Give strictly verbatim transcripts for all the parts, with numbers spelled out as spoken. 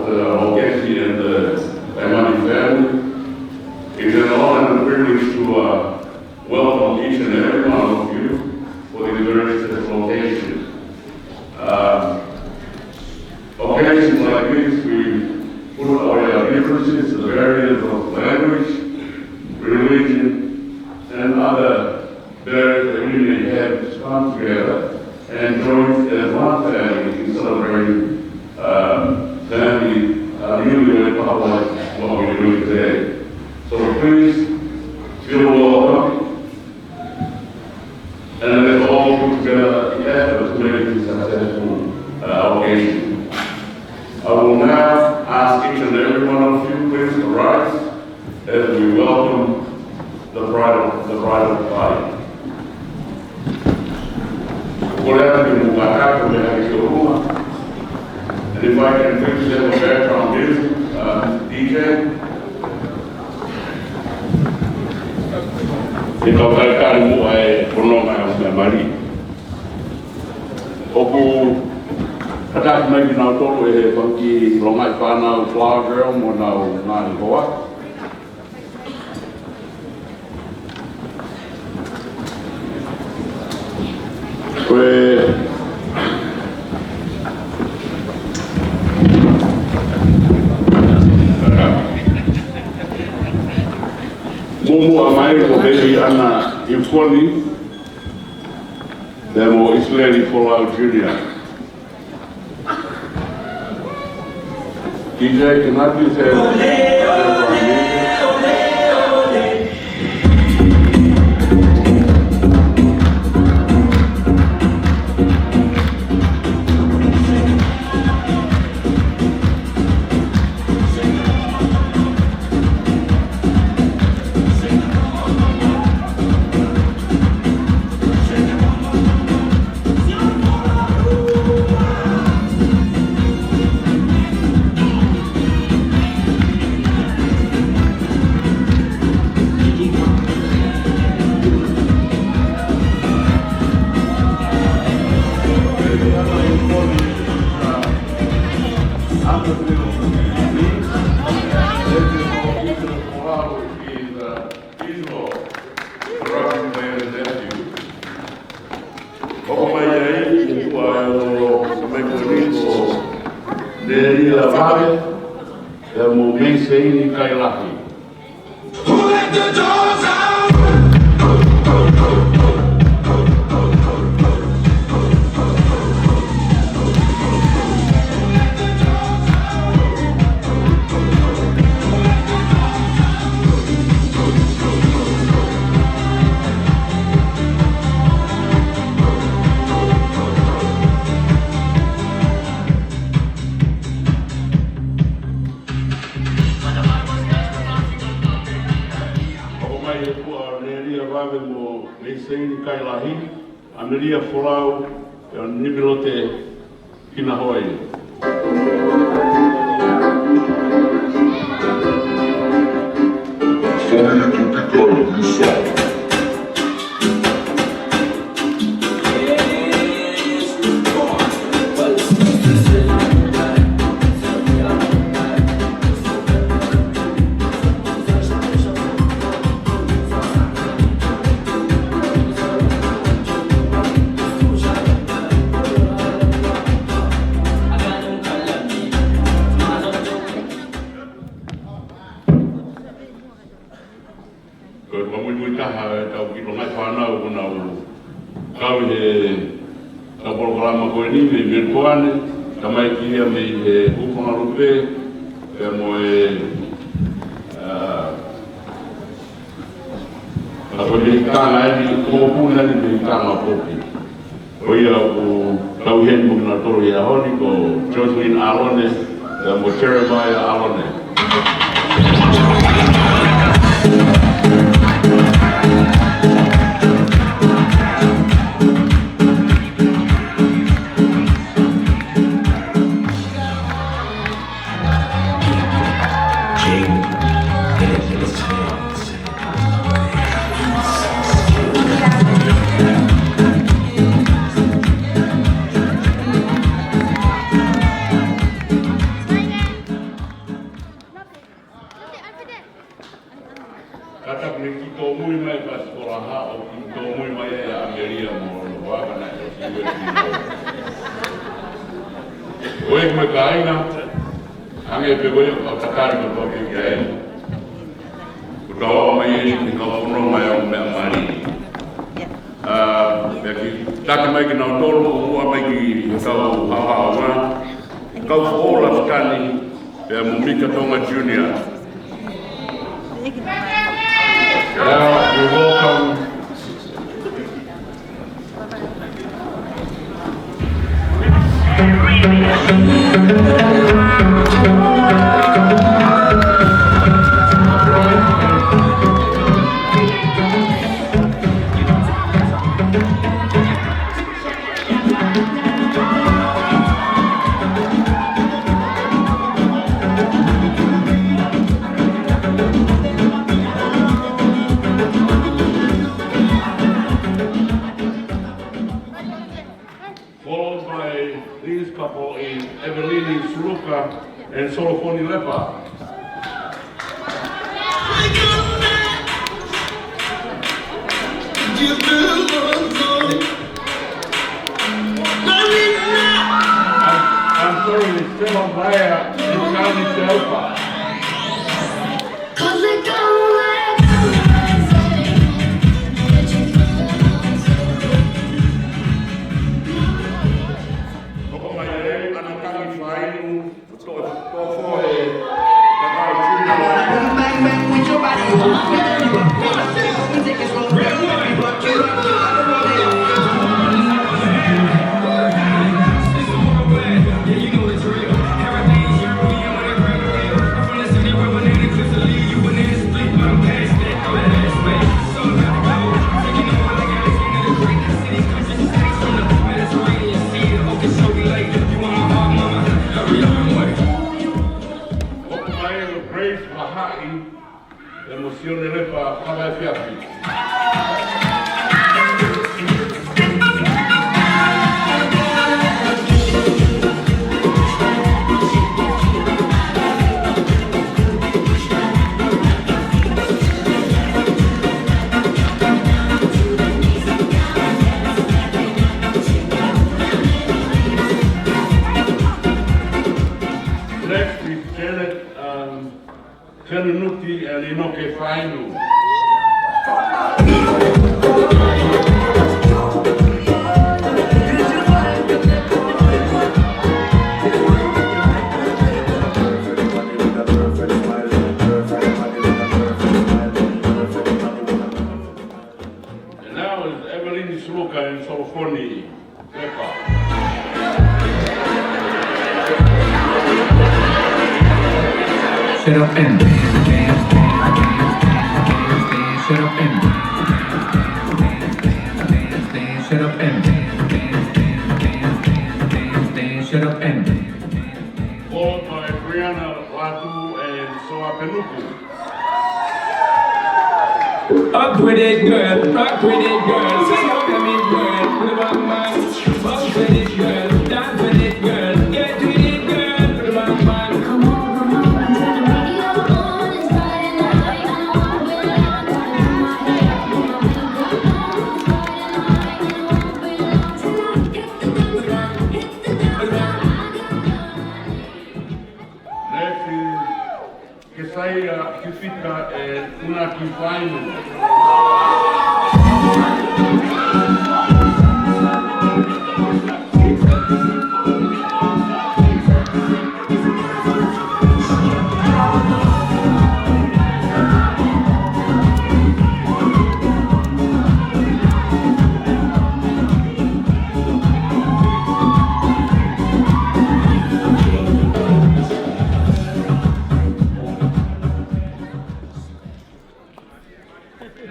the Aukesi and the Taimani family. It's an honor and a privilege to, uh, welcome each and every one of you for this very special occasion. Um, occasions like this, we put away our differences, the barriers of language, religion, and other barriers that we may have to come together and join as one family in celebrating, um, family, uh, newlywed couple like what we're doing today. So please feel welcome. And let's all put together the effort to make this a successful, uh, occasion. I will now ask each and every one of you, please rise as we welcome the bridal, the bridal party. Ko e lea ki he muʻa kae mei he ki ʻolunga. And if I can please have a background music, uh, D J. Ke tau talitali muʻa e fononga ʻa e mali. ʻOku kātaki mai kinautolu ʻe he fanga kiʻi longaʻi fānau Flower Girl mo ʻenau ngaahi hoa. Ko e muʻomuʻa mai ko Baby ʻAna Iukoni, pea mo ʻIsileli Folau Junior. D J, can I please have He's, uh, he's Lord. Corruption man is nephew. Hoko mai ai, ʻi he tuʻa ʻo e ongo, mai ko Niko, Nelia Vave, pea mo Meiseini Kailahi. Who let the dogs out? Hoko mai e tuʻa ʻo Nelia Vave mo Meiseini Kailahi, ʻAmelia Folau, ʻa Nimilote Kinahoe. Ko e fakamuimui taha ʻetau kiʻi longaʻi fānau kuo nau kau ʻi he ʻetau polokalama ko eni mei Melipoane, tamaiki ia mei he Hūfangalupe, pea mo e, ā, ʻa ko e mei Kanga eni, ko e puna eni mei Kanga Popi. Ko ia ʻoku tau ʻi heni mo kinautolu he ʻaho ni ko Jocelyn ʻAlone, pea mo Jeremiah ʻAlone. Ko e kāinga, hangē pē ko ia ʻoku tau tali kotoa pē ki ai. Kuo tau aʻu mai ai ki he kau fononga ʻo e ongo meʻa mali. ʻA, pea kiʻi taki mai kinautolu ʻoku ʻalu mai ki he kau haohaoa, kau foʻou Lafitani, pea mo Mika Tonga Junior. Now we welcome Followed by Liz Papoʻi, Evelini Suluka, and Solofoni Lepa. I'm, I'm sorry, Stella Vaya and Charlie Telpa. Hoko mai ai ʻAna Tangi Fainu, to, to fohe, Kakau Junior. Hoko mai ʻa Grace Vahaʻi, pea mo Sione Lepa, kava efiafi. Next is Janet, um, Fenunuti and Inoke Fainu. And now is Evelyn Suluka and Solofoni Lepa. Shut up and dance, dance, dance, dance, dance, dance, dance, shut up and dance, dance, dance, dance, dance, dance, shut up and dance, dance, dance, dance, dance, dance, shut up and dance. Followed by Brianna Latu and Soa Penuku. Up with it, girl. Rock with it, girl. Swing up with it, girl. Put it on my, bounce with it, girl. Dance with it, girl. Get with it, girl. Put it on my, come on, come on. Turn the radio on. It's Friday night. I don't know where I'm going. My hair, my makeup on. It's Friday night. I don't belong tonight. Hit the dance floor. Hit the dance floor. I got money. Next is Kesaia Kifita and Unaki Fainu.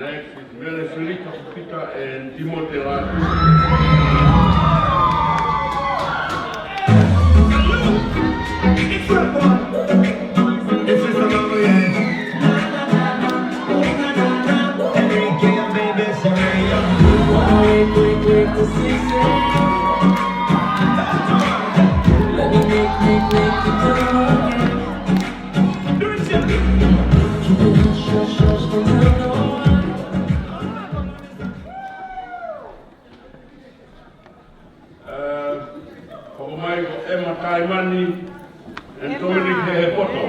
Next is Mele Selika Pita and Timote Latu. Ē, hoko mai ko Emma Taimani, and Dominic Hehepoto.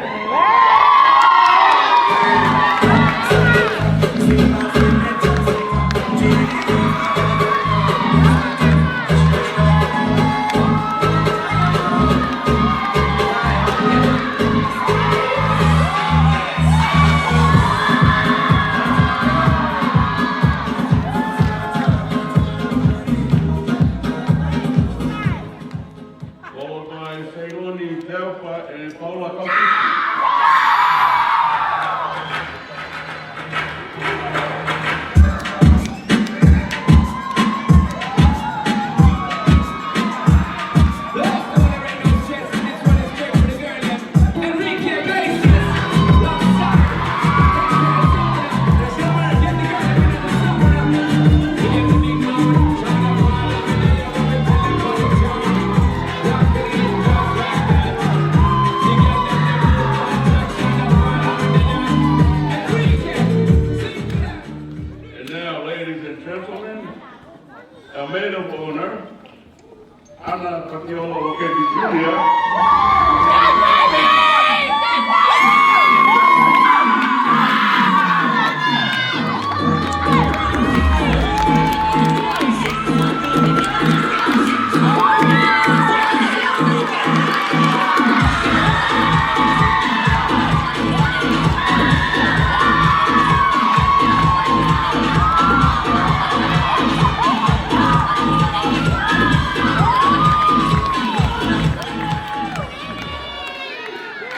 Followed by Seiloni Teupa and Paula Kaukisi. And now, ladies and gentlemen, our maid of honor, Ana Patiola Oketi Junior.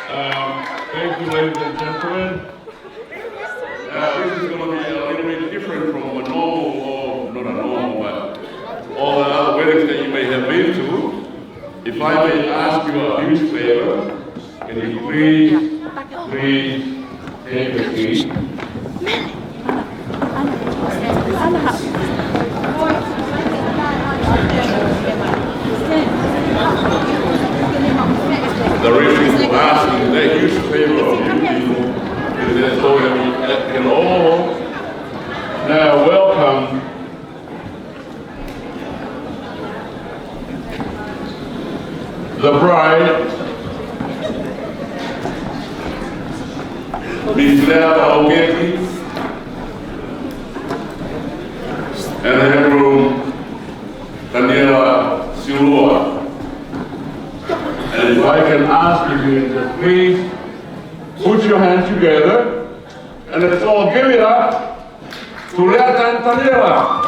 Um, thank you, ladies and gentlemen. Uh, this is gonna be a little bit different from a normal, or not a normal, but all the other weddings that you may have been to. If I may ask you a huge favor, can you please, please take a seat? The reason for asking that huge favor of you people is that so that we can all now welcome the bride, Miss Leata Oketi, and her groom, Taniela Siulua. And if I can ask you to just please put your hands together, and let's all give it up to Leata and Taniela.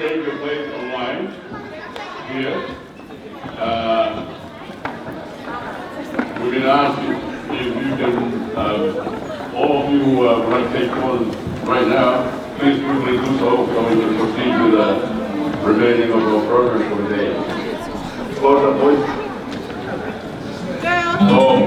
Take your place online here. Uh, we're gonna ask you if you can, uh, all of you, uh, would like to take one right now, please quickly do so, so we can proceed with the remaining of our program for the day. Order, please. Note.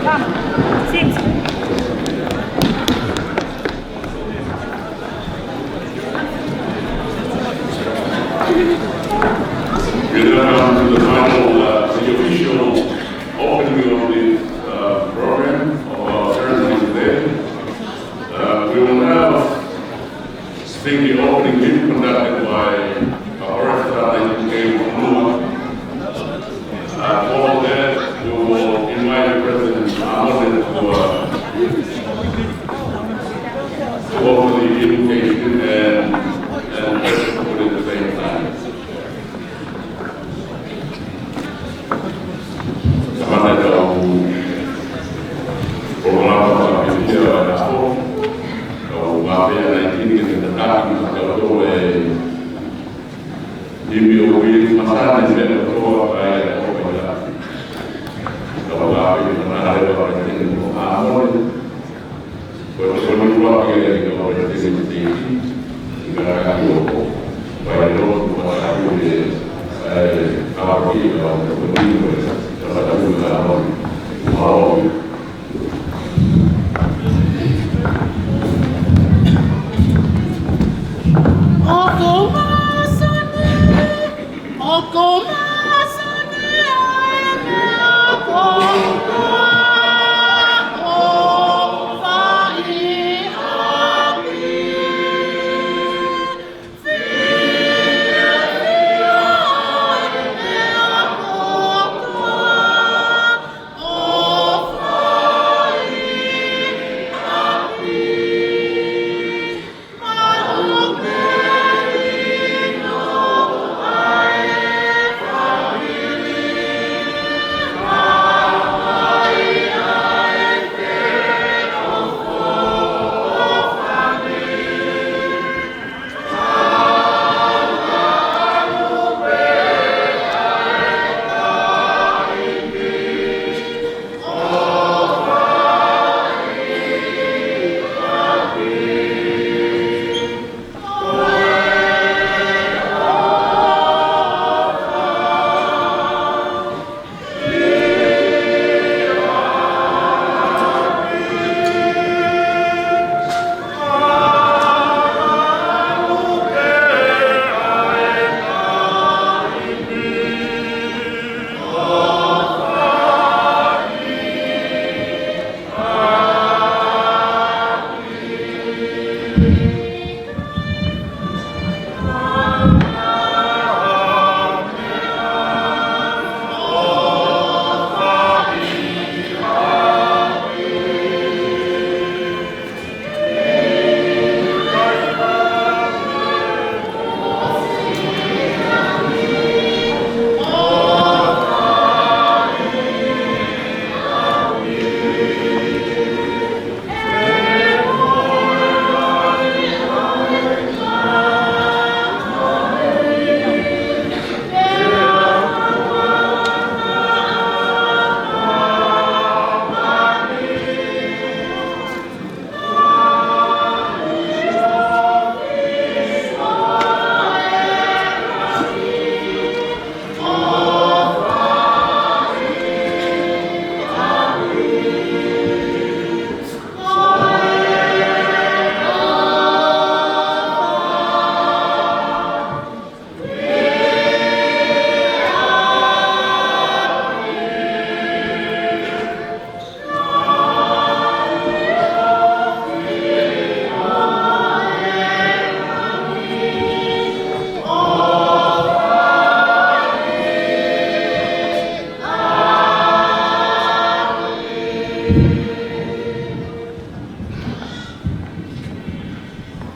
Come. Sit. We're gonna come to the final, uh, the official opening of this, uh, program of our ceremony today. Uh, we will now sing the opening hymn conducted by our first, uh, K Fonua. Uh, for that, we will invite President Amone to, uh, to offer the invocation and, and bless the food at the same time. Kamata e kau polokalama ʻa e ʻaho, kau mape ana i kini ke tataki ma kau tō e himi ʻo Uili Masani me kau tō a kai e ʻaho ka ila. Kau mape ana e kau tō a kai e ʻaho.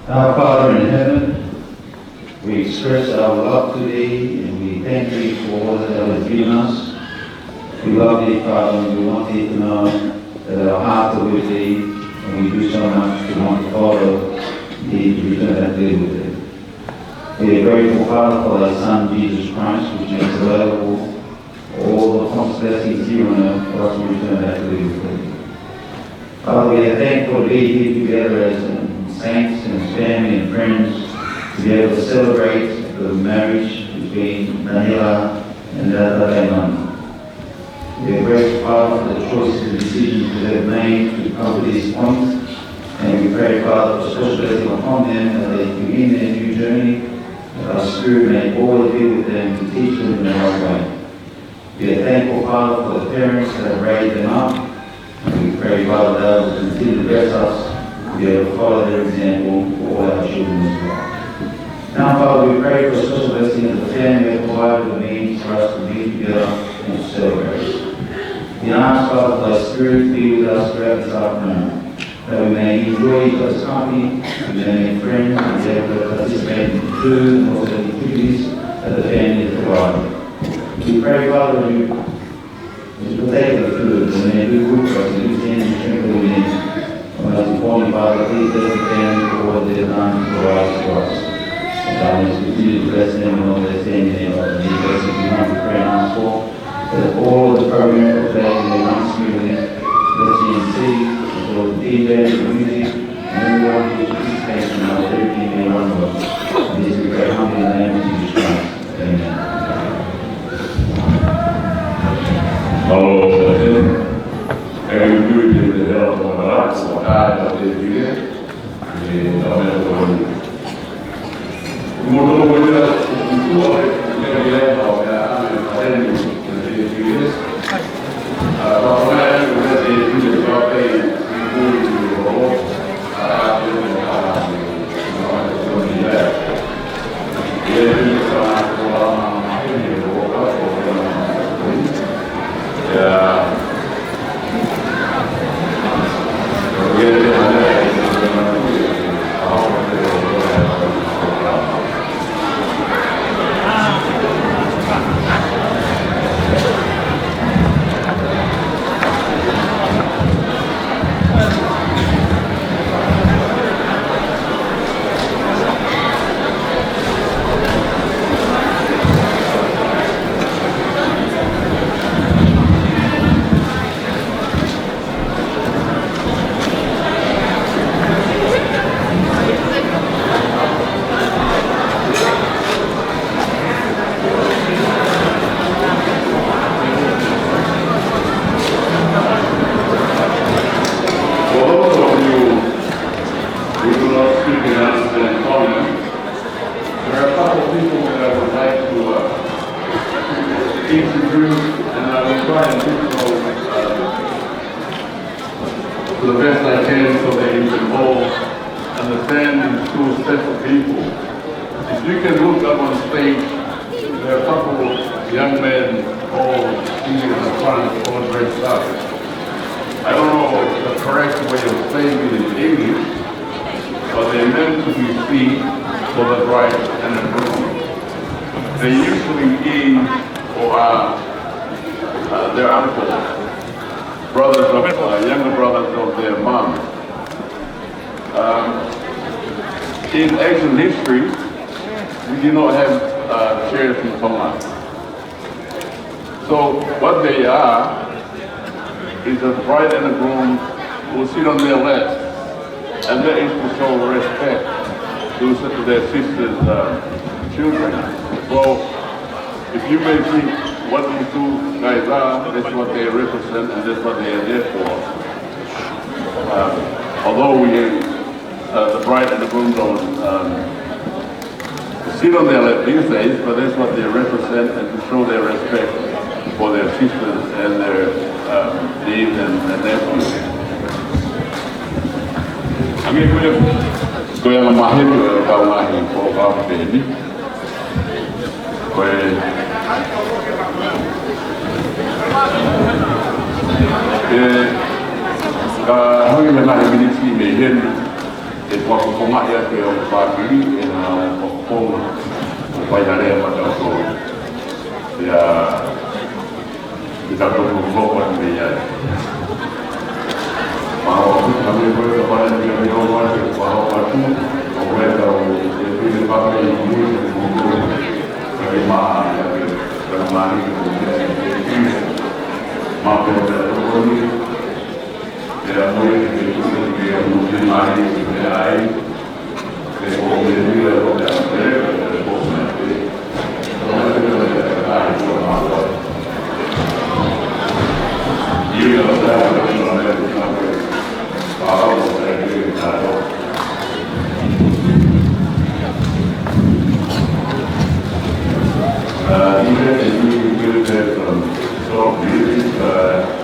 Our Father in heaven, we express our love to thee and we thank thee for all that thou hast given us. We love thee, Father, and we want thee to know that our hearts are with thee, and we do so much to want to follow thee, to return back to thee with thee. We are grateful, Father, for thy Son, Jesus Christ, which makes available all the promised blessings here on earth for us to return back to thee with thee. Father, we are thankful to be here together as, um, saints and family and friends to be able to celebrate the marriage between Daniela and Dada Raimana. We are grateful, Father, for the choices and decisions that they have made to come to this point. And we pray, Father, for special blessing upon them as they begin their new journey, that thy Spirit may always be with them to teach them in the right way. We are thankful, Father, for the parents that have raised them up. And we pray, Father, that thou will continue to bless us to be able to follow their example for all our children as well. Now, Father, we pray for a special blessing of the family of the wider means for us to be together and to celebrate. We ask, Father, for thy Spirit to be with us throughout this afternoon, that we may enjoy each other's company, we may make friends, and be able to participate in food and also the activities that the family has provided. We pray, Father, that you, that you protect the food, and may it be good for us to use any strength that we need. And most importantly, Father, please bless the family for what they've done to provide for us. And God, may you continue to bless them and all their family, and all the blessings we humbly pray and ask for. That all the programs of today may run smoothly. Let the M C, as well as the D J, the music, and everyone who participates in our everything may run well. And this we pray humbly in the name of Jesus Christ. Amen. Hello, everyone. And we do it in the help of God, so God will be here. For those of you who do not speak in understand common, there are a couple of people that I would like to, uh, introduce, and I will try and do so, uh, to the best I can so that you can all understand these two special people. If you can look up on stage, there are a couple of young men all sitting in the front, all dressed up. I don't know the correct way of saying it in English, but they're meant to be feet for the bride and the groom. They usually is or are, uh, their uncles, brothers of, uh, younger brothers of their mom. Um, in ancient history, we did not have, uh, chairs in Tonga. So what they are is the bride and the groom will sit on their left, and that is to show respect to s-, their sister's, uh, children. So if you may think what these two guys are, that's what they represent and that's what they are there for. Uh, although we, uh, the bride and the groom don't, um, sit on their left these days, but that's what they represent and to show their respect for their sisters and their, um, nieces and, and nephews. Ange ko e, ko e anga maheni ʻo e kau ngaahi polokalama pehē ni. Ko e, ʻe, ka hoi na ngaahi miniti mei heni. ʻE fakafofongaʻi ʻaki ʻe he ʻOtua ʻa e fāmili ʻenau fakafofonga ʻo fai ha lea maʻatautolu. Pea ʻi he tautolu ko Tonga ni mei ai. Pea ʻoku ou tui ko e meʻa ko ē ʻoku fai ʻi he ʻOtua ʻoku fai atu, ʻoku ʻi ai ʻetau ʻEiki ʻi he fāmili ʻi mui ʻi he motu. Pea ke maʻa ia ke, ke maʻa ia ke, ke, ke, ke, maʻa pē ʻa e tokoni. Uh, even if we will get some soft music, uh,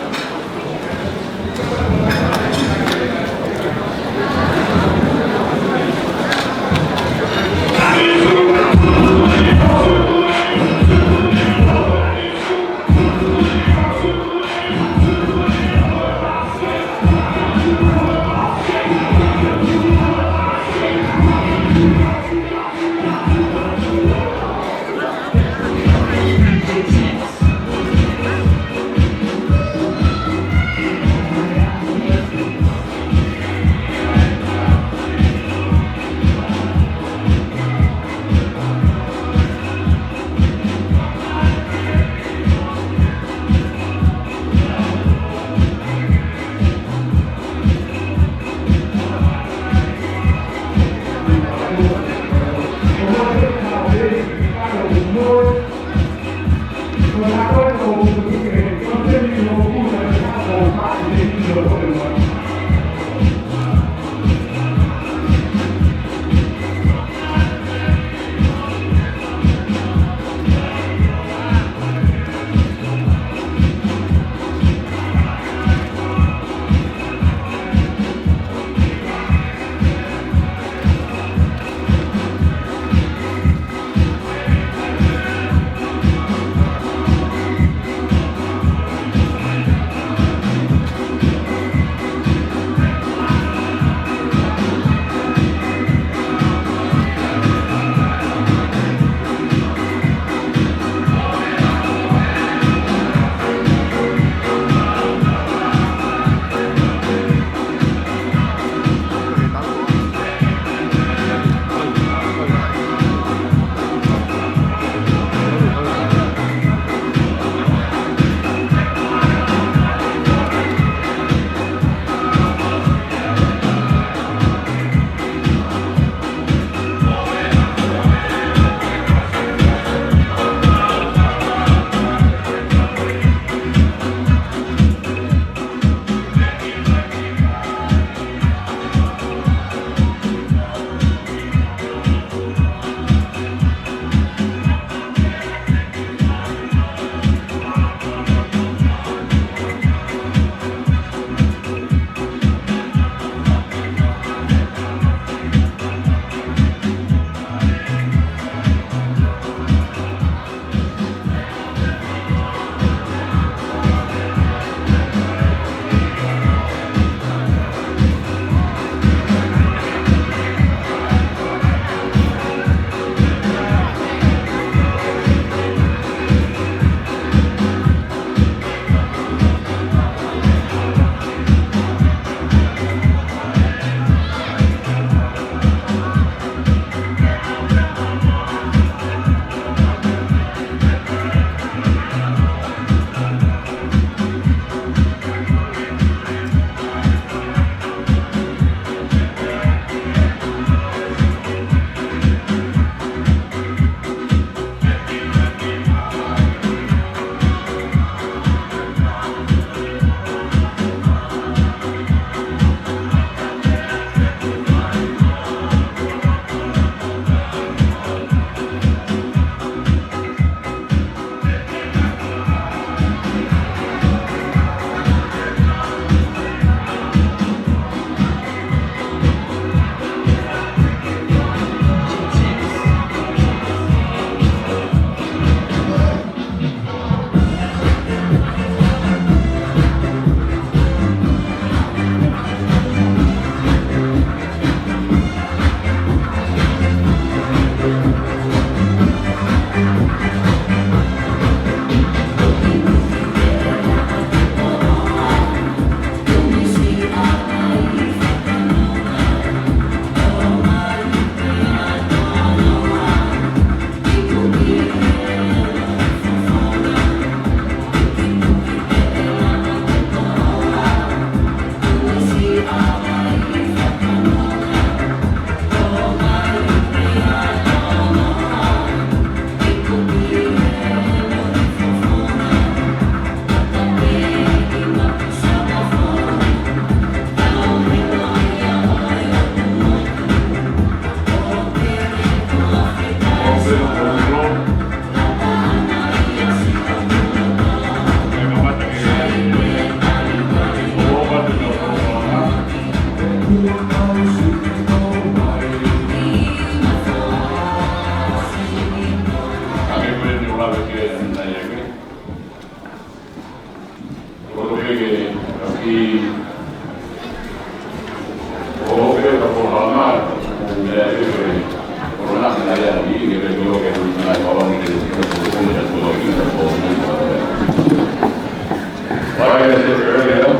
I said earlier,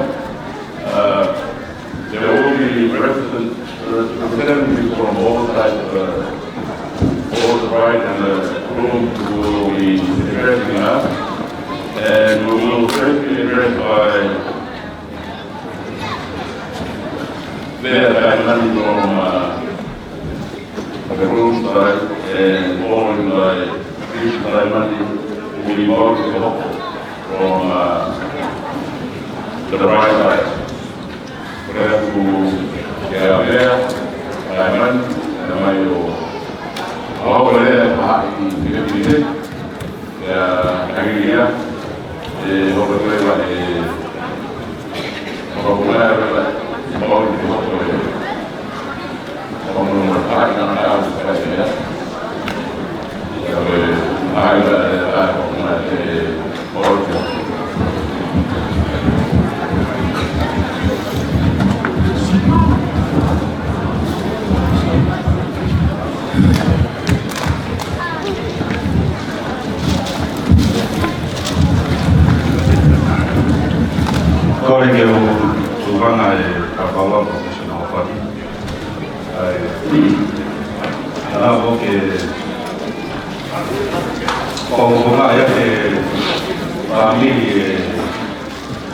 uh, there will be represent-, representatives from all sides, uh, all the bride and the groom who will be addressing us. And we will first be addressed by Lea Taimani from, uh, the groom side, and followed by Bishop Taimani, who will be involved with the couple from, uh, the bride side. Ko ia ʻoku, ʻe Lea Taimani, ʻe mai ʻo, ʻo Lea Taimani, ʻe, ʻe, ʻe, ʻe, ʻe, ʻe, Kole ke u tuku hake ʻa e fakakaukau ko e professional party. ʻAi. Ana ko ke, ko, ko ngā ia ke fāmili ʻe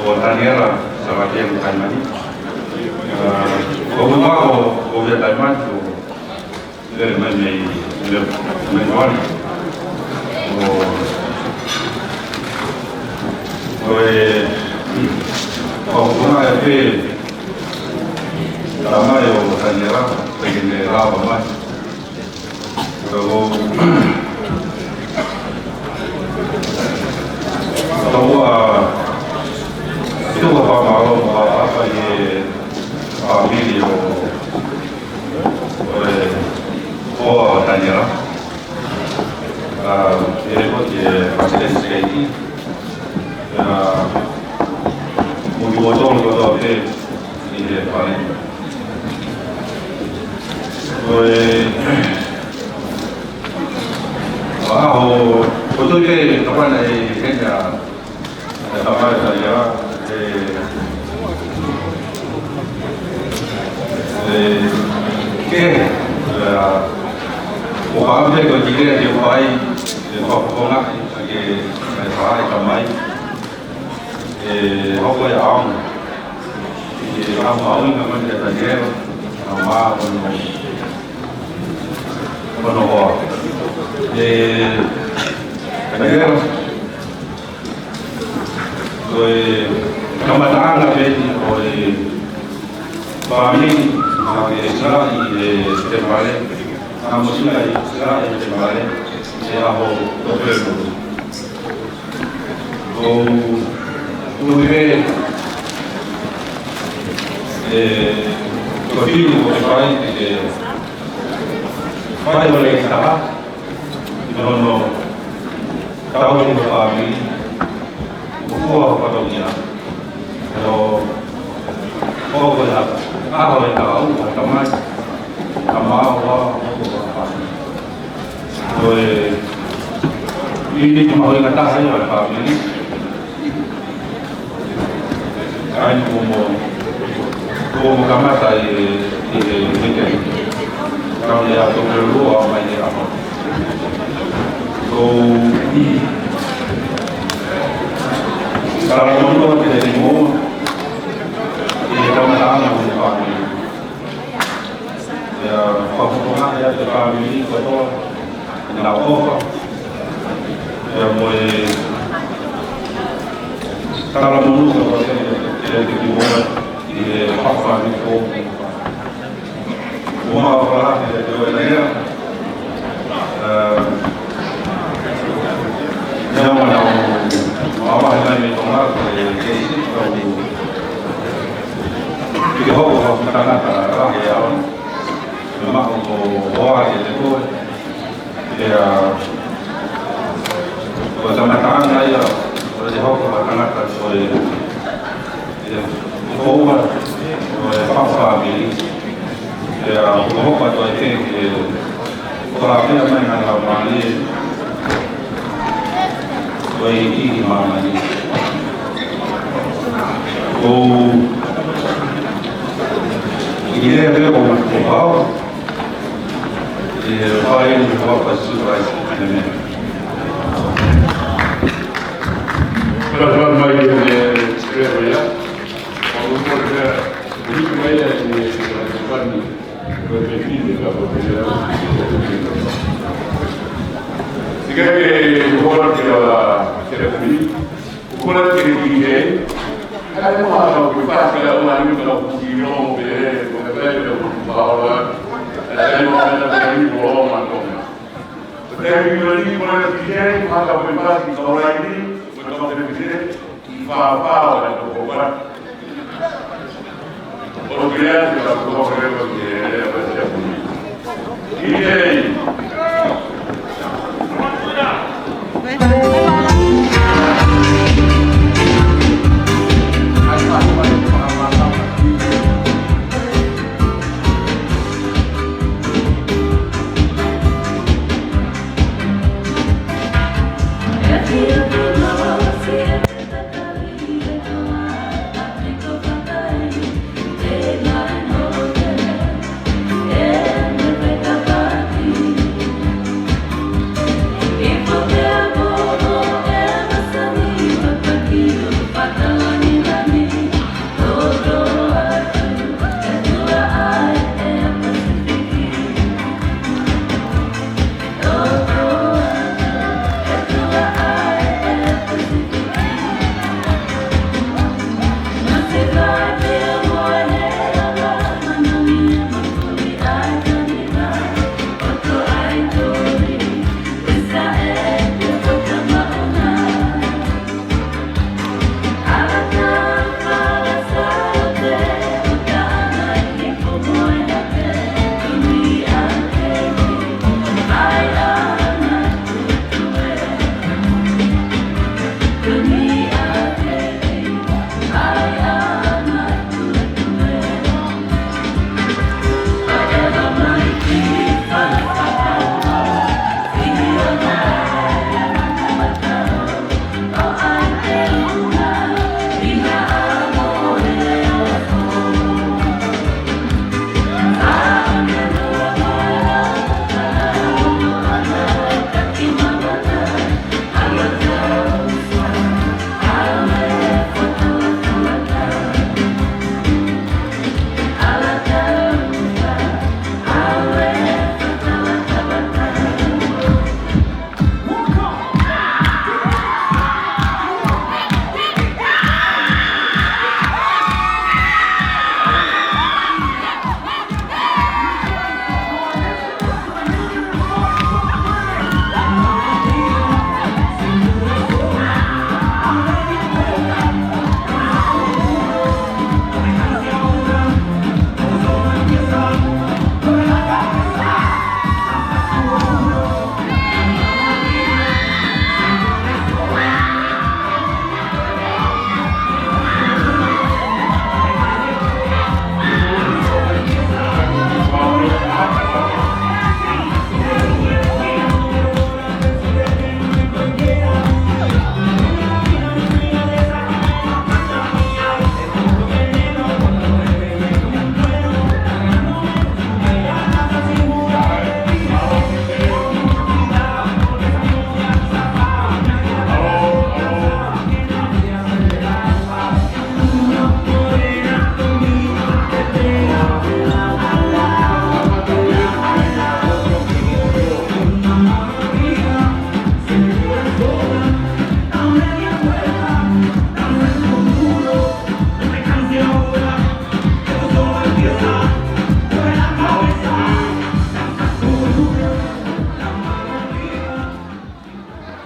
ʻo Taniela Salavatea mo Taimani. ʻA, ko e ʻuhinga ko, ko Lea Taimani ko e lele mai mei, lele mai mei Tonga ni. ʻO, ko e, ko e ʻuhinga ia pē, tala mai ʻo Taniela, pea ke ne lava mai. Ko, ko, ʻa, ʻi he fakamālō, ʻa, ʻa, ʻa, ʻa e fāmili ʻo, ʻo e hoa ʻo Taniela. ʻA, ʻi he ko e President's Day ni. ʻA, mo kimoutolu kotoa pē ʻi he fale. Ko e, ʻa, ʻo, ko e tui pē kapau naʻe ʻi heni ʻa, ʻa e tamai ʻo Taniela, ʻe, ʻe, ke, ʻa, ʻo kapau pē ko e kiʻi lea ke fai, ʻe fakafofongaʻi, ke, ke fai tamai. ʻE hoko ia ʻaonga. ʻE ʻaonga ʻaonga mai kia Taniela, ʻa ma, ʻo no, ʻo no hoa. ʻE Taniela, ko e kamataʻanga pē ʻeni ʻo e fāmili, ʻa e silaʻi e temipale, ʻa mo silaʻi, silaʻi e temipale, ʻi he ʻaho Toketā. Ko, ko e, ʻe, ko e fili ʻoku ke fai, ke ke fai ʻo lelei taha, ʻi hono tauhi ho fāmili, ʻo fua ho fatongia. ʻO, ko, ko e hā, ʻa ko e hā, ʻo, ʻo tamai, tamai, ʻo, ʻo, ʻo, ʻo, Ko e, ʻi he mahuʻinga taha ia ʻo e fāmili. ʻAi kuo mo, kuo mo kamata ʻi, ʻi, ʻi, ʻi he kau ia tō ke lua mai ia. Ko, ka la mono ke te mo, ʻi he kamataʻanga ʻo e fāmili. ʻIa, fakafofongaʻi atu e fāmili kotoa, ʻenau ʻofa. ʻIa, mo e talamonū kotoa ke, ke, ke, ke moa, ʻi he fāmili ko. Ko ma fala ke, ke, ke, ke, ʻa, ʻia, ma na, ma, ma, na, me, ko, ma, ke, ke, ke, ke hoko ko e tangata lahi ʻaonga. Naʻa mau ko hoa ke te koe. ʻIa, ko e kamataʻanga ia, ʻo e hoko ko e tangata ko e, ʻia, ko ua, ko e fāmili. ʻIa, ko e hoko atu ai ke, ke, ko e hā pē ʻa e ngaahi laumālie, ko e ʻi māmani. ʻOku ʻi he lea ʻo e pau, ʻe fai ʻe he Papa Siuaisi. ʻĒmeni. Pea fai mai ʻe he Sekeletalia. ʻOku ʻi he lea, ʻoku ʻi he lea ʻe he Sekeletalia. Siʻi kei ʻoua ke la ke la kui. ʻOku la ke ki he. Hai mo ha kau kui pasi la ua ni kau kui lo pe, ko e pe pe kau paola. Hai mo ha kau kui lo ma ko. Ko e kui lo ni ko la ki he, ha kau kui pasi kau la ni, ko kau kui. Fāfā ʻo e toko ua. ʻO kile atu ka ko e leva ki he lea ʻo e Siapuni. ʻI he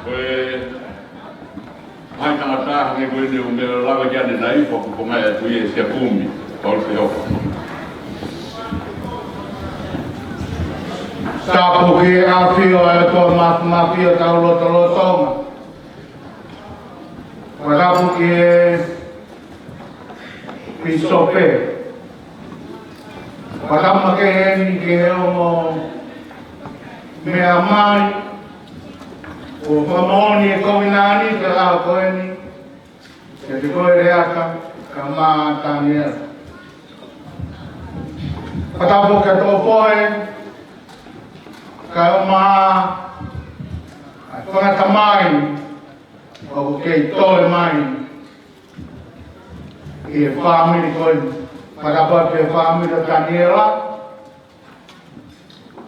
Ko e hai tangata hangē ko eni ʻoku mea lava ki ʻanenai, fakapoongi atu ia ʻe Siakumi, Paul Feoka. Tapu ki he ʻafio ʻa e ʻOtua Māfimafi ʻi hotau lotolotonga. Fakatapu ki he Pīsope. Fakatapu makehe eni ki he ongo meʻa mai. ʻOku fakamoʻoni e kovinānite ʻa ko eni. Ke te koe leaka. Kae ʻumaʻā Taniela. Fakatapu ki he toʻo fohe, kae ʻumaʻā ʻa e fanga tamai ʻoku kei toe mai ʻi he fāmili ko eni. Fakatapu ki he fāmili ʻo Taniela,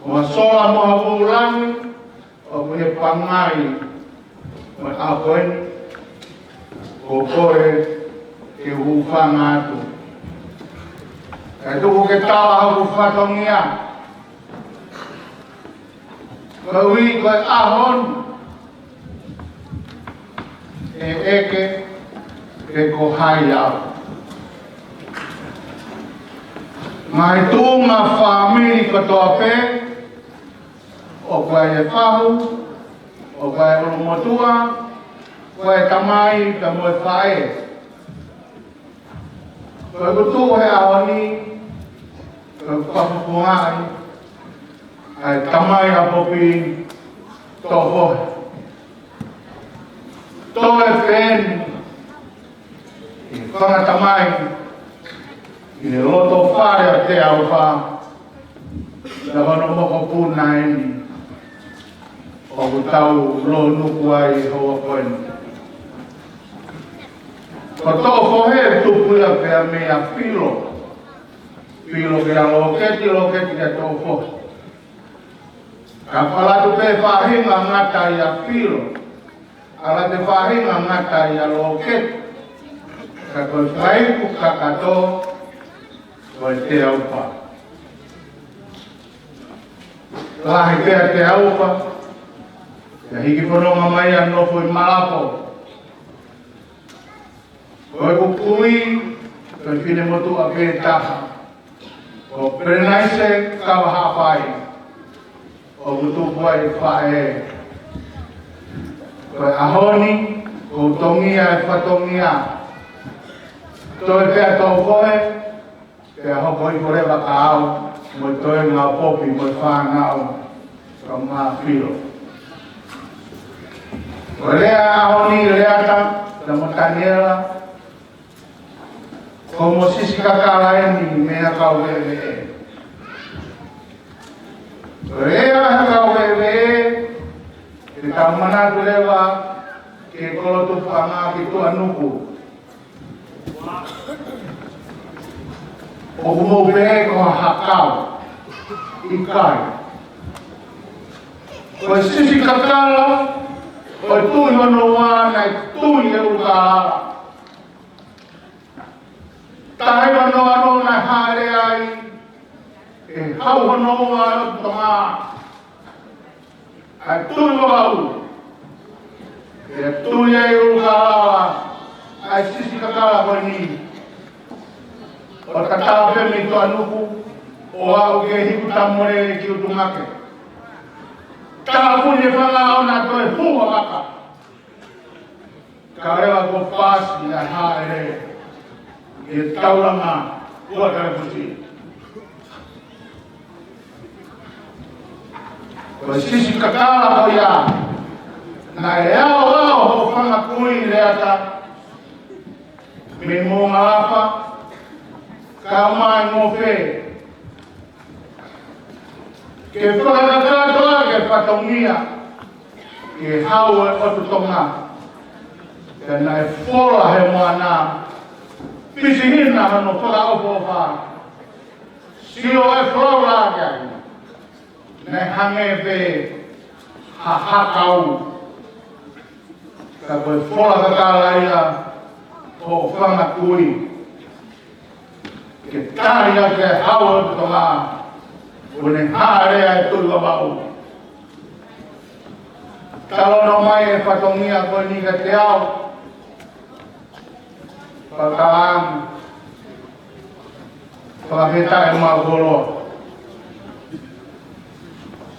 mo Sola mo Havulangi, ʻoku ne pangai mo e ʻaho ko eni, ko koe ke u hūfanga atu. Kae tuku ke tala hoku fatongia. Koeʻuhi ko e ʻaho ni, ʻe ʻeke pe ko hai au. Ngaahi tuʻunga fāmili kotoa pē, ʻoku ʻi ai e fahu, ʻoku ʻi ai e ʻulumotuʻa, ʻoku ʻi ai e tamai pea mo e faʻē. Ko ʻeku tuʻu he ʻaho ni, ko ʻeku fakafofongaʻi ʻa e tamai ʻa Popi, toʻo fohe, toe pē eni ʻi he fanga tamai ʻi he loto fale ʻo Teaufa, ʻa hono mokopuna eni ʻoku tau lōnuku ai he houa ko eni. Ko toʻo fohe tupu ia pea mei a Filo. Filo kia Loketi, Loketi kia toʻo fohe. Ka fakalatu pē faʻahinga ngata ia Filo, ala te faʻahinga ngata ia Loketi, ka ko e fakaiku kakato ko e Teaufa. Lahi pē ʻa Teaufa, ʻa e hiki fononga mai ʻa Nofo ʻi Malapo. Ko ʻeku kui, ko e finemotuʻa pē taha, ko Pelenaise Kavahaʻapai, ʻoku tupu ai e faʻē. Ko e ʻaho ni, ʻoku tongia e fatongia. Toe pē ʻa toʻo fohe, pea hoko hifo leva kia au mo e toenga ʻo Popi mo e fānau, kae ʻumaʻā Filo. Ko e lea ʻaho ni, Leata, pea mo Taniela, ko hoʻomo sisi kakala eni mei he kau veʻeveʻe. Ko e lea ʻa e kau veʻeveʻe, ke tau manatu leva ki he kolo Tupanga ki Tuʻanuku. ʻOku mou pehē ko ha hakau. ʻIkai. Ko e sisi kakala, ko e tui hono ua naʻe tui ʻe ʻUlukālala. Taimi noa noa naʻe hāʻele ai e Hau hono ua ʻo Tonga, ʻa e Tuʻi Vavaʻu. ʻE tui ai ʻUlukālala, ʻa e sisi kakala ko eni, ʻo tatala pē mei Tuʻanuku ʻo aʻu ki he Hiku Tamole ki ʻUtungake. Tāpuni e fanga ʻo na toe hua vaka. Kae lava ko Pasi ʻa hāʻele ki he taulanga ʻo Kalapusi. Ko e sisi kakala ko ia, naʻe aʻoaʻo hoʻo fanga kui Leata mei Moʻungalafa, kae ʻumaʻā e ngofe, ke fakakakato ʻaki e fatongia ki he Hau ʻo e ʻOtu Tonga. Pea naʻe fola he moana, pisihina hono fakaʻofoʻofa. Sio e folofola ki ai, naʻe hangē pē ha hakau. Ka ko e fola kakala ia hoʻo fanga kui, ke tali ʻaki e Hau ʻo Tonga, ʻo ne hāʻele ai e Tuʻi Vavaʻu. Talanoa mai e fatongia ko eni kiate au, Pakaang, fakafetaʻi mo e koloa.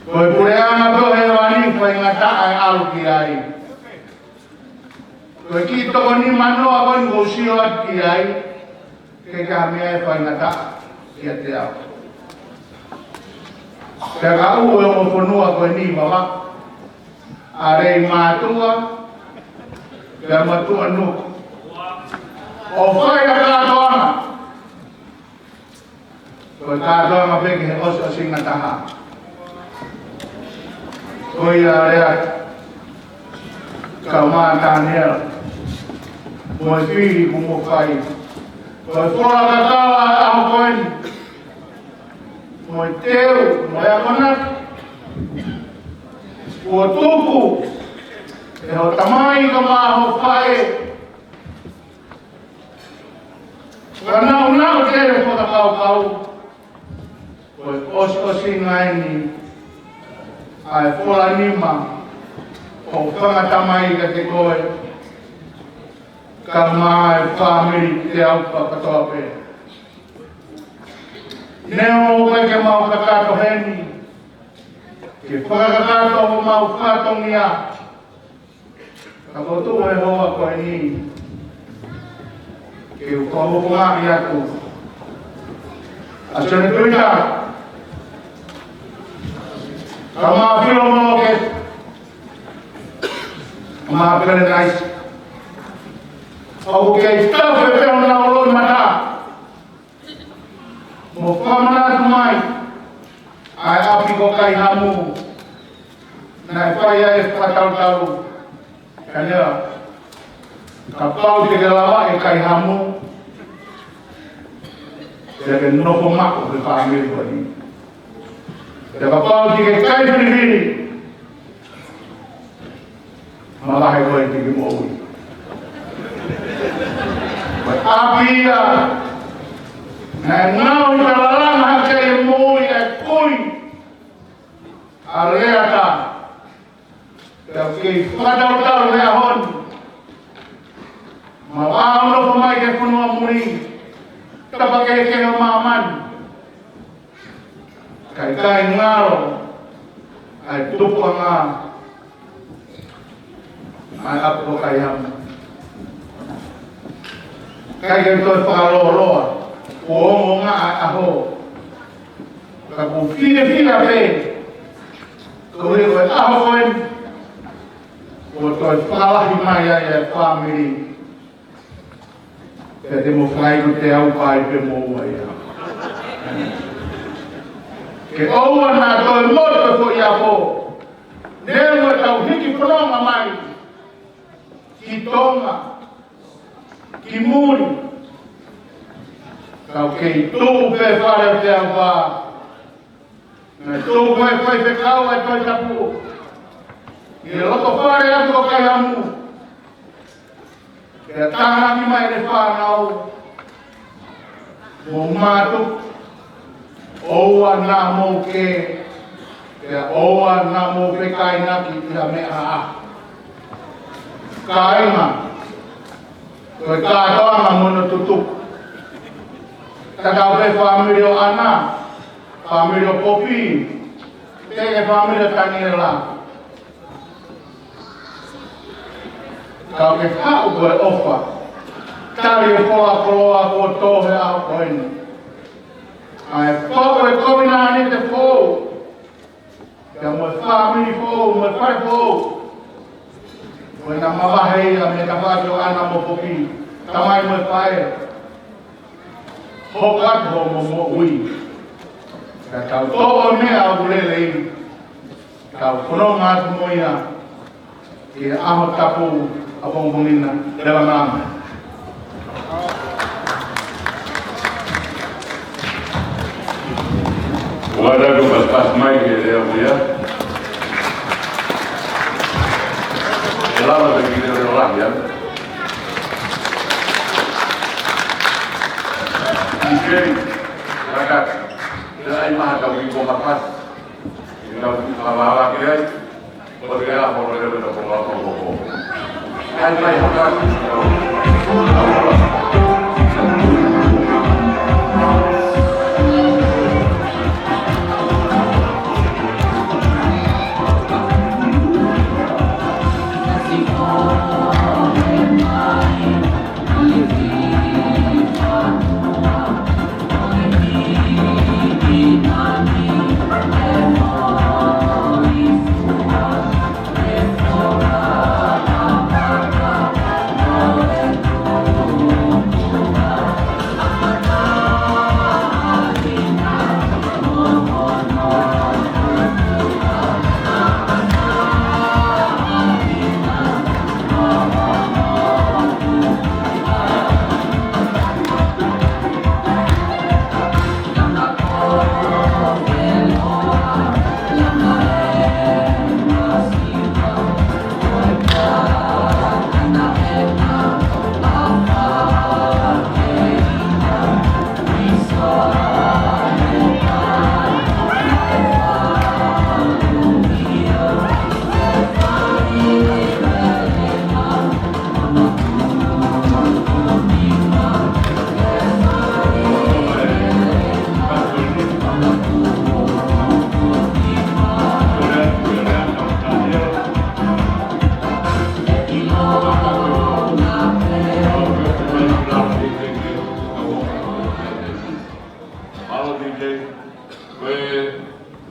Ko e puleʻanga ko ē ʻi hēvani, faingataʻa e ʻalu ki ai. Ko e kiʻi toko nima noa ko eni ʻoku ou sio atu ki ai, ʻikai ke ʻi ai ha meʻa ʻe faingataʻa kiate au. Pea ka ʻoku ʻi he ongo fonua ko eni, Vavaʻu, ʻa Leimātuʻa, pea mo Tuʻanuku, ʻo fai ha kātoanga. Ko e kātoanga pē ki he ʻosiʻosinga taha. Ko ia lea kau Mātaniela. Mo e fili kuo mou fai. Ko e fola kakala ʻa e ʻaho ko eni. Mo e teu, mo e akonaki. Kuo tuku ʻe hoʻo tamai kae ʻumaʻā hoʻo faʻē. Ka naʻa nau tele fakakaukau, ko e ʻosiʻosinga eni ʻa e fola nima ʻo e fanga tamai kiate koe, kae ʻumaʻā e fāmili Teaupa kātoa pē. Neongo ʻoku ʻikai ke mau kakato heni ke fakakakato homau fatongia, ka ko e tuʻu ʻe he hoa ko eni ke u fakafofongaʻi atu ʻa Sione Tuita, kae ʻumaʻā Filo Moloke, kae ʻumaʻā Pele Naisi. ʻOku kei tafe pē honau loʻimata mo fakamanatu mai ʻa e ʻapi ko Kaihamu naʻe fai ai e fakatautau. Ka lea, kapau te ke lava ʻe Kaihamu, te ke nofo maʻu he fāmili ko eni. Pea kapau te ke kai filifili, mavahe koe, te ke moʻui. Ko e ʻapi ia naʻe ngāue ʻi he lalanga hake ʻi he moʻui ʻa e kui ʻa Leata. Pea ʻoku kei fakatautau he ʻaho ni, mau ʻalu ʻo nofo mai ki he fonua muli, tapa kehekehe ʻo māmani, kae ʻikai ngalo ʻa e tupuʻanga ʻa e ʻapi ko Kaihamu. ʻIkai ke toe fakalōloa, kuo ongo ngā ʻa e ʻaho. Ka ʻoku ou fiefia pē koeʻuhi ko e ʻaho ko eni kuo toe fakalahi mai ai e fāmili. Pea te mou fai ko Teaupa ai pē moua ia. Ke ʻoua naʻa toe motu e foʻi ʻaho, neongo ʻetau hiki fononga mai ki Tonga, ki muli, ka ʻoku kei tuʻu pē fale ʻo Teaupa. Naʻe tuku e faifekau ʻa e Tohi Tapu ʻi he loto fale ʻapi ko Kaihamu. Pea tānaki mai ʻe he fānau, mou mātuku, ʻoua naʻa mou kē, pea ʻoua naʻa mou fekāinaki ʻi ha meʻa ʻaʻahi. Kāinga, ko e kātoanga mo hono tutuku. Tatau pē fāmili ʻo ʻAna, fāmili ʻo Popi, pea ki he fāmili ʻo Taniela. Ka ʻoku ke haʻu ko e ʻofa, tali e fola koloa kuo tō he ʻaho ko eni. ʻA e foʻi kovinānite foʻou, pea mo e fāmili foʻou, mo e fale foʻou. Ko ena mavahe ia mei he tafaʻaki ʻo ʻAna mo Popi, tamai mo e faʻē. Hoko atu hoʻomo moʻui. Ka tau toʻo e meʻa ʻoku lelei, tau fononga atu mo ia ki he ʻaho tapu ʻapongipongi na. Leva māmā. Ua dado pas pas mai ke lea mo ia. E lava te ki lea lea ia. Ike, kakak, te ai maha tau ki ko mapas. Ina ki lava lava ki ai.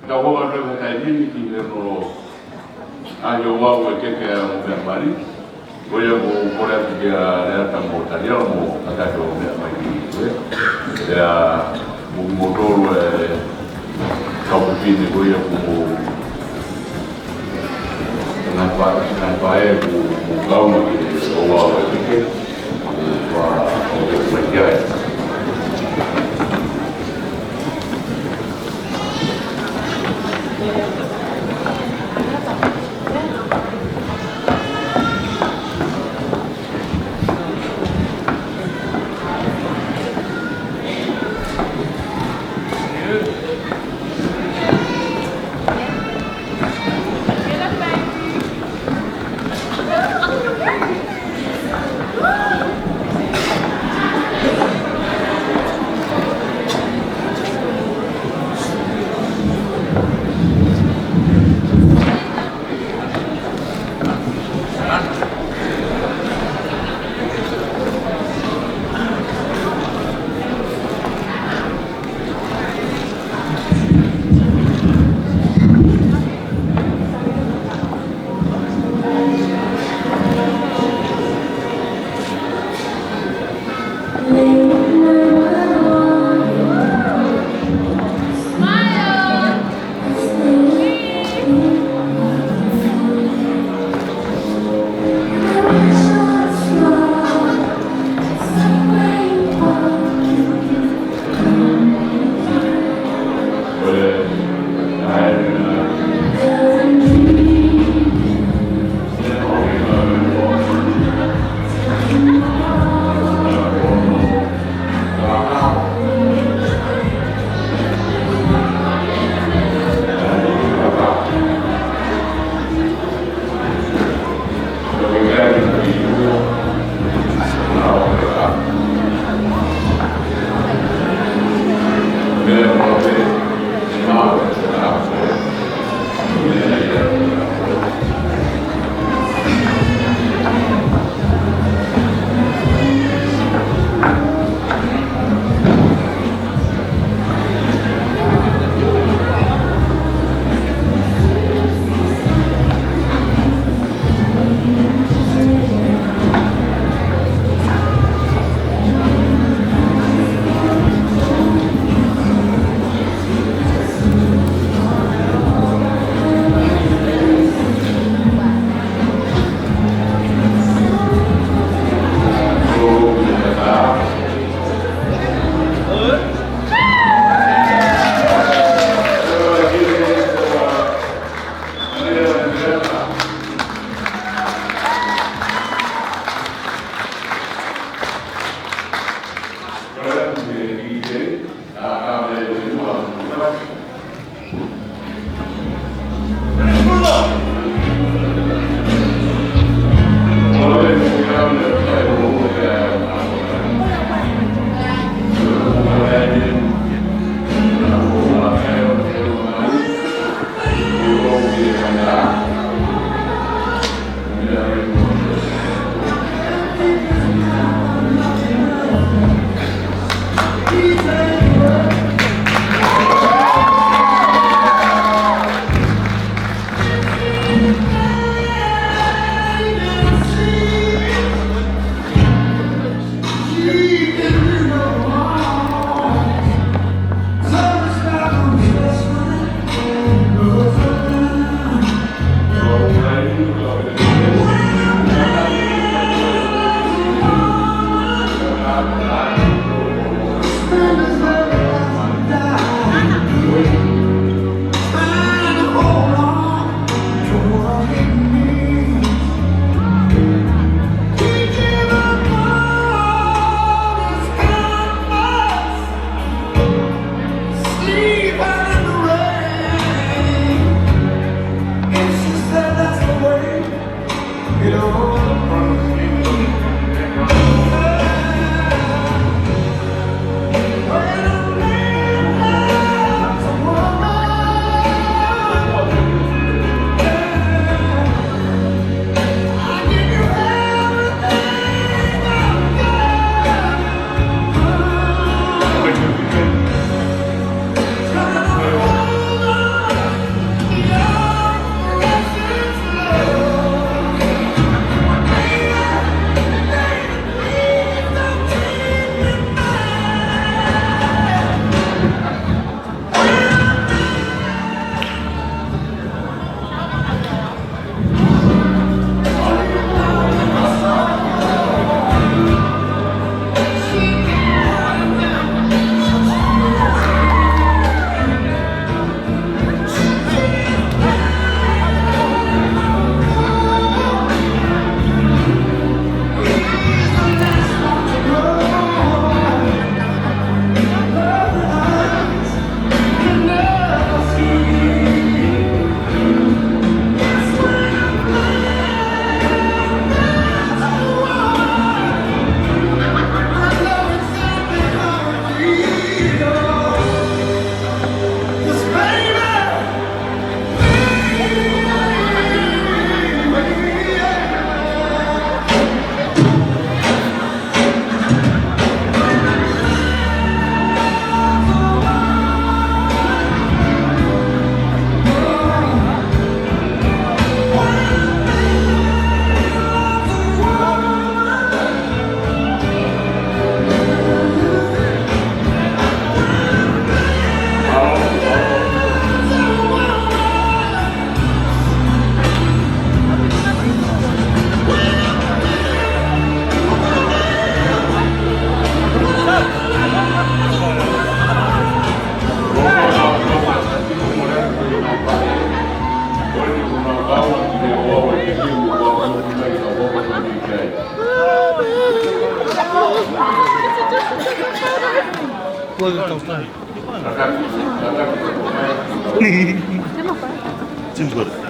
Ka ʻoku ou ʻoatu e fakataimi ni ki he ʻoku ʻi ai ʻa e ouau ʻo e keke ʻa e ongo meʻa mali. Ko ia ʻoku ou kole atu kia Leata mo Taliao mo kātaki ʻo meʻa mai ki he. Pea mo kimoutolu e kau fefine ko ia ʻoku mou ngaahi fa-, ngaahi faʻē ʻoku mou kau mai ki he ouau ʻo e keke. Ua, ʻo ke mai ki ai. Jim's got it.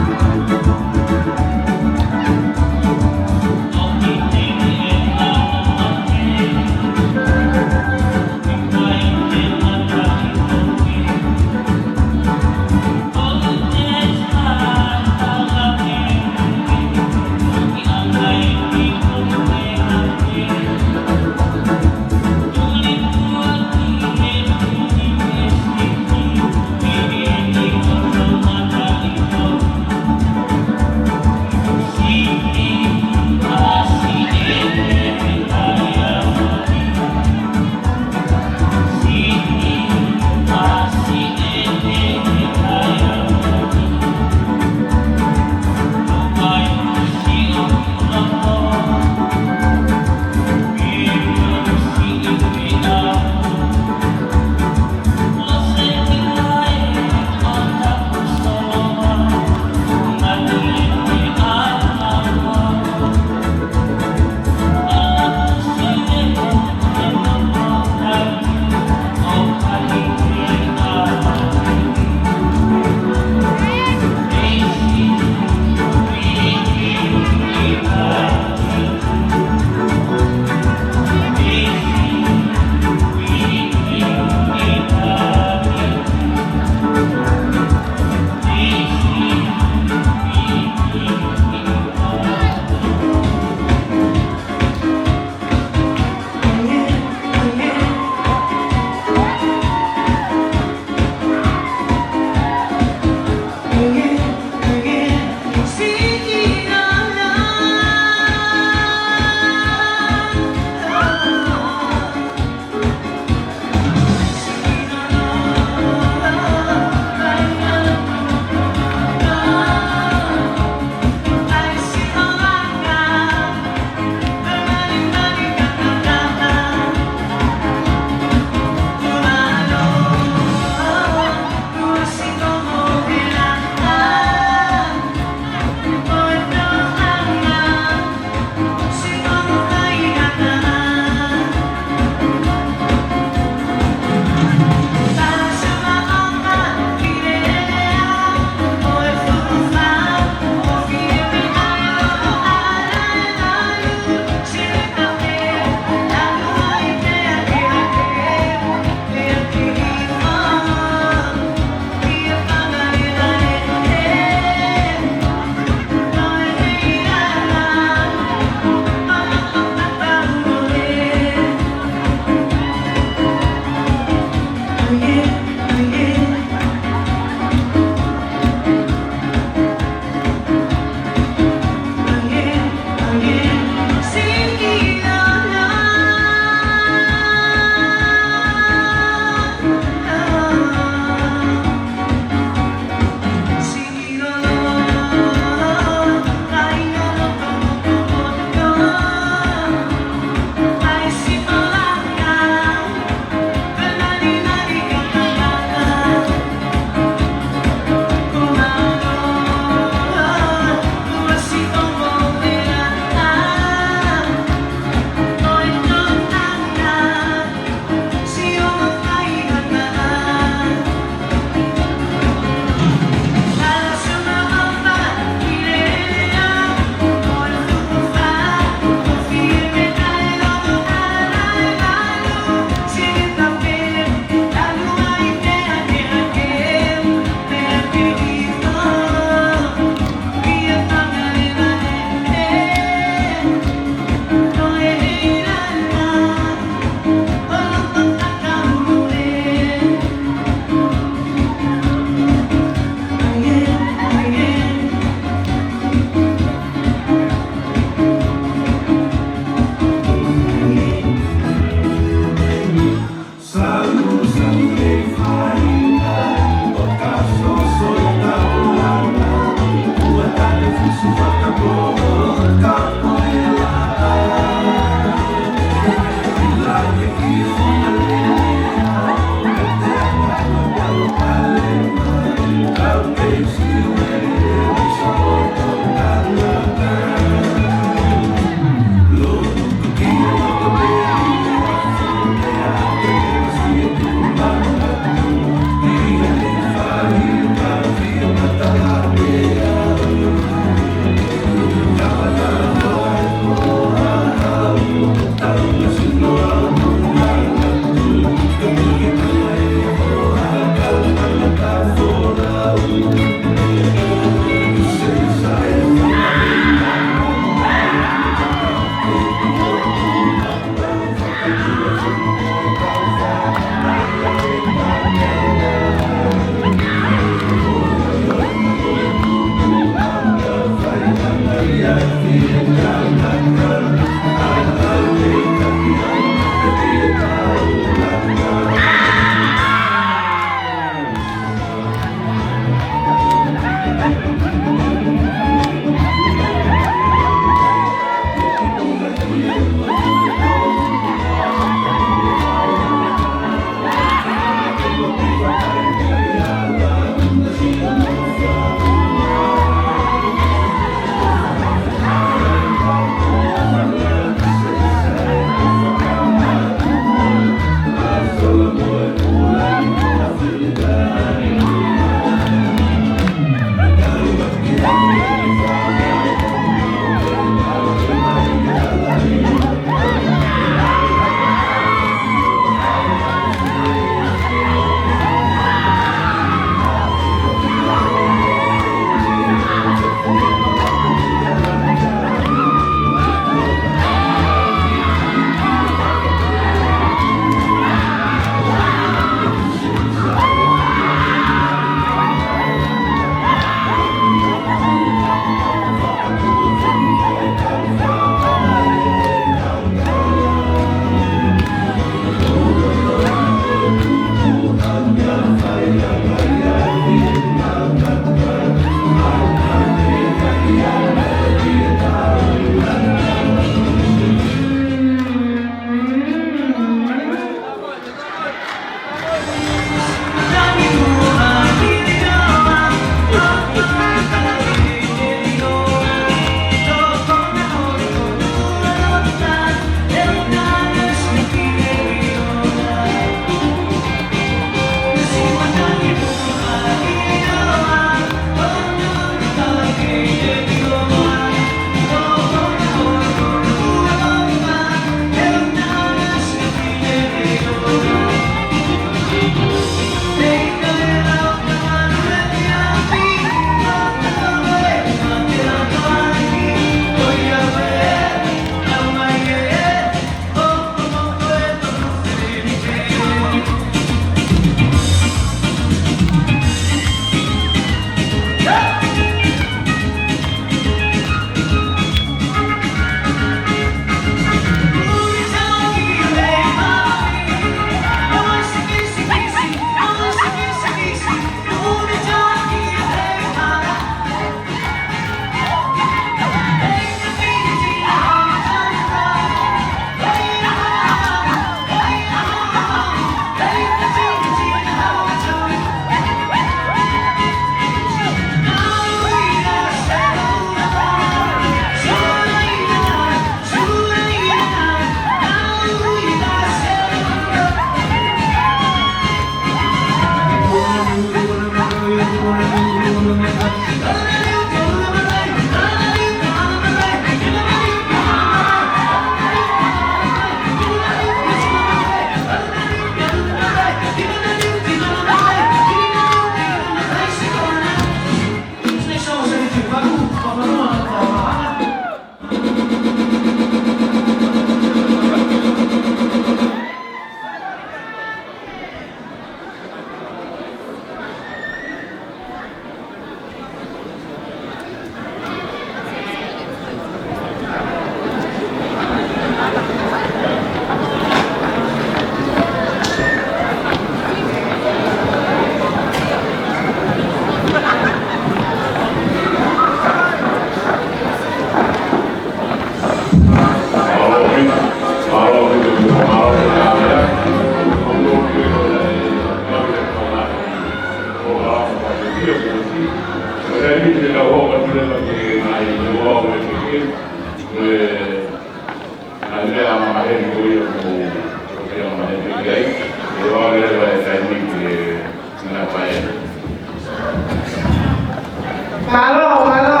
Mālō, mālō.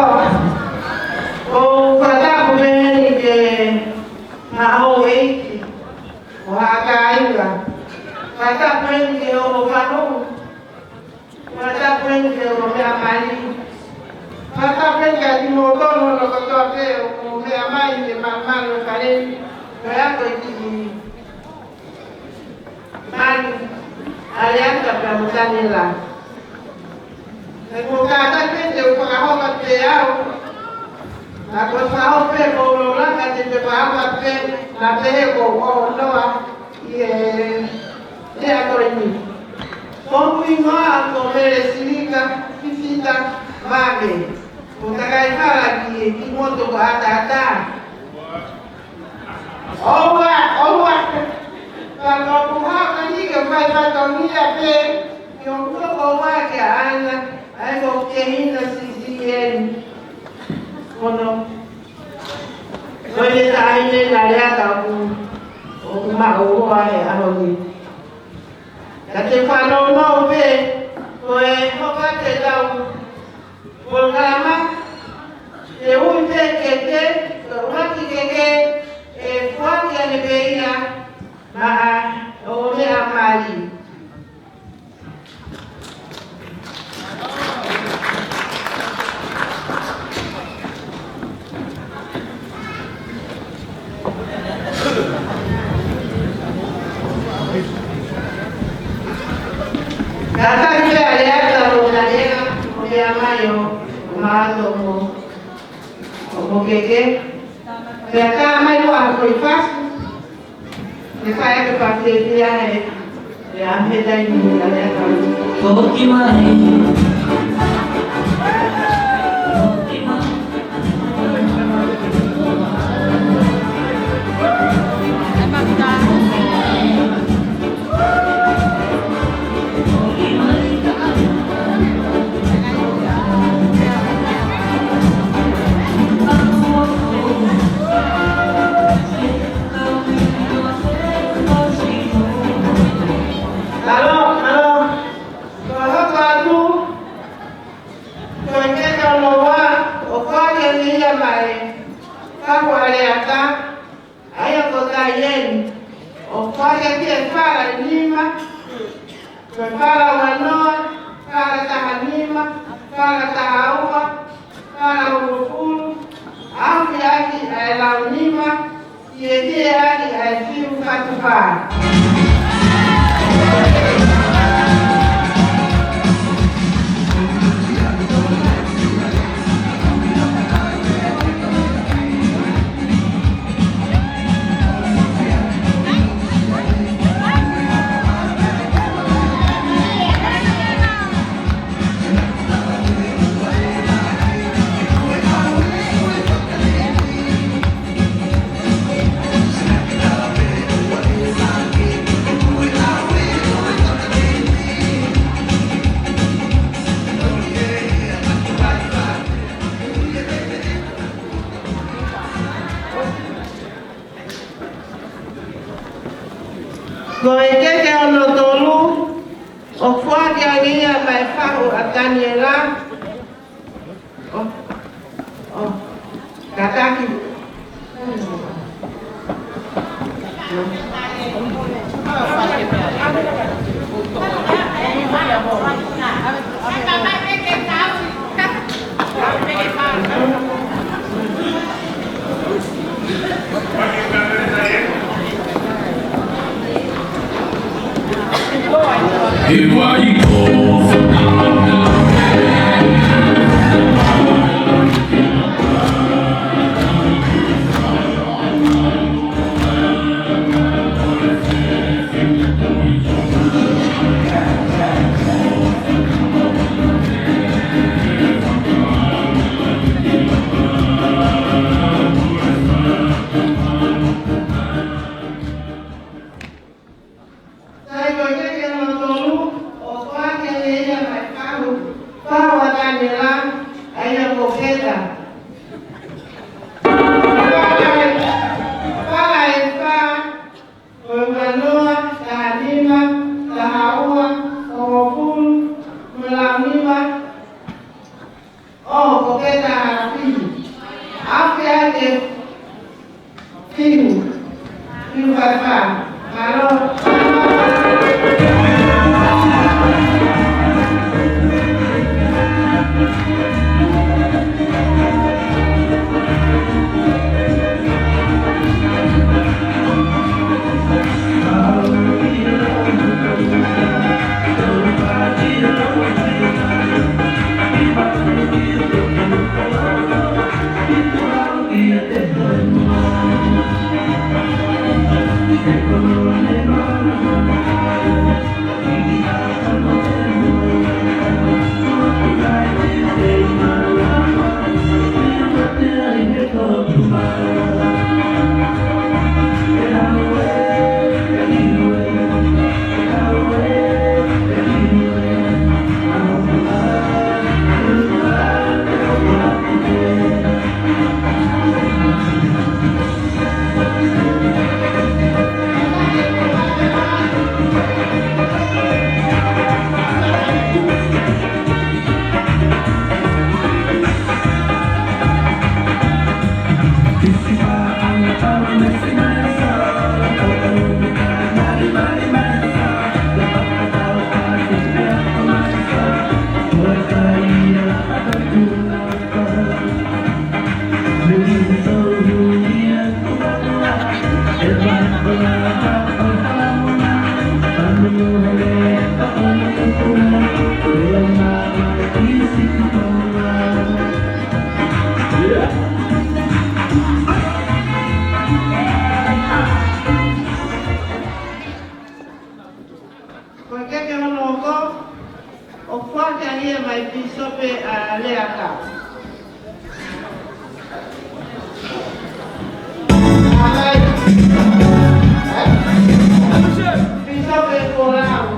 ʻOku ou fakatapu heni ki he houʻeiki ʻo e kāinga. Fakatapu heni ki he ongo fanongo. Fakatapu heni ki he ongo meʻa mali. Fakatapu heni kiate kimoutolu hono kotoa pē ʻoku mou meʻa mai ki he malumalu ʻo e fale ni. Ko e ako ʻi ki Mani, ʻAleata pea mo Taniela. Naʻa ku kātaki pē te u fakahoko atu pē au. Naʻa ku fakahoko pē ko u langa te u fakahoko atu pē, naʻa pehē ko u ʻonoa ʻi he lea ko eni. Ko hoku hingoa ko Mele Silika Fifita Vave. Ko u takai fala ki, ki moto ko ʻAtaʻatā. ʻOua, ʻoua. Ka ko u hanga ni ke fai fatongia pē, ke u hoko ua ke ana, ʻa ia ko Kehina Sisieni. Kono, ko ʻene taʻahine ʻAleata ʻoku, ʻoku maʻu ua he ʻaho ni. Ka te fanongo pē, ko e hoka te tau polokalama, te u ui pē Keke, ko e ʻuluaki Keke, ʻe foaki ange pē ia, maʻa, ʻo meʻa mai. Kātaki pē ʻAleata mo Taniela, ʻo meʻa mai ʻo, ʻo mato mo, ʻo mo Keke. Pea ka mai ua ko i fasi. Ke fai ake paketia he, he ʻaho he taimi ni ʻAleata. Toki mai. Mālō, mālō. Ko e hoko atu, ko e Keke hono ua, ʻoku foaki ange ia maʻa e fahu ʻAleata, ʻa ia ko Taieni. ʻOku foaki ki he fala ʻe nima, ko e fala ua noa, fala taha nima, fala taha ua, fala hongofulu, ʻaʻahi ʻaki ʻa e lau nima, ʻi he ʻaʻahi ʻa e fiu fatu fā. Ko e Keke hono tolu, ʻoku foaki ange ia maʻa e fahu ʻa Taniela. ʻO, ʻo, kātaki. Pīsope ʻa Leaka. Pīsope Kolau.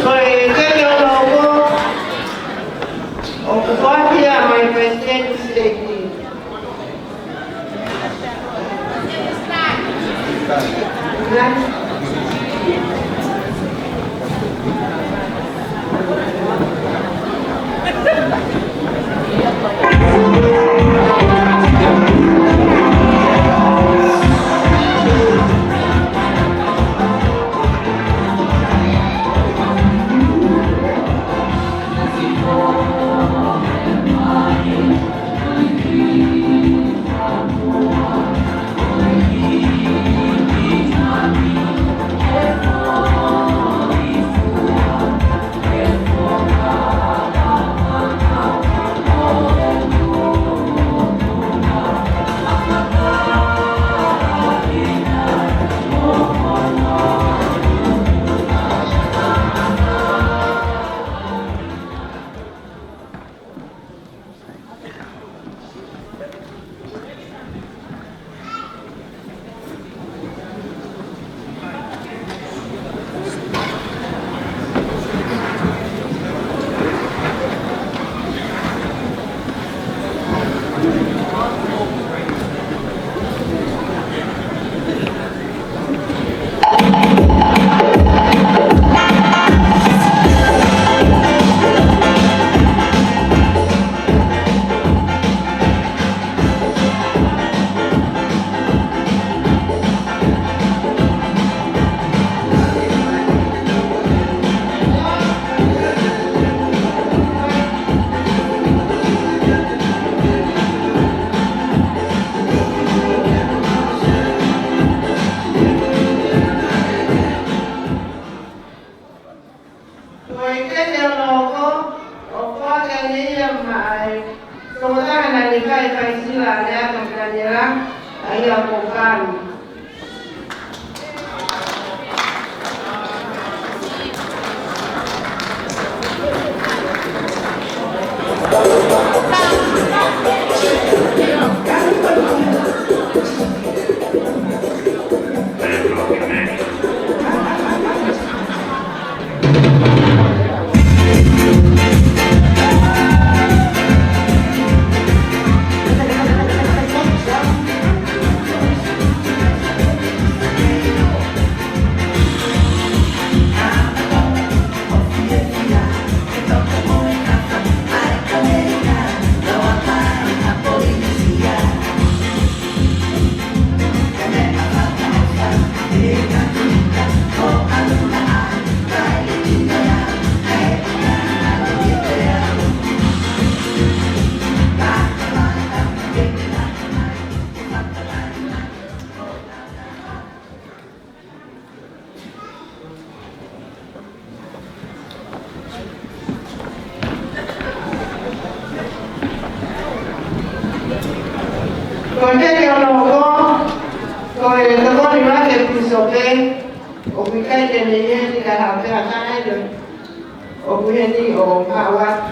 Ko e keke ʻo e loko, ʻoku foaki ia ʻe he Palesiteni Siteiki. Ko e keke ʻo e loko, ʻoku foaki ia maʻa e tokotaha naʻe ʻikai fai sila, Leaka Taniela, ʻa ia ko Kanu. Ko e tokoni ʻa e Pīsope, ʻoku ʻikai ke ne ʻi heni ka ha pea taʻe, ʻoku ʻi heni ʻo haʻu atu.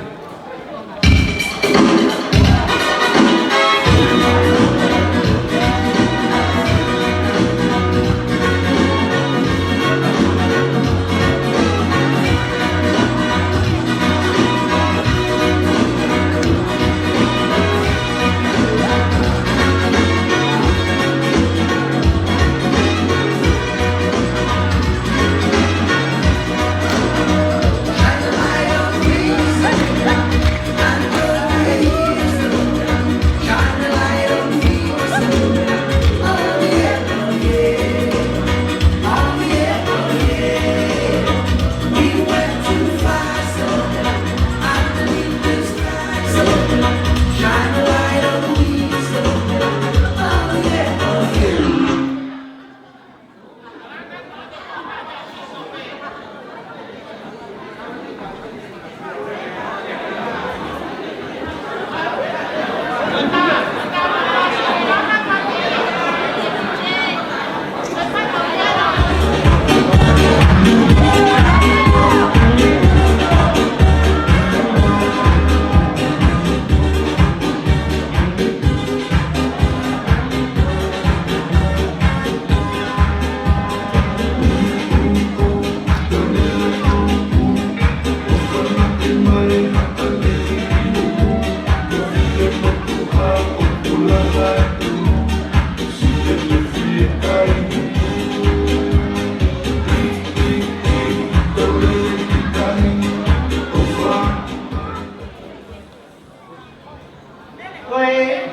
Ko e,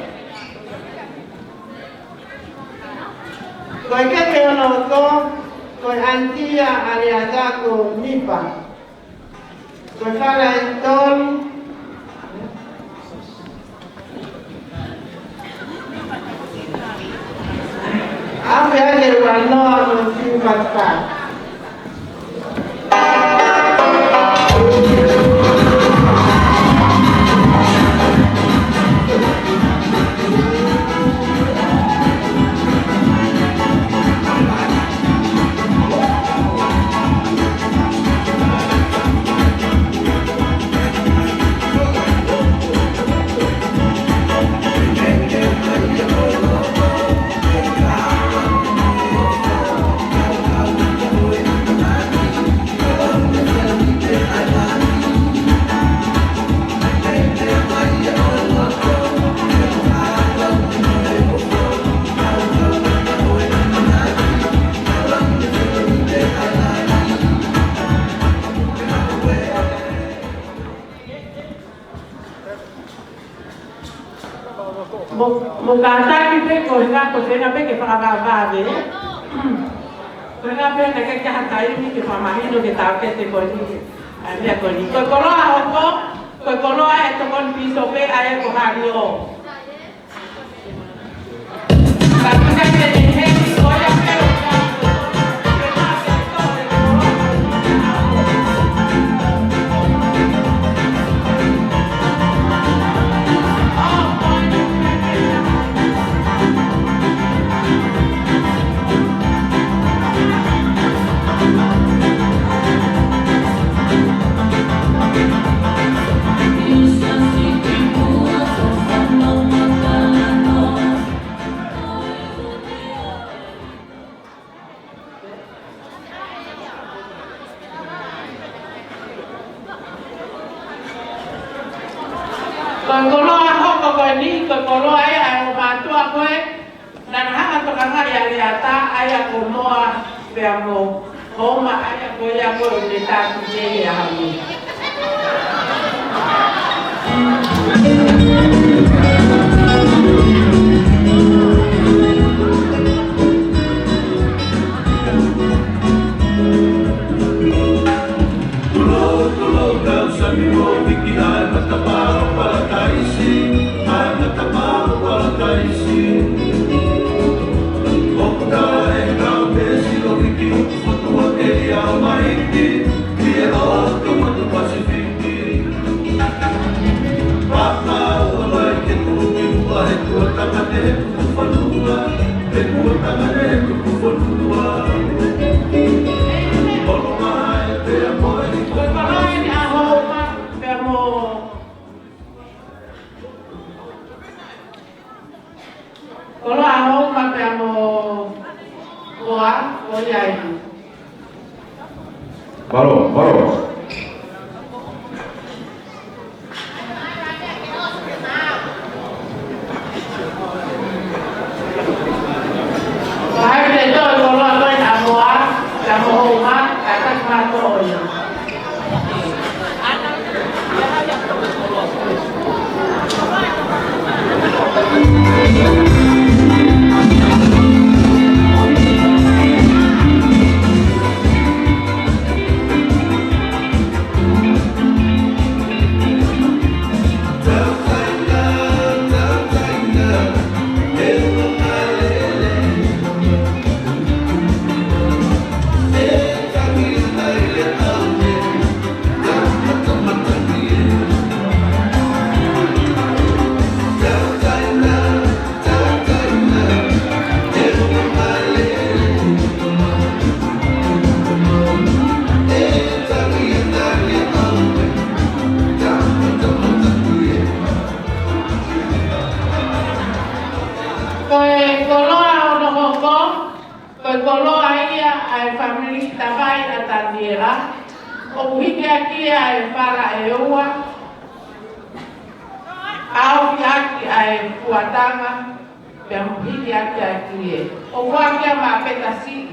ko e keke hono tolu, ko e ʻanitī ʻa ʻAleata ko Nipa. Ko e fale ʻe tolu. ʻAve ake ua noa ko e fiu patupa. Mo, mo kātaki pē ko e ngaahi ko e feinga pē ke fakavavevave. Ko e ngaahi pē naʻe ʻikai ke ʻi ai ha taimi ke fakamahino ke tākete ko eni. ʻA e meʻa ko eni. Ko e koloa hoko, ko e koloa ʻa e tokoni pīsope ʻa ia ko Haliō. Ko e koloa hoko ko eni, ko e koloa ʻa e ʻo mātuʻa ko ē, naʻa na hanga tokangaʻi ʻa ʻAleata, ʻa ia ko Noa, pea mo Homa, ʻa ia ko ia ko ē ʻoku ne tākite ʻi he ʻaho ni. Tulou, tulou, tau sami mo viki ʻa e matapā ʻo Palataisi, ʻa e matapā ʻo Palataisi. ʻOku tala ʻe he kau peesi ʻo viki ʻoku fotu ʻa e ʻao mahiki, ʻi he ʻotu motu Pasifiki. Papa Ko e koloa ʻeni ʻa Houma pea mo, koloa ʻa Houma pea mo Hoa, ko ia eni. Mālō, mālō. Ko hai te tō e koloa ko ē ʻa Hoa, ka mo Houma, ka taki mātou ia. Ko e koloa ʻo Nohoko, ko e koloa ia ʻa e fāmili Tavai ʻa Taniela, ʻoku hiki ʻaki ia ʻa e fala ʻe ua, ʻaofi ʻaki ʻa e fuataga, pea hiki ʻaki ʻa e kilie. ʻOku ʻoatu ia maʻa Peta Siʻi.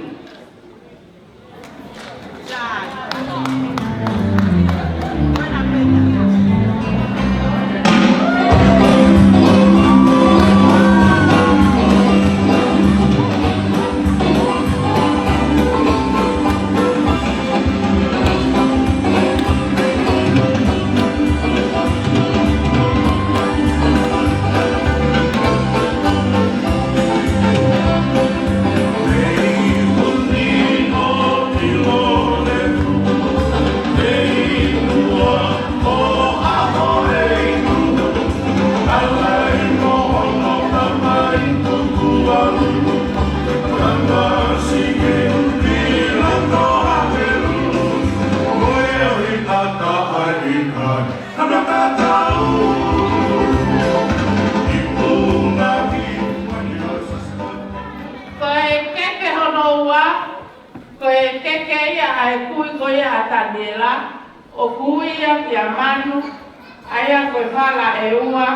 Ko e keke hono ua, ko e keke ia ʻa e kui ko ia ʻa Taniela, ʻoku ui ia kia Manu, ʻa ia ko e fala ʻe ua,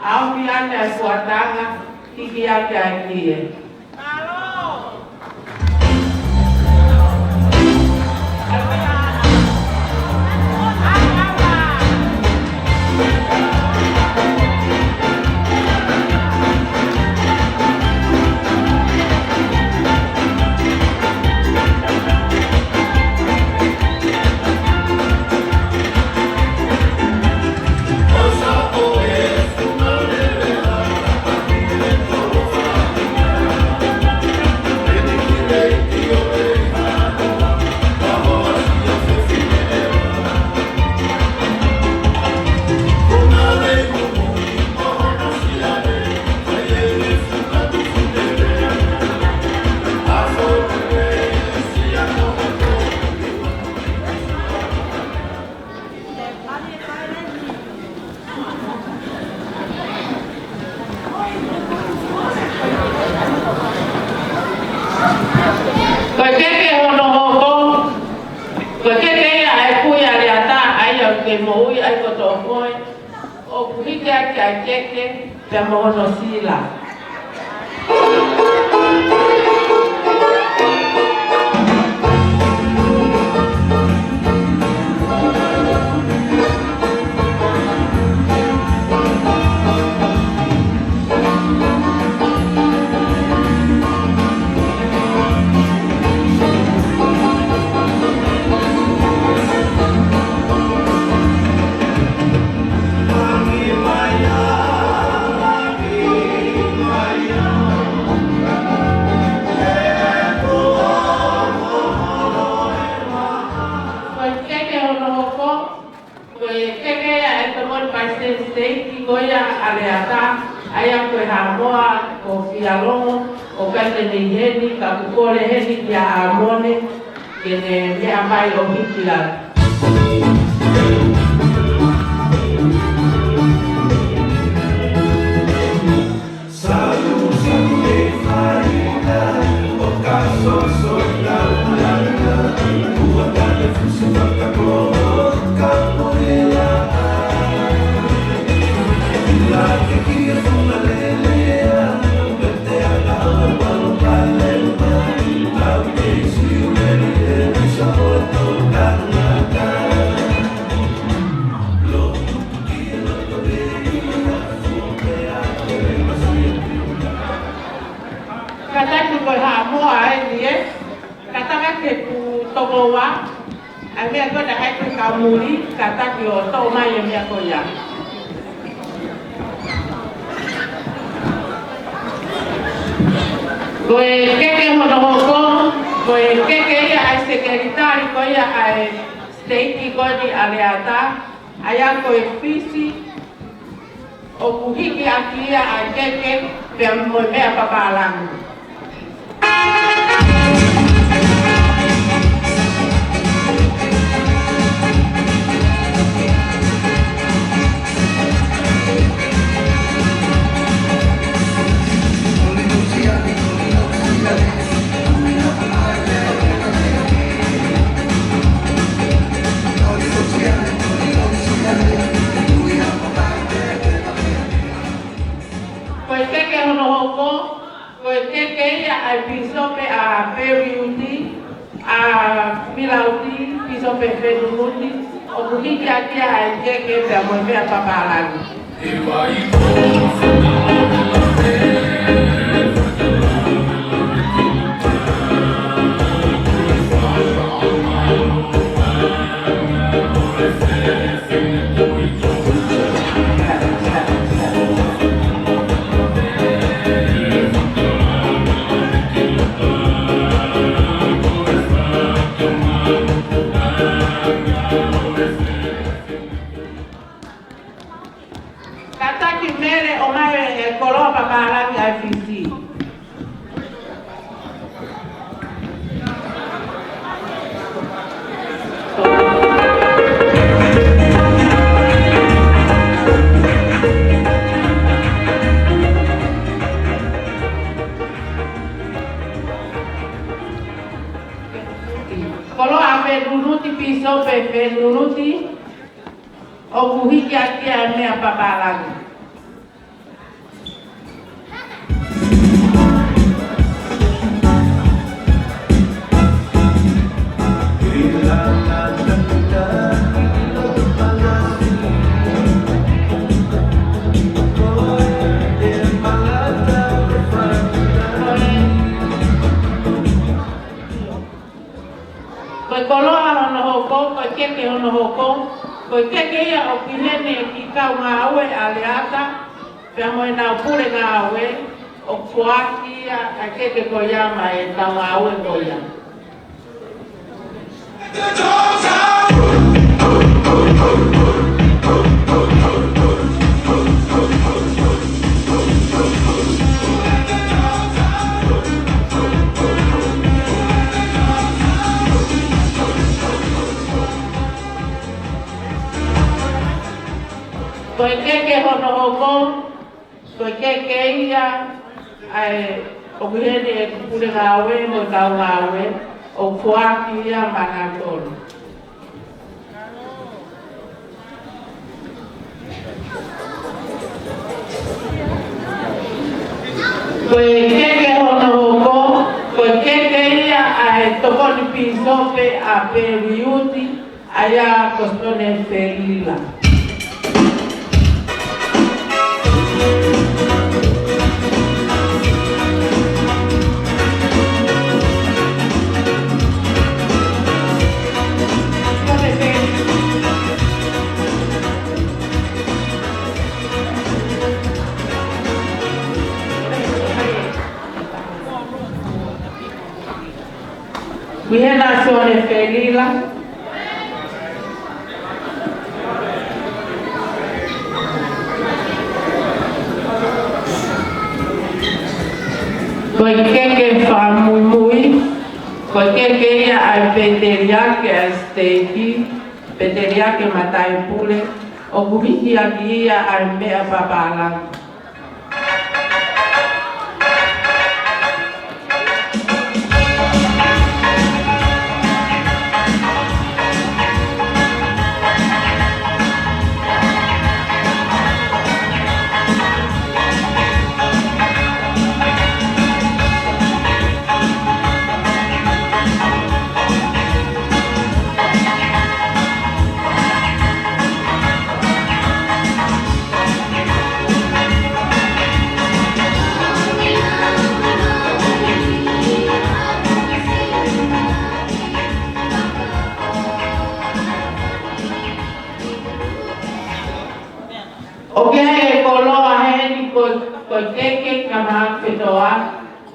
ʻaofi ʻaki ʻa e fuataga, hiki ʻaki ʻa e kilie. Ko e keke hono hoko, ko e keke ia ʻa e kui ʻa Leata, ʻa ia ʻoku kei moʻui ai kotoa ko ē, ʻoku hiki ʻaki ʻa e keke, pea mo hono sila. Ko e keke hono hoko, ko e keke ia ʻa e Tonga Pacific State, ko ia ʻa Leata, ʻa ia ko e Haʻamoa, ko Fialongo, ʻoku Ke ne ʻi heni, ka ʻoku kole heni kia ʻAmone, ke ne meʻa mai ʻo hiki lalo. Kātaki ko e Haʻamoa eni ē. Kātaki ke ku tokoua. ʻA e meʻa ko ena ʻai ke ka muli, kātaki ʻo toʻo mai e meʻa ko ia. Ko e keke hono hoko, ko e keke ia ʻa e sekelitali ko ia ʻa e siteiki ko eni ʻa Leata, ʻa ia ko e Fisi, ʻoku hiki ʻaki ia ʻa e keke pea mo e meʻa papālangi. Ko e keke hono hoko, ko e keke ia ʻa e pīsope ʻa Peliuti, ʻa Milauti, Pīsope Fenunuti, ʻoku hiki ʻaki ia ʻa e keke pea mo e meʻa papālangi. Kātaki Mele ʻo ʻomai e koloa papālangi ʻa e Fisi. Koloa ʻa Fenunuti, Pīsope Fenunuti, ʻoku hiki ʻaki ia e meʻa papālangi. Ko e koloa hono hoko, ko e keke hono hoko, ko e keke ia ʻoku ʻi heni e kiʻi kau ngāue ʻa Leata, pea mo ʻenau pule ngāue, ʻoku foaki ia ʻa e keke ko ia maʻa e kau ngāue ko ia. Ko e keke hono hoko, ko e keke ia ʻa e ʻoku ʻi heni e pule ngāue mo e kau ngāue, ʻoku foaki ia maʻanautolu. Ko e keke hono hoko, ko e keke ia ʻa e tokoni pīsope ʻa Peliuti, ʻa ia ko Sione Felila. Ko ena Sione Felila. Ko Ko e keke fakamuimui, ko e keke ia ʻa e pēteliake ʻa e siteiki, pēteliake mataʻi pule, ʻoku hihiaki ia ʻa e meʻa papālangi. ʻOku ʻi ai e koloa heni ko, ko e keke ka maha fetoa,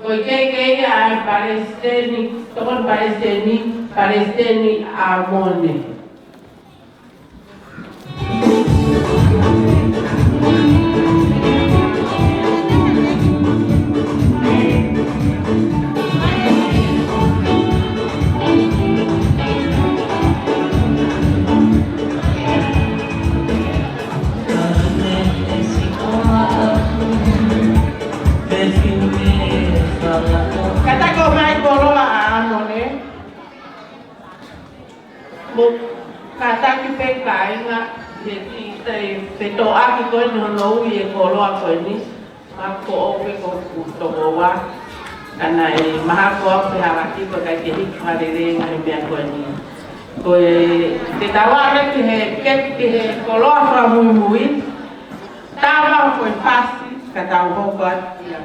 ko e keke ia ʻa e palesiteni, tokoni palesiteni, Palesiteni ʻAmone. Kātaki mai koloa ʻa ʻAmone. Mo kātaki pē kāinga, he kiʻi fetoʻaki ko eni hono ui e koloa ko eni. Mahalo ko ʻoku pē ko ʻeku tokoua. Ka naʻe mahalo ko ʻeku fehālaaki ko e ʻikai ke hiki fakalelei e ngaahi meʻa ko eni. Ko e te tau ʻave ki he, ki he koloa fakamuimui. Tau lau ko e fasi, ka tau hoko atu ia.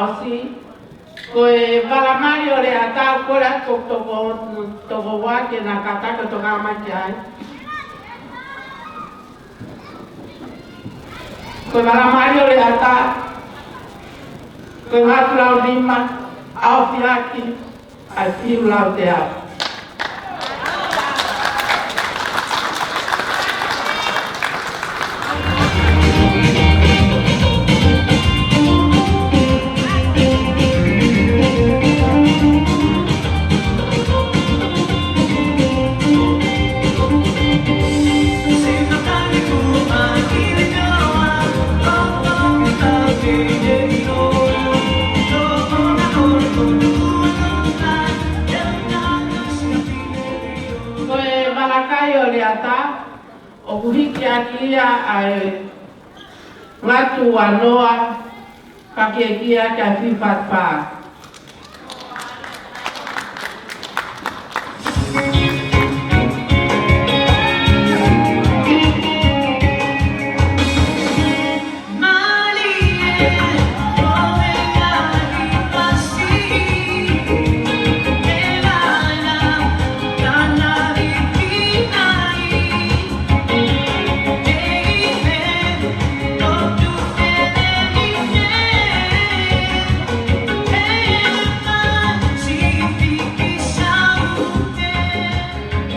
Ko e vala mali ʻo Leata, ko e ʻa e toko, toko, toko ua ke na kātaki ʻo tokanga mai ki ai. Ko e vala mali ʻo Leata, ko e ngaahi lau nima, ʻaofiʻaki ʻa e fiu lau teau. Ko e vala kai ʻo Leata, ʻoku hiki ʻaki ia ʻa e ngatu ua noa, fakakiekie ʻaki ʻa e fiu fā fā.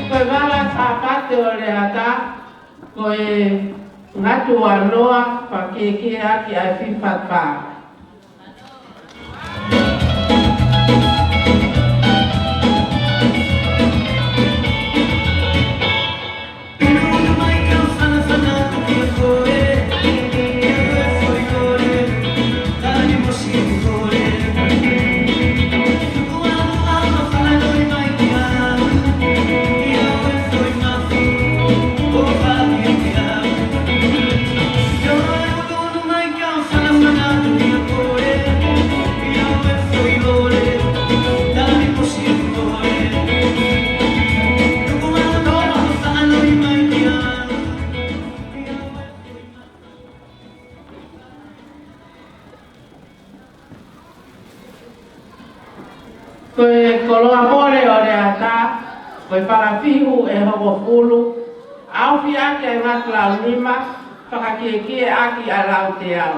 Ko e vala Sāpate ʻo Leata, ko e ngatu ua noa, fakakiekie ʻaki ʻa e fiu fā fā. Ko e koloa mole ʻo Leata, ko e fakafihu ʻe hongofulu, ʻaofiʻaki ʻa e ngatu lau nima, fakakiekie ʻaki ʻa e lau teau.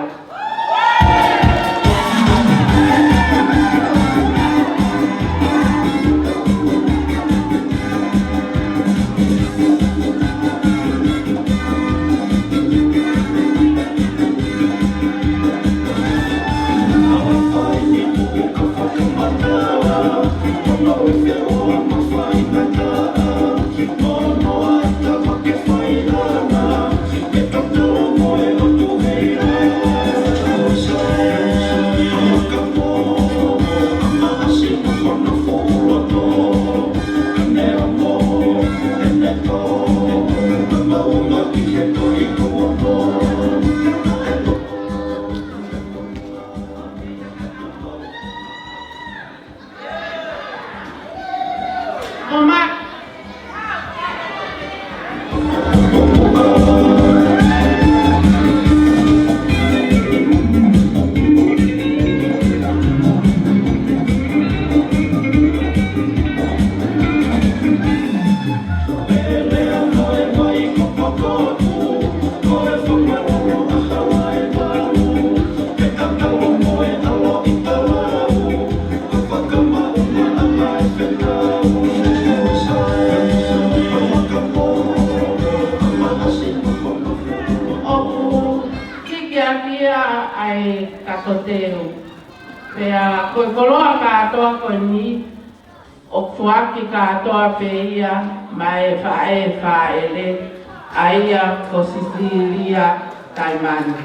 ʻOku hiki ʻaki ia ʻa e kato teu. Pea ko e koloa kātoa ko eni, ʻoku foaki kātoa pē ia maʻa e faʻē fāʻele, ʻa ia ko Sisilia Taimani.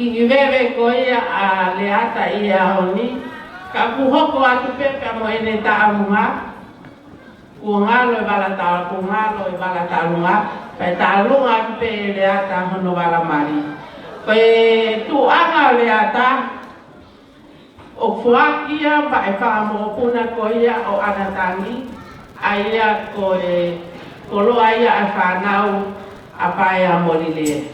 Kiʻi veve ko ia ʻa Leata ʻi he ʻaho ni, ka kuo hoko atu pē pea mo ʻene taʻalunga, kuo ngalo e vala taʻa-, kuo ngalo e vala taʻalunga, pea taʻalunga atu pē ʻe Leata hono vala mali. Ko e tuʻunga ʻo Leata, ʻoku foaki ia maʻa e fanga mokopuna ko ia ʻo ʻAnatangi, ʻa ia ko e koloa ia ʻa e fānau ʻa Paea mo Lile.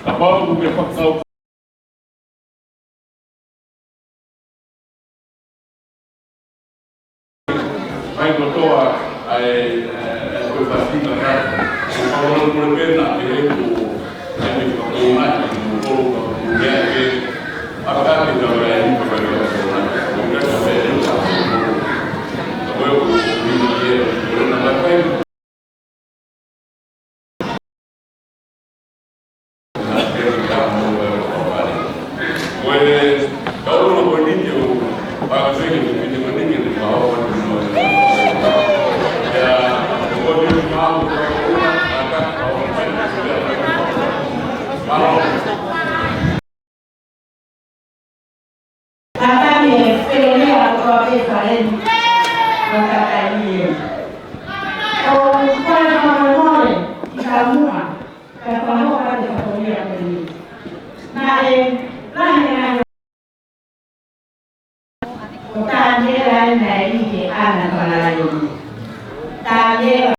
Kapau ʻoku ke fakakau mai kotoa ʻa e, ʻa e, ʻa e ko e pāsika ka, ʻoku ou kole pē naʻa ke hepo ʻa e meʻa ko ena, ʻoku ou kole pē ʻa e pāsika ka ʻi ai ko e pāsika ko ena, ʻoku ou kole pē ʻa e pāsika ko ena, ʻoku ou kole pē ʻa e pāsika ko ena. Tata ni e fele a koa pe fale ni. Ko tata ni e. ʻOku ou fakamolemole ki he kaumuʻa, kae fakahoa atu e fatongia ko eni. Naʻe lahi e ngaahi. Ko Taniela ʻa ia naʻe ʻi he ʻana ʻo e laione. Taniela.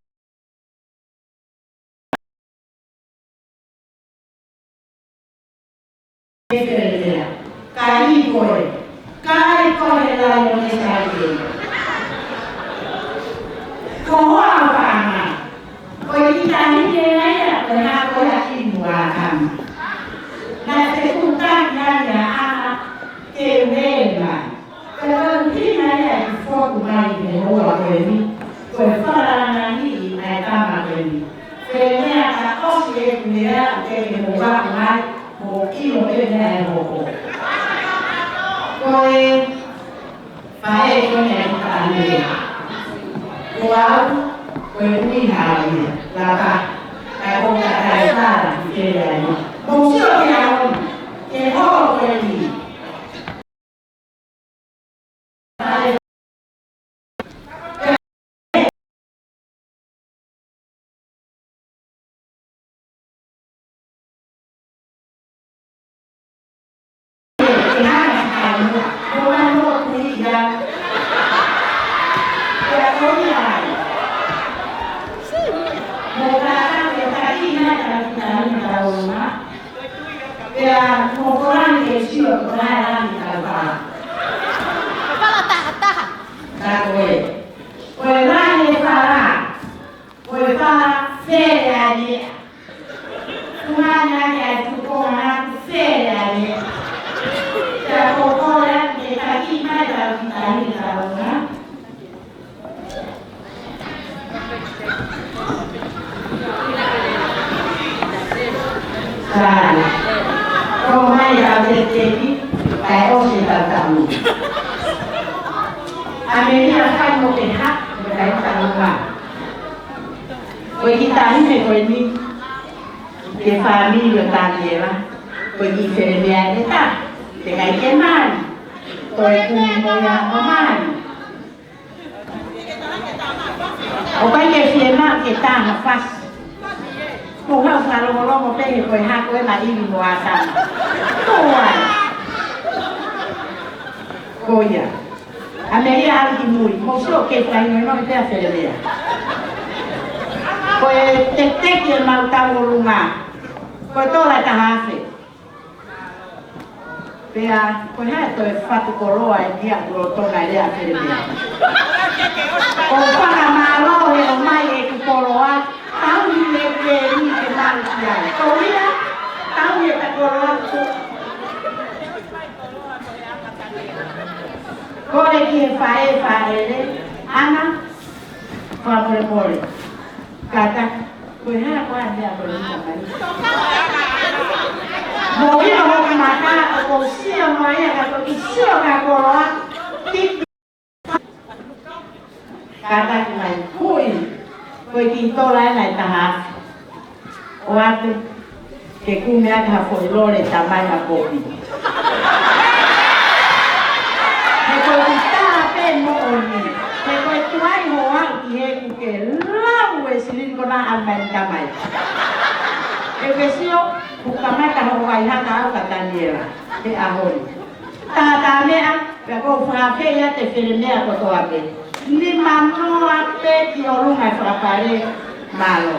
Ka ʻi koe, ka ʻi koe he laione ka ʻi koe. Ko hoa ʻo e ʻana. Ko e kiʻi taʻahine ia, ko e hā ko e hā ki muʻa kama. Naʻe fekutaki ai ʻa ʻAna ke ue mai. Ka ko e ʻuhinga ia ʻi he fotu mai ki he houa ko eni, ko e fakalangilangiʻi ʻa e tama ko eni. Pea meʻa ka ʻosi e kuia ʻoku ke ke mou vaku mai, mou ʻilo pē meʻa ʻe hoko. Ko e faʻē ko eni ʻa e taʻahine. Ko au, ko e ʻuhinga au ia, laka, ka ko ka kai fara, ke le ai. Mou sio ki au, ke hoko ko eni. Sai. Ko mai au te teki, kae ʻosi e taʻu taʻu. ʻAmelia fai mo ke ha, mo ke ha taʻu ma. Ko e kiʻi taʻahine ko eni, ki he fāmili ʻo Taniela, ko e kiʻi Felemea ʻe taha, teʻeki ai ke mali, toe kumi mo ia ʻo mali. ʻOku ʻikai ke fiemaʻu ke tā ha fasi. Ko e hā e fakalongolongo pē he ko e hako ē naʻe ivi mo Atama. Ko ai. Ko ia. ʻAmelia ʻalu ki mui. Mou sio ki he faingoingoa pē ʻa Felemea. Ko e teteki ʻemau tauʻolunga. Ko e tola ʻe taha afe. Pea, ko e hā e toe fatu koloa eni ia kuo tō nai lea Felemea. ʻOku ou fakamālō he ʻomai ʻeku koloa, tauhi ʻeku lēlí ke malu ki ai. Ko ia, tauhi ʻeta koloa ko. Kole ki he faʻē fāʻele, ʻAna, fakamolemole. Kātaki, ko e hā koā e meʻa ko eni mai? Mou ʻilo hoku maka, ʻoku ou sio mo ia ka ko e sio ka koloa, tiki. Kātaki mai, hui, ko e kiʻi tola ena ʻe taha afe. ʻOatu, ke kumi atu ha foʻi lole tamai ma kopi. He ko e kiʻi tala pē moʻoni. He ko e tuai hoʻo aʻu ki heʻeku ke lau e silini ko ena ʻa mai tamai. ʻE ke sio, kuo kamata hoʻo vaihaka au ka Taniela. He ʻaho ni. Tātā meʻa, pea ʻoku ou fakaafeʻi atu e Felemea kotoa pē. Nima noa pē ki ʻolunga e fakapale, mālō.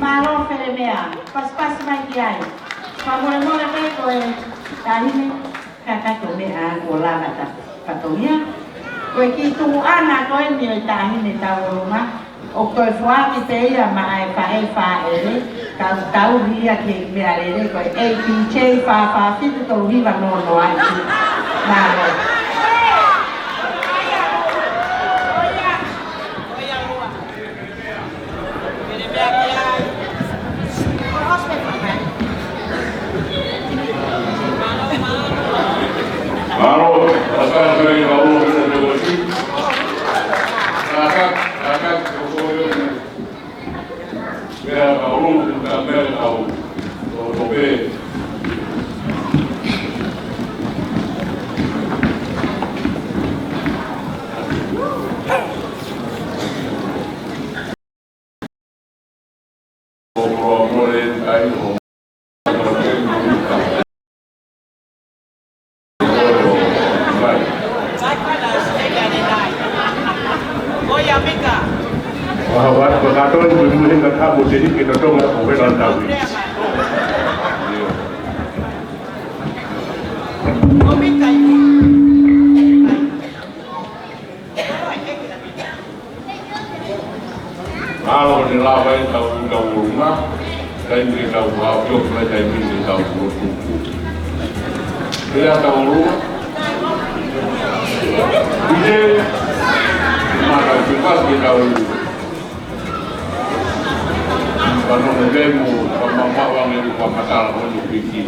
Mālō Felemea, pasipasi mai ki ai. Fakamolemole pē ko e taʻahine, kātaki ʻo meʻa kuo lava ʻeta fatongia. Ko e kiʻi tuʻunga ko eni ʻo e taʻahine tauʻolunga, ʻoku toe foaki pē ia maʻa e faʻē fāʻele, ka ʻoku tauhi ia ki he meʻalele ko e A P J fā fā fitu tolu hiva noa noa. Mālō. Mālō, ʻa e kātaki, kātaki, kātaki, ko e pea ka ʻolunga ka mele ka ʻo, ʻo, ʻo pē. Taimi ke tau haʻu, ʻio, fai taimi ke tau lotu. Pea tau lua. ʻIte, mata ke pasi ke tau lua. Pano ne vemo, pamamau ange ni pamata la honi piki.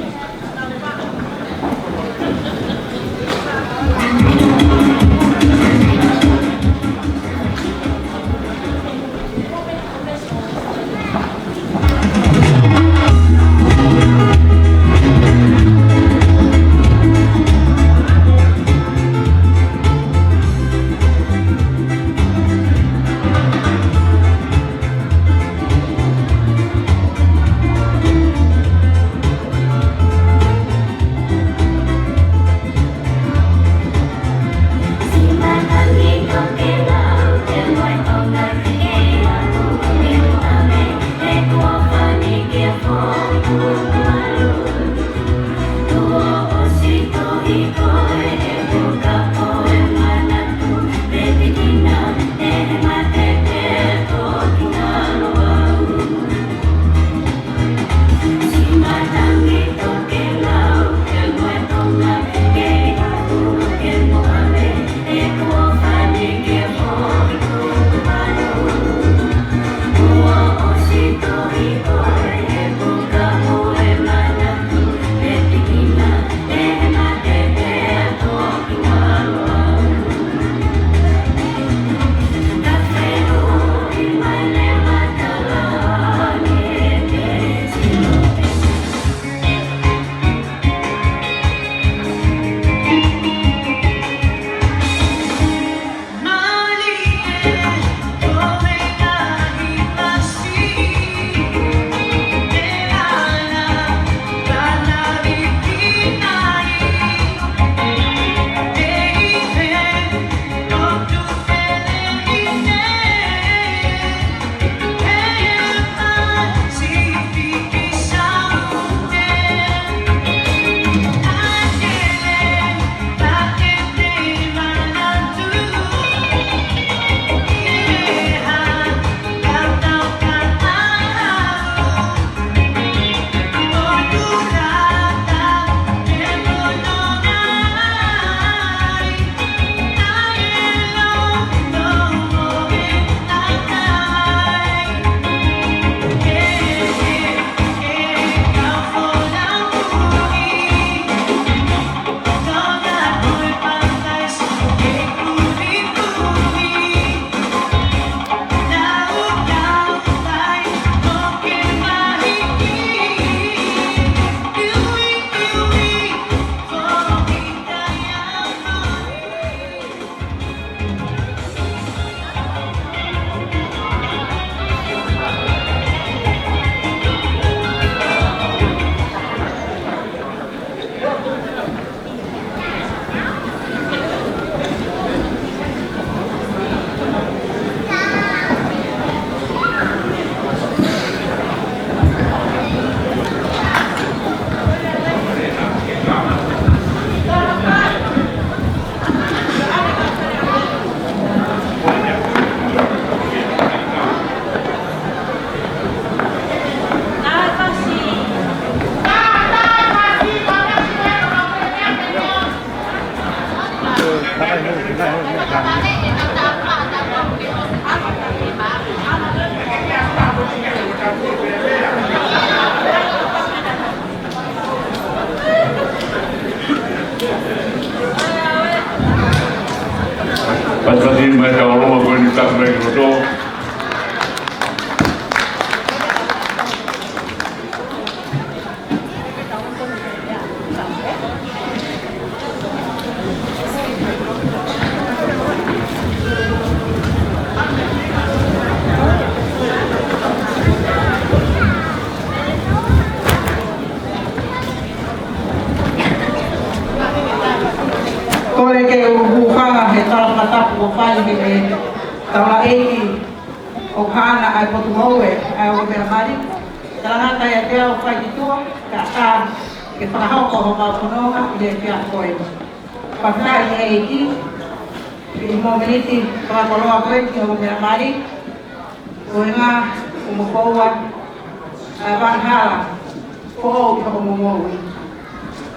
Pasipasi mai ka ʻolunga ko eni, tapu mai ki loto. Kole ke u hūfanga he tala fakatapu kuo fai ʻe he taulaʻeiki ʻo Hana ʻa e Potumoʻue ʻa e Ongo Meʻa Mali. Talangata ʻiate au ʻo fai ki tuʻa, kae ʻatā ke fakahoko homau fononga ʻi he efiafi ko eni. Fakafetaʻi ʻEiki, ʻi he momeniti fakakoloa ko eni ki he Ongo Meʻa Mali, ko e ngaahi ʻo Mokoua, ʻa e vaʻa hala foʻou ʻi hoʻomou moʻui.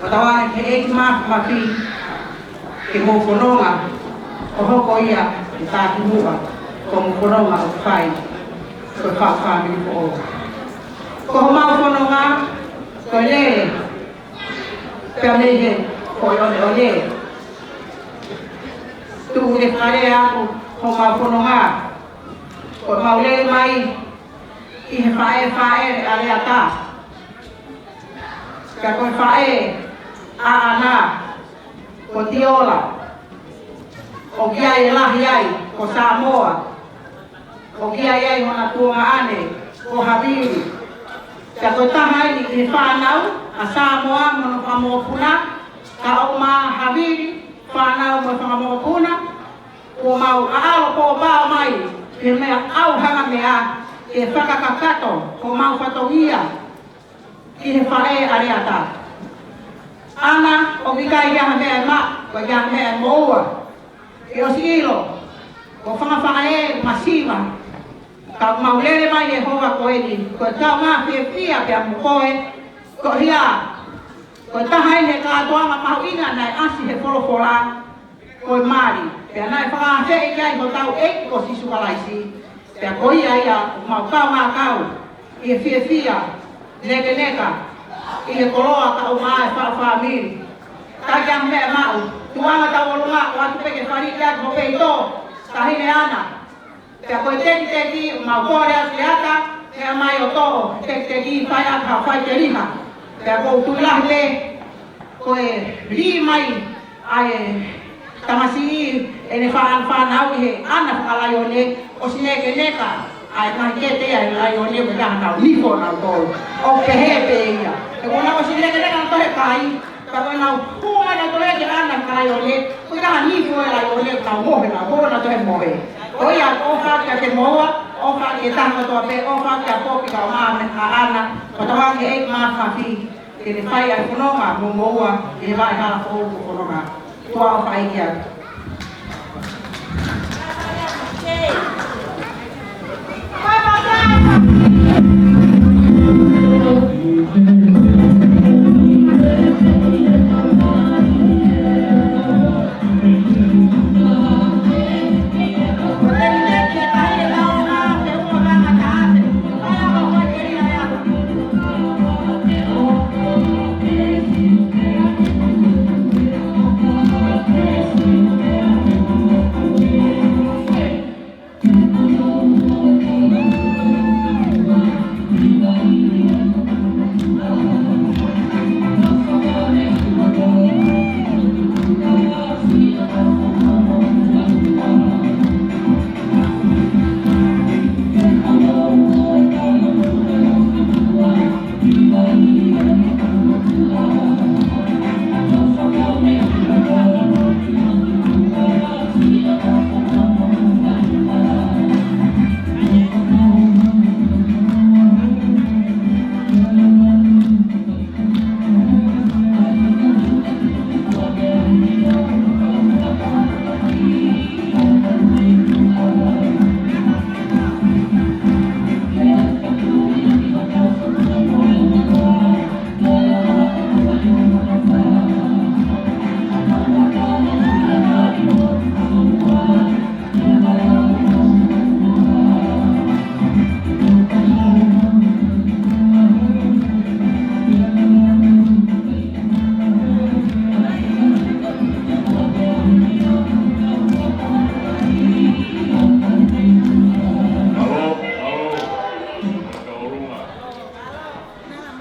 Fakatauange ki he ʻEiki Mafimafi ke mou fononga ʻo hoko ia ko e takimuʻa ʻo hoʻomou fononga ʻoku fai ko e faʻu fāmili foʻou. Ko homau fononga ko e lele pea mei he foʻi ʻoleʻole. Tuku ke fakalea atu homau fononga ko ʻemau lele mai ʻi he faʻē Faʻele ʻa Leata. Pea ko e faʻē ʻa ʻAna ko Tiola, ʻoku ʻi ai e lahi ai ko Samoa, ʻoku ʻi ai ai hona tuongaʻane ko Havili. Pea ko e taha eni ʻi he fānau ʻa Samoa mo hono fanga mokopuna, kaeʻumaʻā Havili, fānau mo e fanga mokopuna, kuo mau ʻaʻalo pōpao mai ki he meʻa ʻauhanga meʻa ke fakakakato homau fatongia ki he faʻē ʻa Leata. ʻAna, ʻoku ʻikai ha meʻa ʻe maʻu, ʻikai ha meʻa ʻe moua. Ke ʻosi ʻilo, ko e fanga faʻē masiva, ka ʻoku mau lele mai he houa ko eni, ko e kaungā fiefia pea mo koe, ko ia, ko e taha eni he kātoanga mahuʻinga naʻe ʻasi he folofola, ko e mali, pea naʻe fakaafeʻi ki ai hotau ʻEiki ko Sīsū Kalaisi, pea ko ia ia ʻoku mau kaungā kau ʻi he fiefia, nekeneka, ʻi he koloa kaeʻumaʻā e faʻu fāmili. Ka ʻikai ha meʻa ʻe maʻu, tuʻunga tauʻolunga, ʻoatu pē ke faliʻi atu ho peito, taʻahine ʻAna. Pea ko e tekiteki, mau kole atu ki he ʻata, meʻa mai ʻo toʻo tekiteki, fai atu ha faiteliha. Pea ʻoku ou tui lahi pē, ko e lī mai ʻa e tamasiʻi ʻene fānau ʻi he ʻana fakalaione, ʻosi nekeneka ʻa e ngaahi kete ʻa e laione, mo e taha nau nifo nautolu. ʻOku pehē pē ia. He kuo nau ʻosi nekeneka nautolu he kai, ka ko ʻenau hū mai nautolu ki he ʻana fakalaione, ko e taha nifo e laione, nau mohe, nau mohe nautolu he mohe. Ko ia, ʻofa atu kiate kimoua, ʻofa atu ki he taha kotoa pē, ʻofa atu kia Popi kaeʻumaʻā ʻAna, ko e tauange ʻEiki Mafimafi ke ne fai ʻa e fononga mo moua ʻi he vaʻa hala foʻou ko e fononga. Tuʻa ʻofa ʻEiki atu. Mālō, mālō. Ka ʻolunga.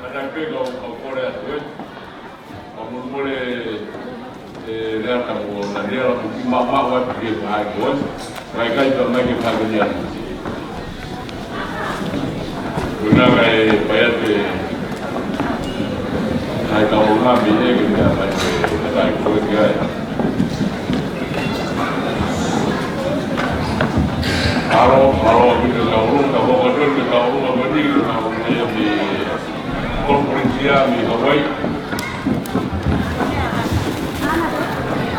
Ka naʻe pē kau, kau kole atu, ē. Ka mou mole, ē, lea ka mo na lea la mo ki ma, ma wa ki ma ai ko. Mai kai ka mai ke pa ke ni atu. Ko na kai pa ia te. Ai ka o ma mi e ke mea mai ke, ke kai ko ke ai. Mālō, mālō ki he kau ʻolunga, ka mo ka tonu ke kau ʻolunga mo ni ke kau ʻolunga ia mi Kolopolinisia mi Hawaii.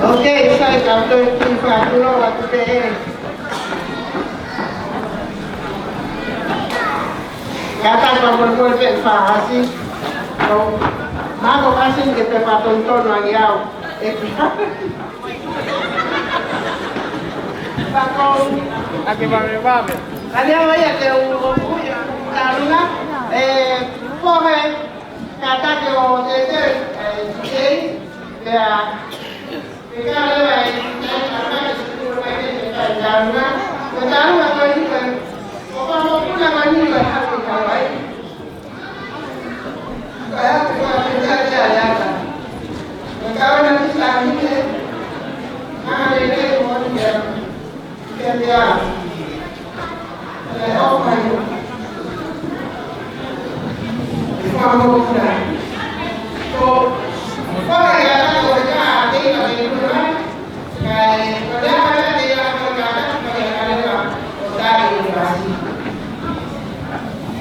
Ok, sai, tau toe ki fakatulo atu pē. Kātaki pea mo e pē fāsini. Ko, mako fāsini ke pē fatonutonu ange au. ʻE ki. Pea ko. Ake vave vave. Ka lea mai ia ke u, u, u, tālunga. ʻE, pohe. Kātaki ʻo tete, ʻe, tete. Pea.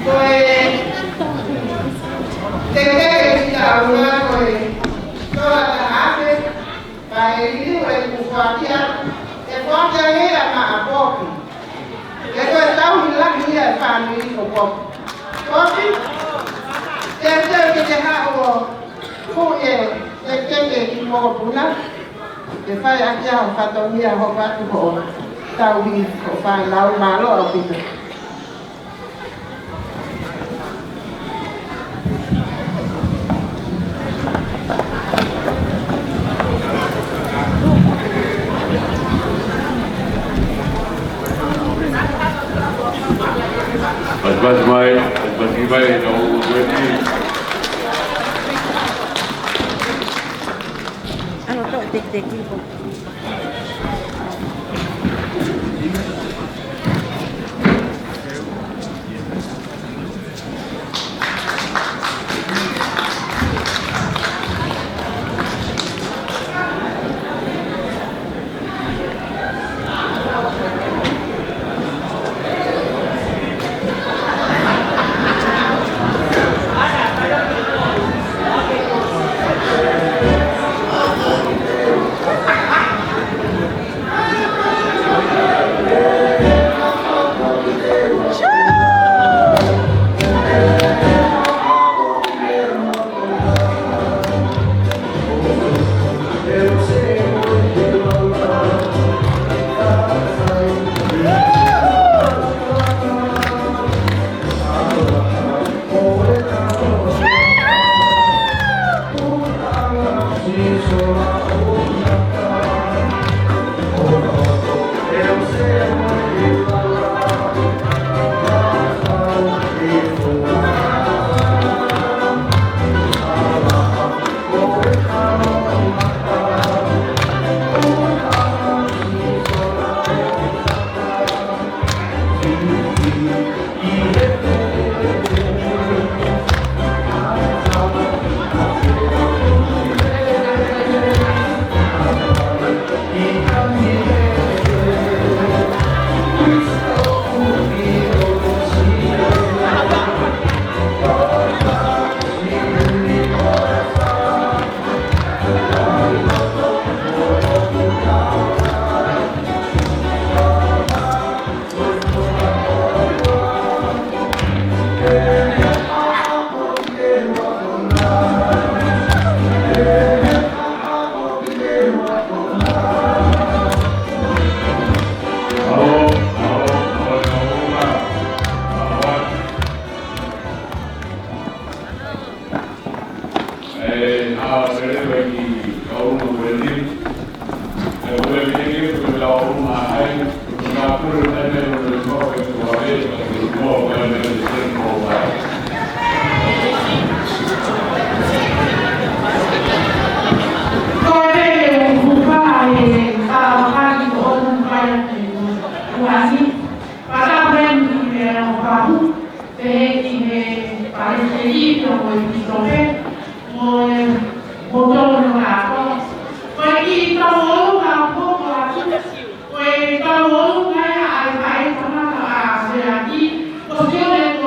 Ko e teke ki ta una ko e tola ta afe, ka e liliu e kufatia, e kufatia nge ia ma a poki. Ke ko e tau hila hia e fāmili ko poki. Poki, te te ke te haʻo, ko e, te te ke ki mokopuna. Ke fai ʻaki ʻa e fatongia ho fatu ho. Tau hi ho fānau mālō ʻaupito. Pasipasi mai, pasipasi mai, tau uepi. Ano to, teki, teki, po. Pea tapu heni ki he ʻOfahu, pehē ki he palesiteni pea mo e pīsope, mo e, mo tonu kātoa. Ko e kiʻi tau ʻolunga ʻoku hoko atu, ko e tau ʻolunga ia ʻa e faʻē tangata ʻa Seaki, ko Sione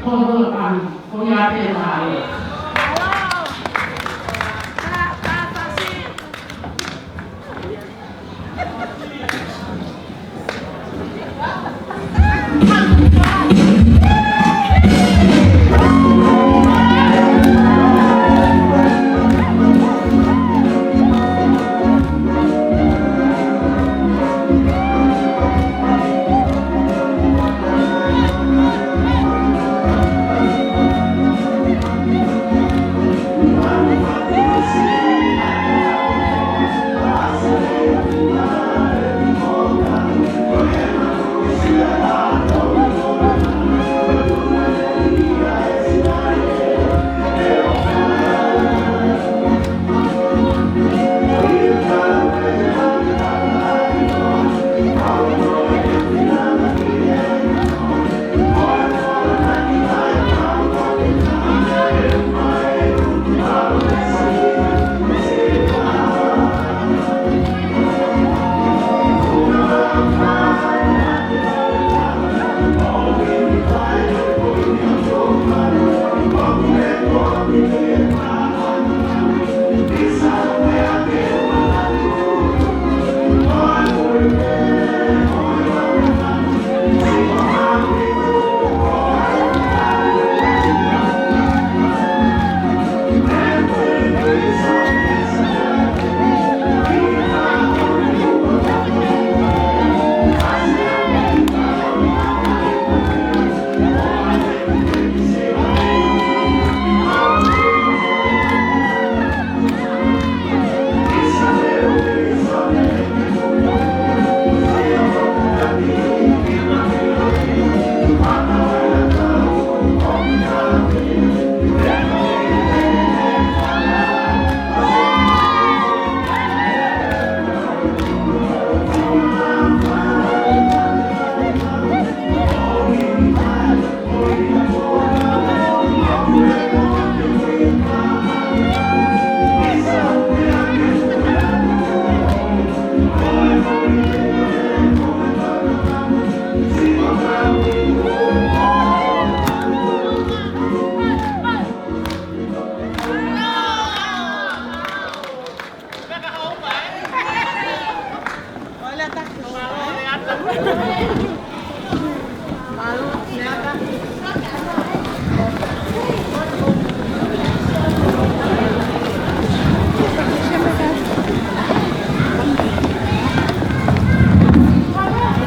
Ko ia pē mālō.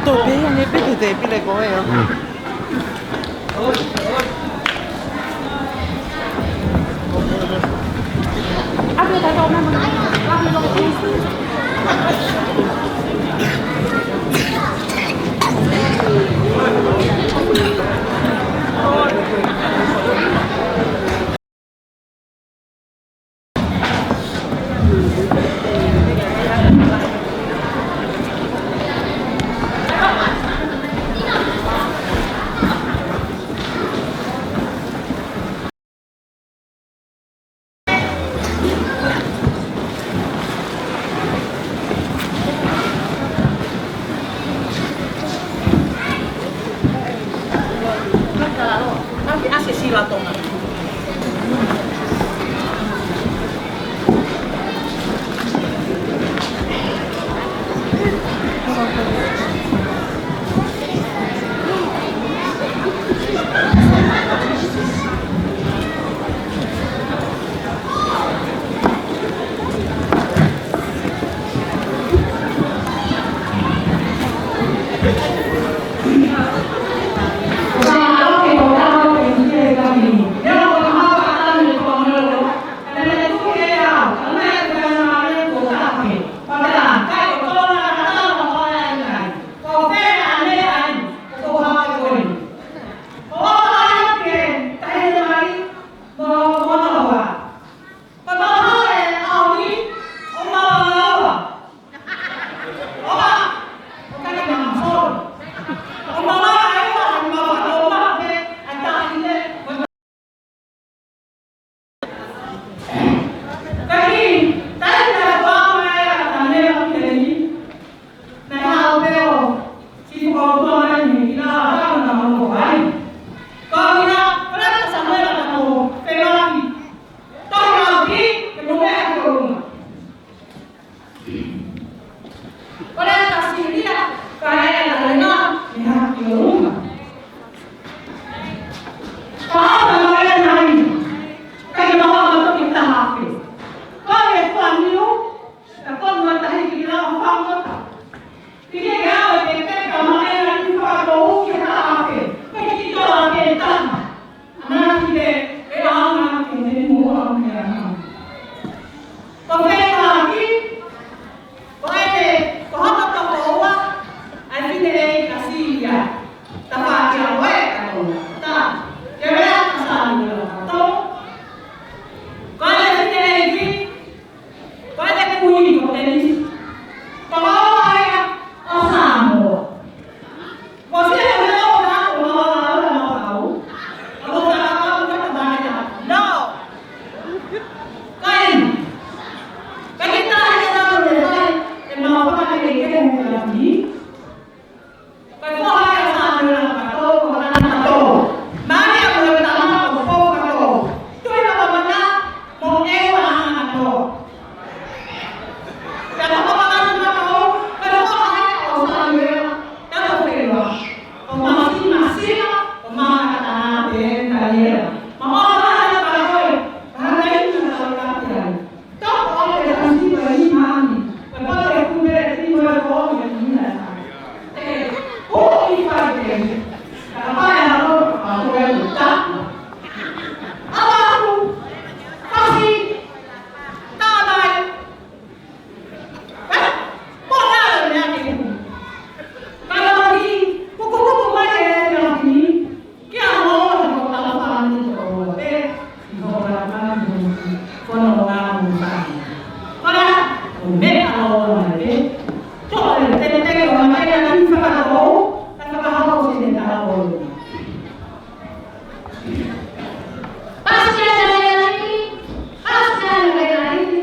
Tō pē, ʻange pē te te pile ko ē, ʻo. Mm. ʻe ʻaonga ke ne muʻa ʻaonga. Ko fē taha ki, ko ʻene, ko hono tokoua, ʻa e fineʻeiki ʻa Silia. Tafaʻaki ʻa koe ka ko ta. Ke lea ka Sāmiuela ka to. Ko ʻene fineʻeiki, ko ʻene kui ko Tenisi. Tokoua ia ʻo Samoa. Ko e fē ʻa e meʻa ʻoku tau maʻu ʻa e ʻaonga maʻu kau? ʻA e ʻaonga maʻu kau ka ta mane ta. No. Kai. Ka kita ʻi he ʻaonga ʻe fai, ʻe maʻu fakakehekehe he lahi. Ko e foha ia ʻo Sāmiuela ka to, ko Hana ka to. Malia mo e tama ko Pō ka to. Tui na mamana, mo e wa Hana ka to. Pea ko Hana ka to, ko e foha ia ʻo Sāmiuela, ka ko Pēlua. Ko Masi, Masila, ko Maka ka ta na pē Taniela. Ma o Hana ka to, Hana ka to, Tau ʻo e tasi ko e nima ni, ko e pale kupe ni ko e komi e nima sa. Te ke, ʻo i fai te ni, ka ka pae ʻa lo, ka ko e uta. ʻAvaku, kasi, tālai. Eh? Mo nā lo mea ke ku. Ka lo ni, pukupuku mai e ni. Kia moa ko tau fāmili ko ʻoua pē, ʻi hoʻo laka mo hono ngāue. Kona, ʻo mea ka ʻoua mai pē. Tō e tētē o mai na ki fakatou, ka fakahoko sine tā ʻoua. Pasi ana lelani, pasi ana lelani.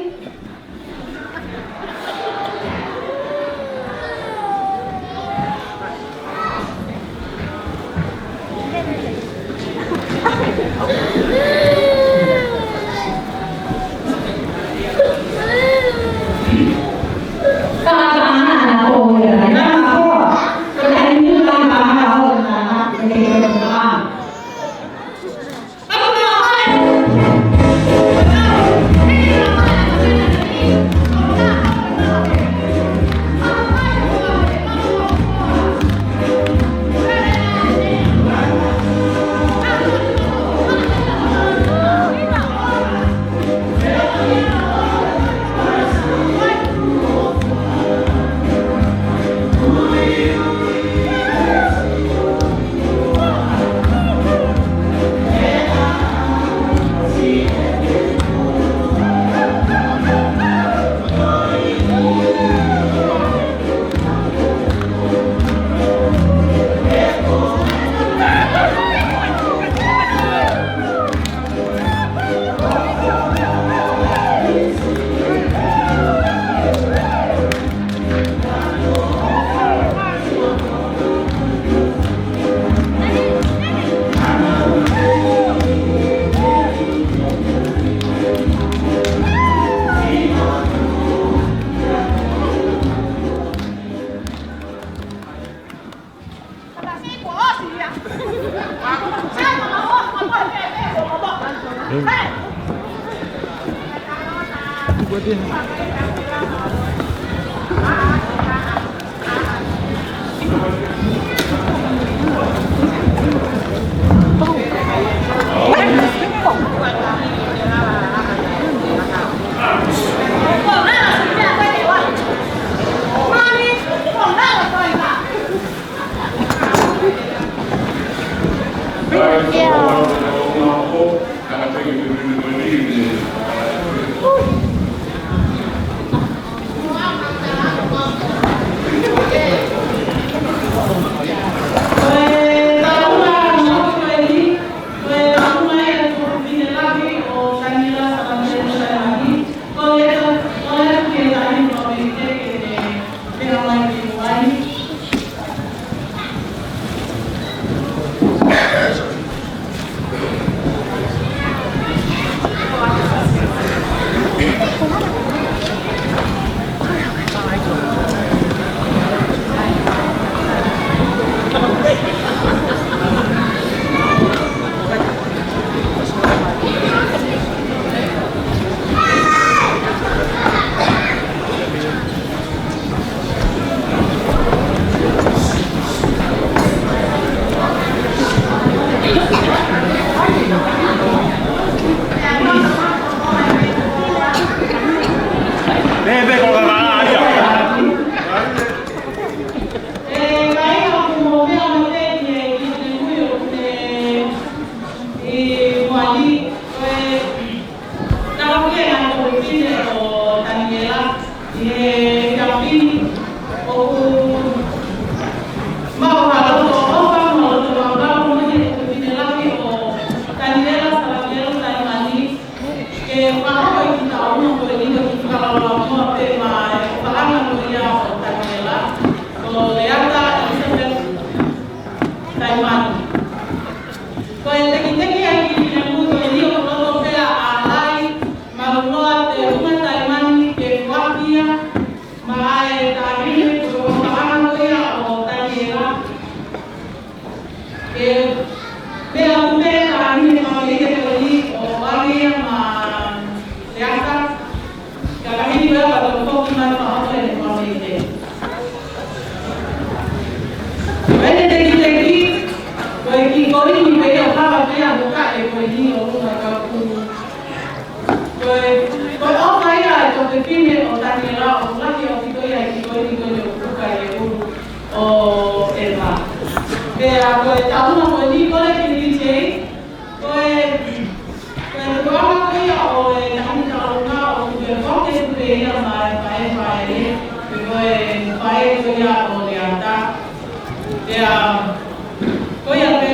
Fakahoko e kiʻi taʻu ko eni ko e kiʻi fakalaulaunoa pē maʻa e ʻofaʻanga ko ia ʻo Taniela, ko Leata Elizabeth Taimani. Ko e tekiteki ʻa e kiʻi finemui ko eni ʻoku loto pē ʻa Lai Maluloa Teunga Taimani ke foaki ia maʻa e taʻahine ko e ʻofaʻanga ko ia ʻo Taniela. Ke meʻa atu pē taʻahine fāmili ko eni ʻo ʻoange ia maʻa Leata. Ka ka hili ko ia ka toki foki mai fakahoko ʻene fāmili. Ko ʻene tekiteki, ko e kiʻi koini pē ia ʻo kava pē ia mo kae ko eni ʻo ʻuhinga ka ku Ko e, ko e ʻofa ia ʻa e toketā fefine ʻo Taniela ʻoku lahi ʻaupito ia ʻi he kiʻi koini ko eni ʻoku puka ʻi he ʻulu ʻo ʻEva. Pea ko e taʻu ko eni ko e kiʻi D J, ko e, ko e tuʻunga ko ia ʻo e ngaahi taʻu ʻoku ke foki atu pē ia maʻa e faʻē faʻē, pe ko e faʻē ko ia ʻo Leata. Pea, ko ia pē,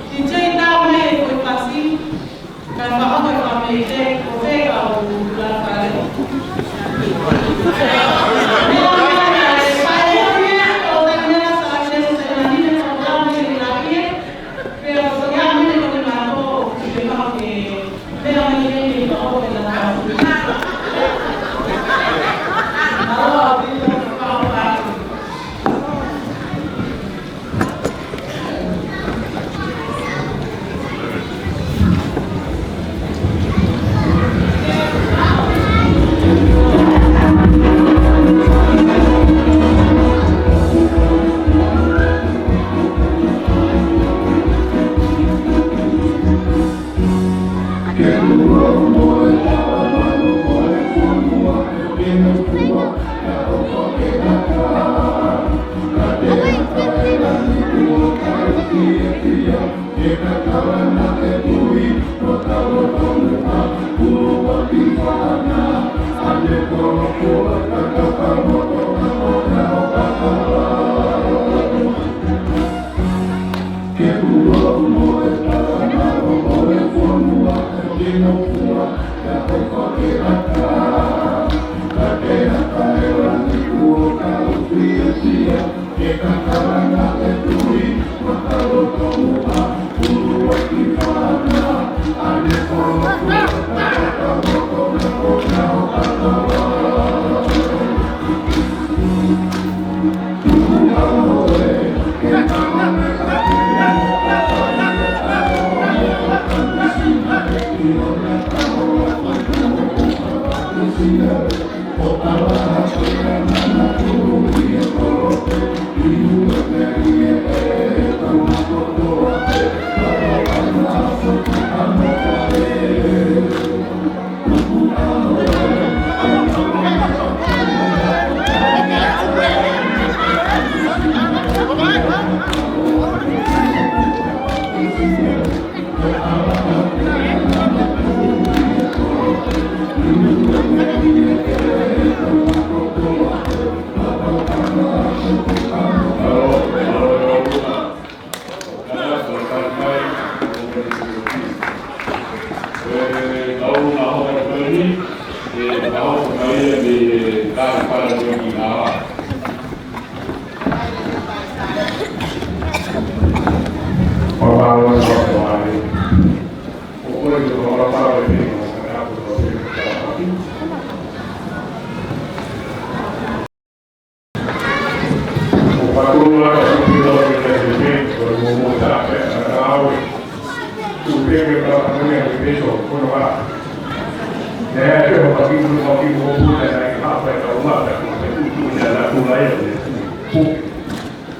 D J tā mai e ko e pasi, Ka fakahoko e fāmili te ko fē ka u la kale.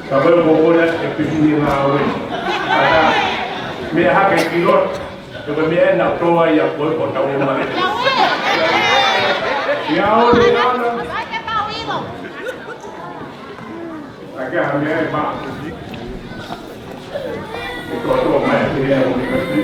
Ka ko e ko ko na e pisi ni ngāue. Ata, meʻa hake ki loto, ko e meʻa na toa ia ko e ko tau mai. Ia o le ana. Ake ha meʻa e ma. E ko to mai ke ia o ni kasi.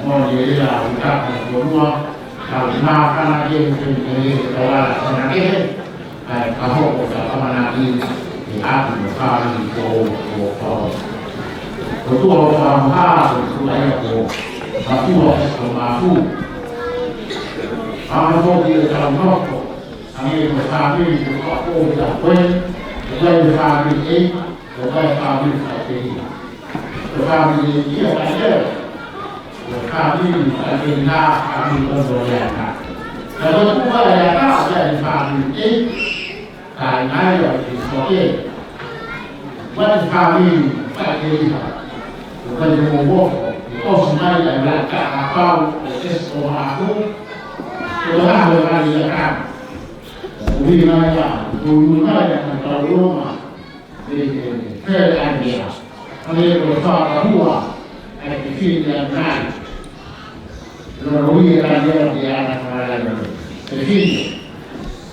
Mo e lea ʻa e ʻOtua, tau māfana ki he ʻEiki, ʻi he tauʻolunga ʻo e ʻaho ni, kae fakahoko ʻa e ʻamanaki ki he ʻapi mo e fāmili kuo, kuo, kuo. ʻOtua ʻoku fakahā, ʻOtua ia kuo mātuʻaki ʻo māfana. Hanga foki ʻetau nofo, hangē ko e fāmili kuo fakahoko ʻe koe, ʻoku ʻi ai e fāmili ʻEiki, ʻoku ʻi ai e fāmili faʻiteliha. Ko e fāmili ʻEiki ʻa Taniela. Ko e fāmili faʻiteliha, fāmili ʻo e ʻOtua. Ka ko e tuʻu ʻa e ʻOtua, ʻoku ʻi ai e fāmili ʻEiki, ka ʻi ai ʻa e ʻEiki foki. Ko e fāmili faʻiteliha. Ko e fāmili ʻoku ʻosi mai ʻa e ʻOtua, kapau ʻe ʻesi ʻo māfana. Ko e ʻOtua ʻoku ʻi ai e ʻOtua. ʻOku ʻi ai e ʻOtua, ʻoku ʻi ai e ʻOtua. Ko e, ko e, ko e ʻAniela. ʻAniela ko e fakahua ʻa e fefine ʻa Nai. Loloia ʻAniela ki he ʻAna Falaina. Fefine.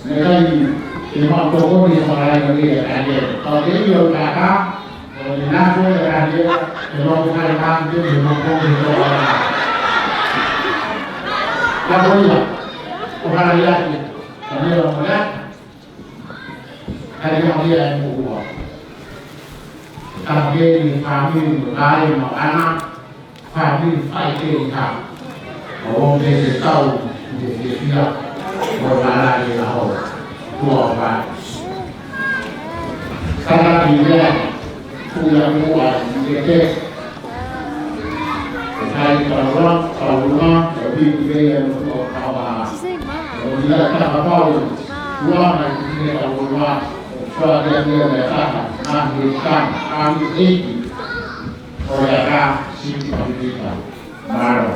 Naʻe ʻikai ke maʻu tokoni ʻa Falaina ʻia ʻAniela. Ka ko e ʻilo ʻa e kākā, ʻo ne nafo ʻa ʻAniela, ʻe loko fale māmani, ʻe loko ki he toa. Ka ko ia, ʻo Falaina, ʻAniela mo ia. Ka ʻi ai ʻa e moʻua. Ka ʻi ai e fāmili mo e kāinga ʻo ʻAna, fāmili faʻiteliha. ʻO ʻomi ʻetau fiefia, ʻo mālō e ʻaho, kuo ʻofa. Ka ʻi ai ʻa e moʻua, ʻi he ʻEiki. ʻOku ʻikai tau ua, tau ua, ʻo piki pē ia no tō kawa. ʻO ia ka kapau, ua mai ki he tau ua, ʻo fua kia kia me taha, na he ka, a ni ʻEiki. ʻO ia ka, siti pamipita. Mālō.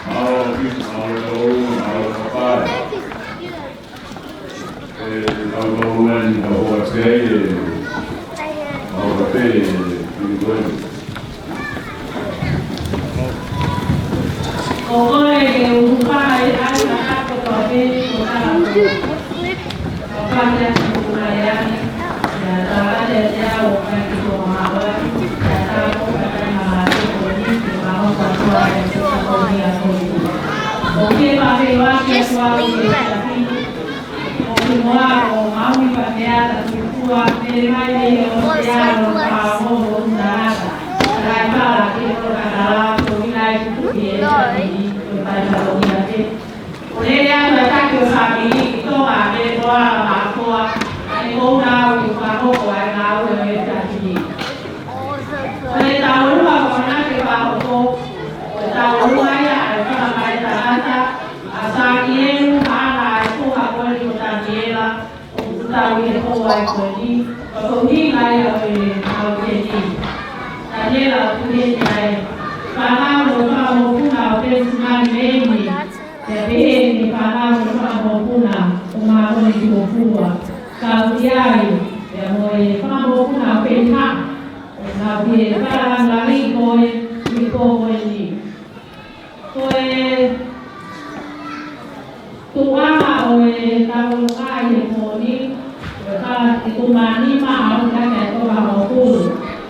Mālō, mālō, mālō, papa. E, mālō, mālō, mālō, papa, e, mālō, papa, e, mālō. Ko koe ke u pā e ai na kato ko e ko tala ko. Ko pā ia ki ku mai ai. Ia tala te te au kai ki ko ma wa. Ia tala ko ka tala ma ma te ko ni ki ma o ka tua e te ka ko ni a ko ni. Ko ke pā pe wa ke tua u ke ta ki. Ko ke moa ko ma u i pa ke a ta ki kua. Te mai me o te a o ka o o na rata. Rai pala ke o ka tala ko i lai ku ki e ta ki. Ko pai pa ko ni a ke. Ko lele atu ʻa e taki ʻo e fāmili ki Tonga, ʻa e koa ma koa, ʻa e kouna au i fakahoko ai ngāue ʻo e taki ni. Ko e taulua ko na ke fakahoko, ko e taulua ia ʻa e fakamai tangata, ʻa Sākielu, haʻana ʻa e kuha ko eni ko Taniela, ʻoku tau ʻi he pō ai ko eni, ko e tohi ngai ʻo e tau ke ni. Taniela ʻoku ke ni ai, fānau ʻo e fānau kuna ʻo Penisimani Meini, Pea pehē ki he fānau ʻo e fanga mokopuna ʻo Mākoni ki Hofua. Kau ki ai, pea mo e fanga mokopuna ʻo Peniha, ʻo nau pehē fakalāngilangi ko e, ki he pō ko eni. Ko e tuʻunga ʻo e tau ʻi he pō ni, ko e fā, ʻi he tuʻunga nima ʻo e kaka e toka hongofulu.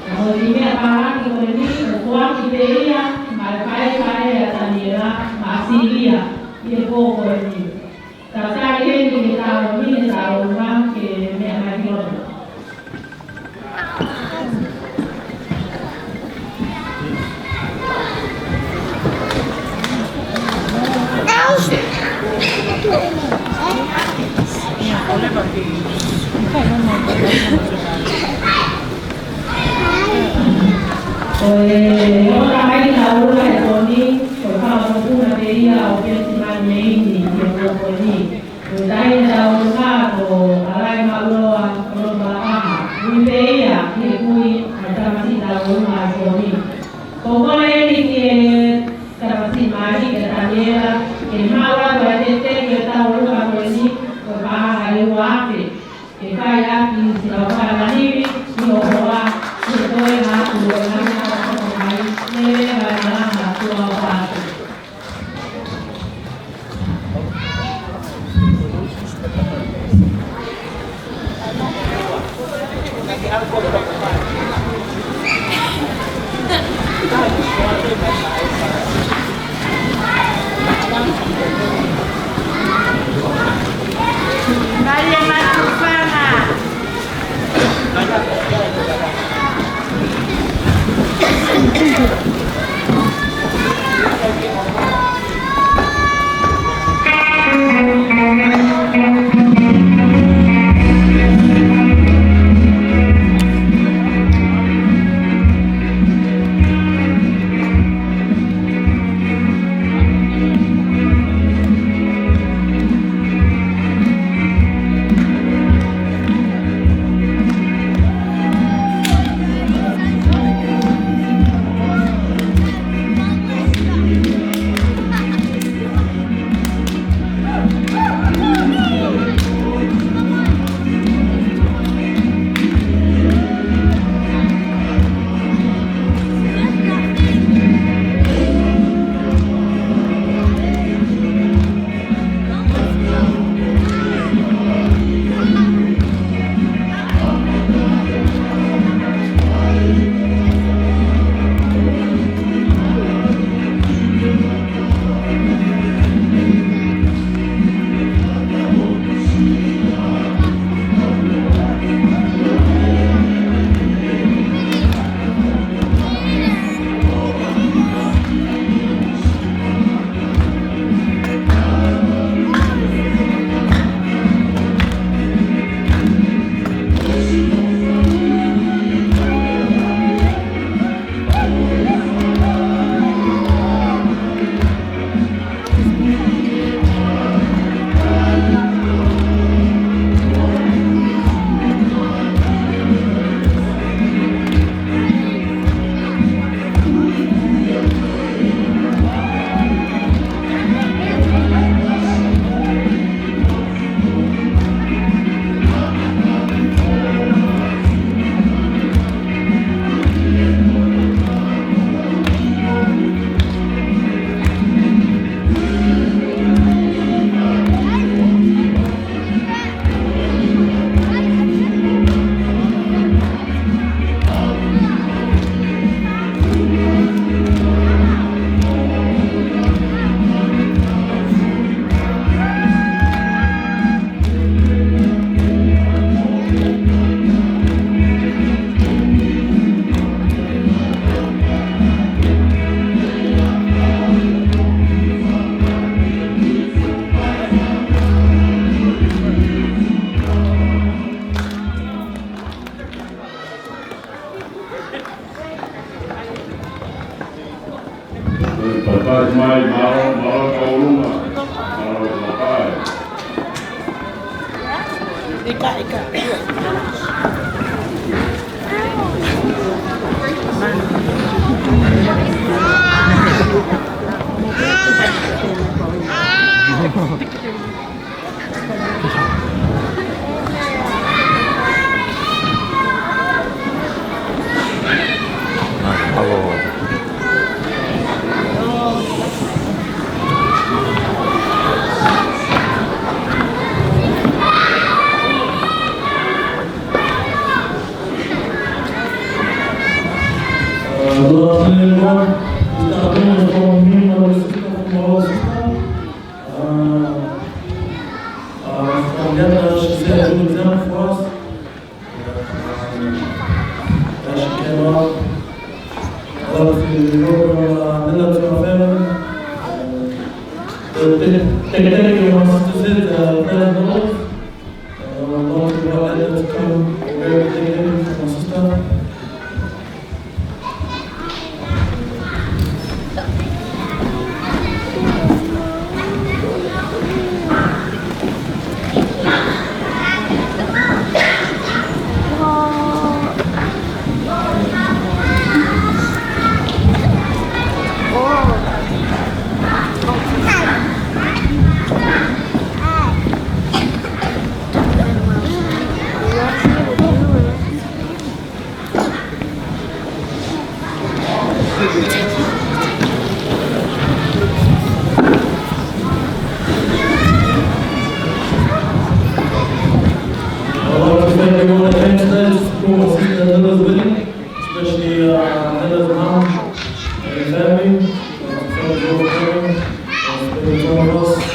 Ka ko e kiʻi meʻa pālangi ko eni, ʻoku ʻoatu pē ia, maʻa e faifai ʻa Taniela, maʻa Silia, ʻi he pō ko eni. Tatali heni ke tau mine tau uma ke meʻa mai ki loto. Ko e ʻoka mai tau ula he pō ni, ko e fanga mokopuna pē ia ʻo Penisimani Meini, ʻi he pō ko eni. Ko e taʻahine tau ula ko Alai Maʻuloa Kolomalaʻaha. Ui pē ia, ki he kui, ʻa e tamasiʻi tau ula ʻi he pō ni. Ko e kole eni ki he tamasiʻi mali, ki he Taniela, ke maʻu atu ʻa e tete ki he tau ula ko eni, ko e paʻanga ʻe ua afe. Ke fai ʻaki siʻa fānau nivi, ʻi ho hoa, ke toe ngā atu ʻo e ngaahi ʻaho hoko mai, lele vai malanga ʻa Tua o Pātu. Uh, good afternoon, everyone. This afternoon is for me, my sister, from our sister. Uh, uh, from that, uh, she set a good example for us. Uh, as she came up, uh, to, uh, Nella, to her family. Uh, the, the, the, the, my sister said, uh, ten dollars. Uh, Lord, we want Nella to come very dedicated for my sister. I want to thank everyone at Hamstead for my sister Nella's wedding, especially, uh, Nella's mom and family. Uh, thank you all for coming and spending time with us.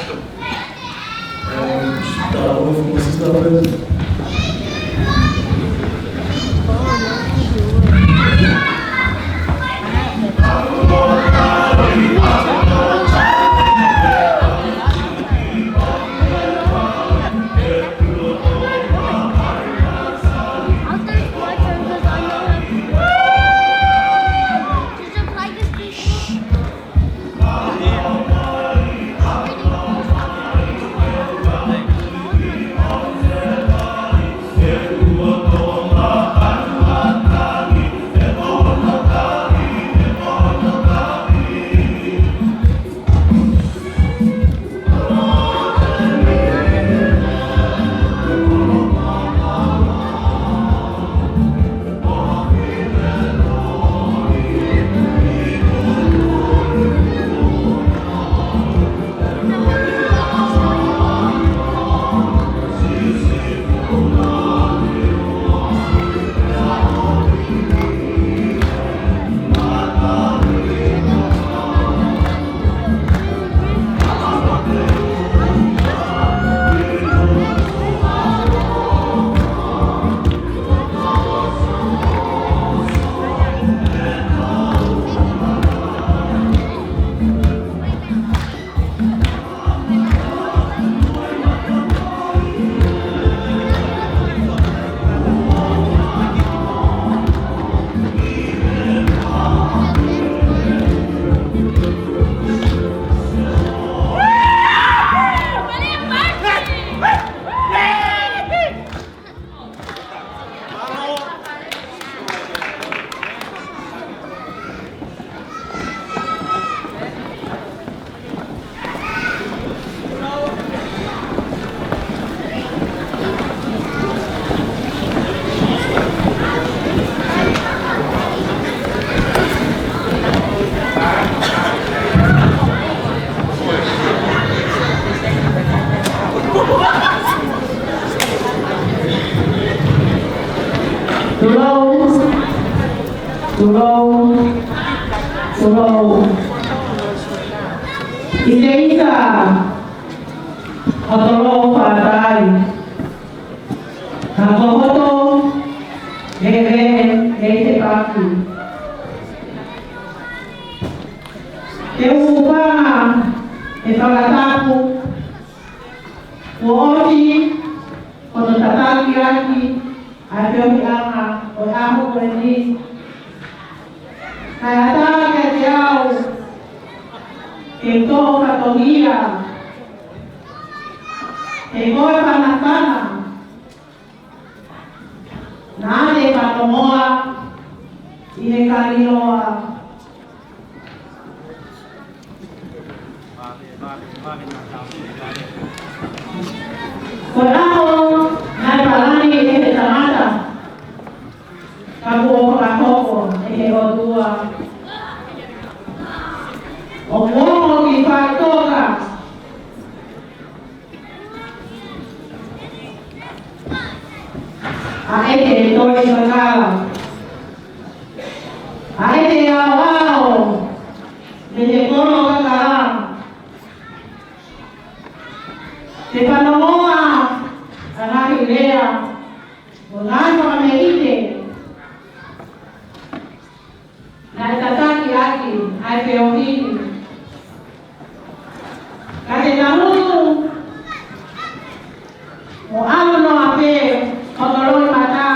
Tulou, tulou, tulou. ʻI he ʻita ʻo Toloʻofātai, ka ko hoto veʻeveʻe ʻe ʻi he paki. Te u hūfanga he fakatapu kuo ʻosi hono tataki ʻaki ʻa e feohiʻanga ʻo e ʻaho ko eni. Kae ʻatā kiate au ke u toʻo fatongia, he ko e fanafana Moa ʻi he Kaliloa. Ko e ʻaho naʻe palani ʻe he tangata, ka kuo fakahoko ʻe he ʻOtua. ʻOku ongo ki faʻitoka ʻa ʻete toi kakala, ʻa ʻete aoao mei he kolo kakala. Te fanongoa ʻa e ngaahi lea mo e ngaahi fakameʻite naʻe tataki ʻaki ʻa e feohi ni. Ka te tangutu mo ʻalu noa pē hono loʻimata,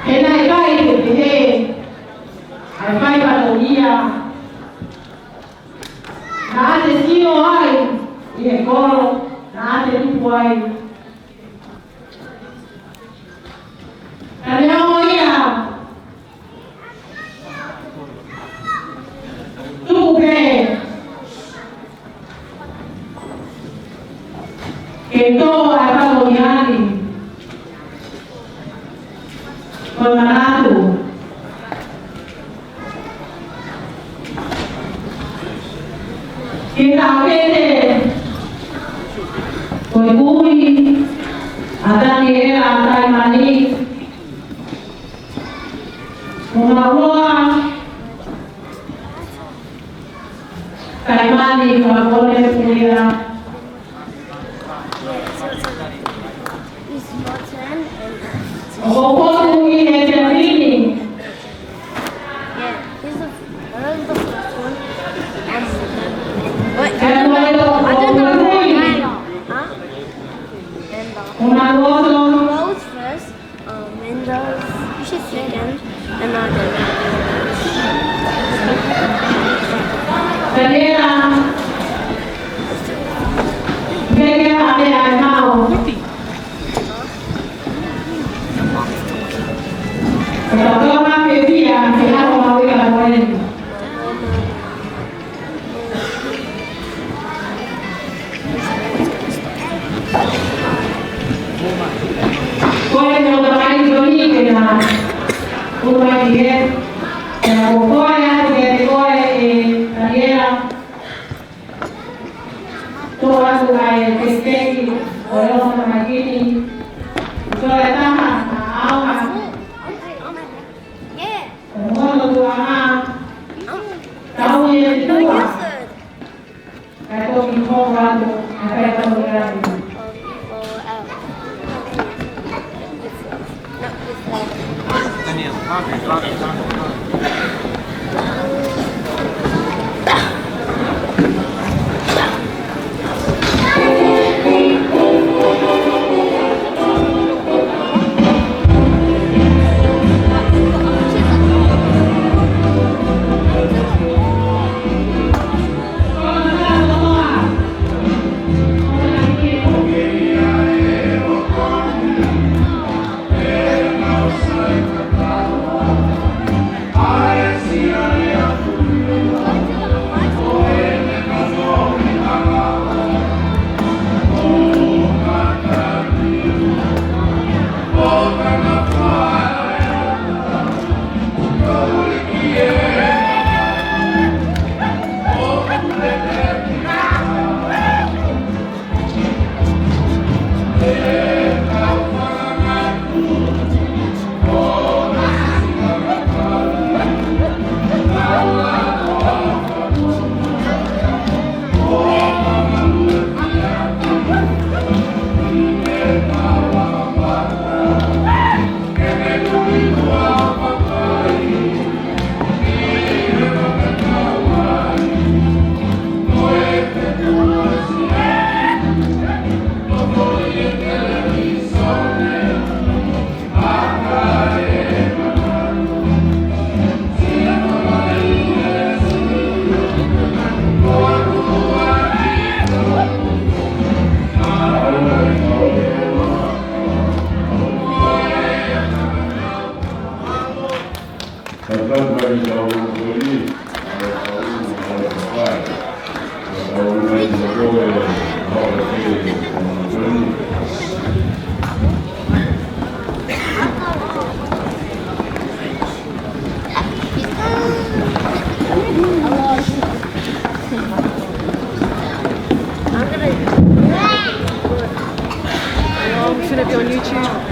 he naʻe ʻikai ke pehē ʻa e fai fatongia naʻa te sio ai ʻi he kolo naʻa te tupu ai. Ka neongo ia, tuku pē ke tō ʻa e fatongia ni, ko e manatu ke taʻokete ko e kui ʻa Taniela Taimani, mo Maua Taimani Kaponepulia. It's your turn. It's your turn and, uh, ʻOku ou potu ʻi he temipale ni. Yeah, here's the, uh, the first one. Um, wait, I don't know. I don't know. Huh? And, uh, Una rosa. Rose first. Um, and, uh, you should second. And, uh, Daniela. Daniela, Daniela, Daniela. Ko e tama pē ia, ke hao mau ia ko eni. Ko e tama pē ia ke na ʻuluaki he, ke na ko koe atu ke te koe ʻe Daniela. Tō atu ai e tekiteki ʻo e ongo tamai ni. Tō e taha, ʻaonga. ʻO hono tuʻa. Tau ʻi he tuʻa. Kae toki hoko atu, ʻa e kae tau ʻi ai. Should it be on YouTube?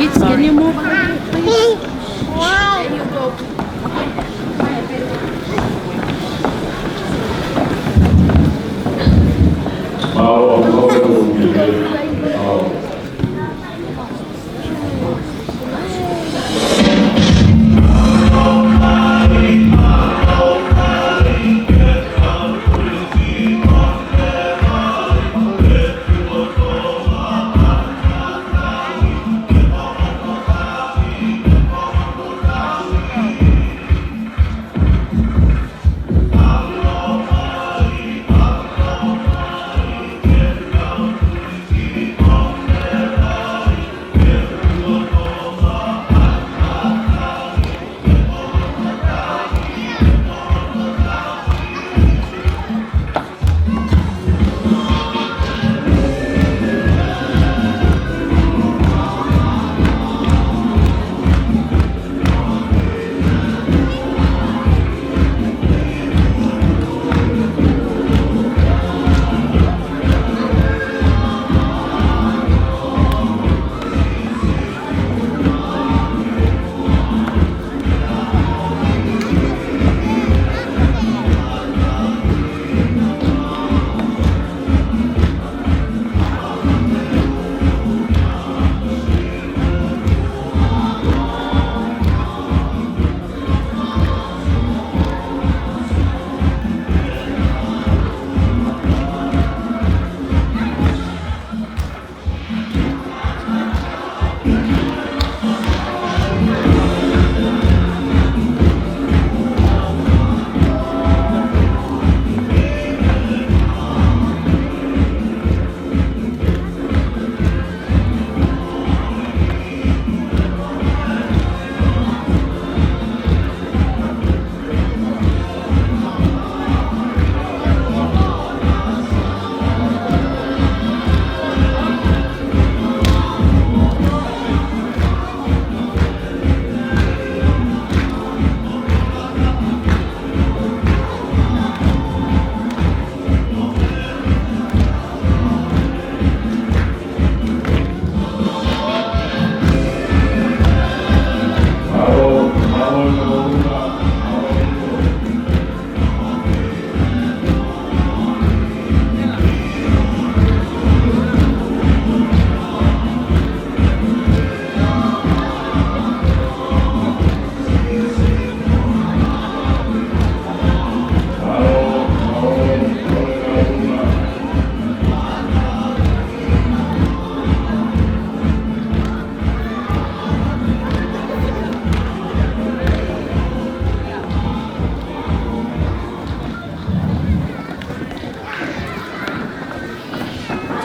Vitz, can you move a little bit, please? There you go.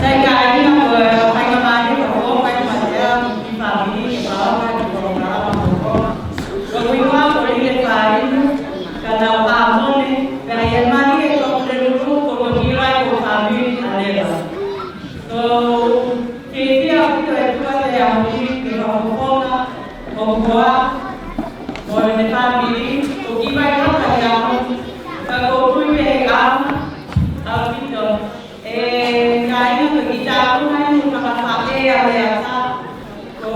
Sai kāinga, ko e faingamālie ko ʻeku fai atu e kiʻi fāmili ke fakaʻaonga ki he polokalama ko eni. Ko ʻeku hingoa ko Lile Fainu, ka nau ʻā Mone, pea ʻi he mali ʻe toko tolu, ko ʻeku kiʻi fāmili ʻa Lela. So, ke fia ʻaupito e tua te a muli ke fakafofonga ʻo kua mo e fāmili, ʻoku kiʻi vaivai ʻaupito. Ka ʻoku ou tui pē ʻe ʻaonga ʻaupito. ʻE kāinga, ko e kiʻi tāpuni ʻoku fakafaʻē ʻa Leata. Ko,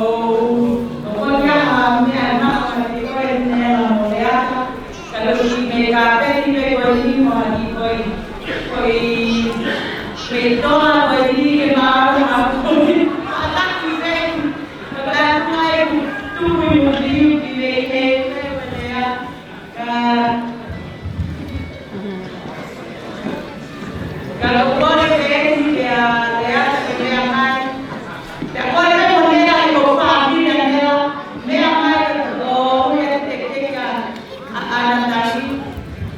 ko ia ha meʻa naʻa ʻoku ʻi ai ʻa Lela mo Leata. Ka ko e kiʻi meʻa kāpeti pē ko eni mo ha kiʻi koi, koi, koi tola ko eni ke maʻu ha koi. Ka taki pē, ka ko e ʻuhinga ʻeku tuku ʻi muli ki he, ki he, ki he, ki he, ka, ka ʻoku ou kole pē eni kia Leata ke meʻa mai. Pea kole pē mo Lela, ʻi he ko e fāmili ʻa Lela, meʻa mai ka ʻoku ou ui ʻa e tekeka ʻa, ʻa Natali.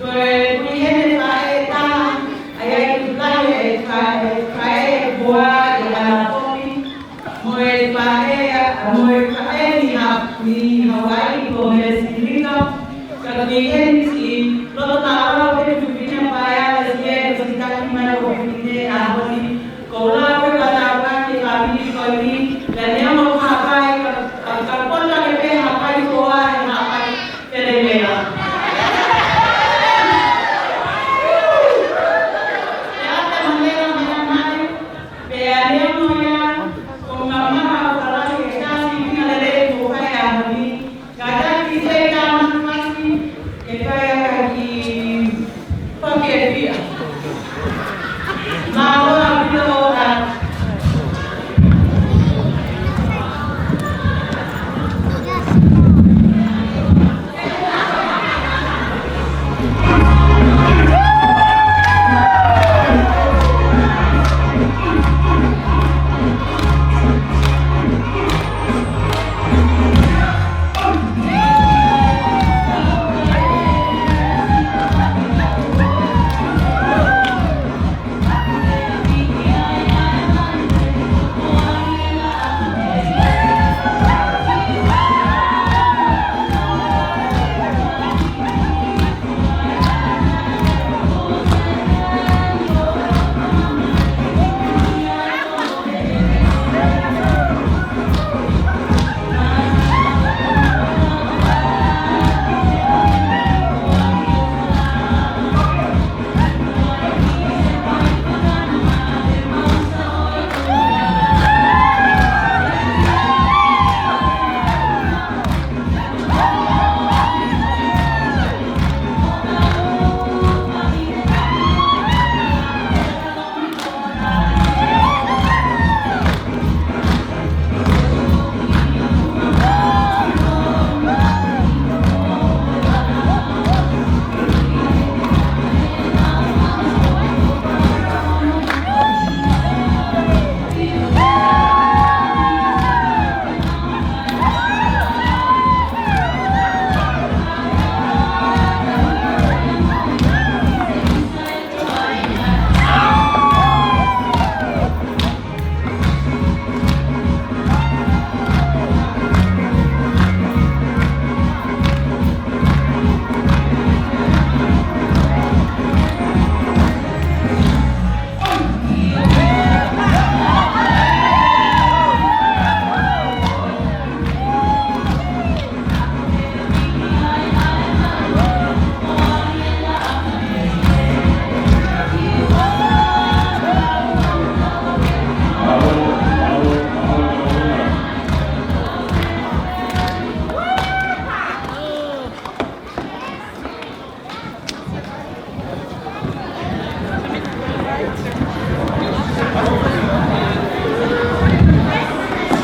Ko e kui heni faʻē taha, ʻa ia ʻoku lahi e faʻē, faʻē ʻe ua ʻi Anaponi. Mo e faʻē, mo e faʻē ni ha, ni Hawaiʻi ko Mele Silika. Ka ʻoku ʻi heni siʻi loto mālōlō pē Tupuna Paea, le sie ko Sitaki mai ko Pine ʻa Honi. Ko ula pē ka tau ka ke fāmili ko eni, ka neongo ka hapai, ka, ka, ka pota ke pē hapai ko ai hapai, te le mea. Ke ata mo Lela meʻa mai, pea neongo ia, ko e ngaahi maha o kalasi e kasi, ʻuhinga lelei ko e fai ʻa Honi. Ka taki se ka mafasi, ke fai ʻaki pake e pia. Mālō ʻaupito ʻa.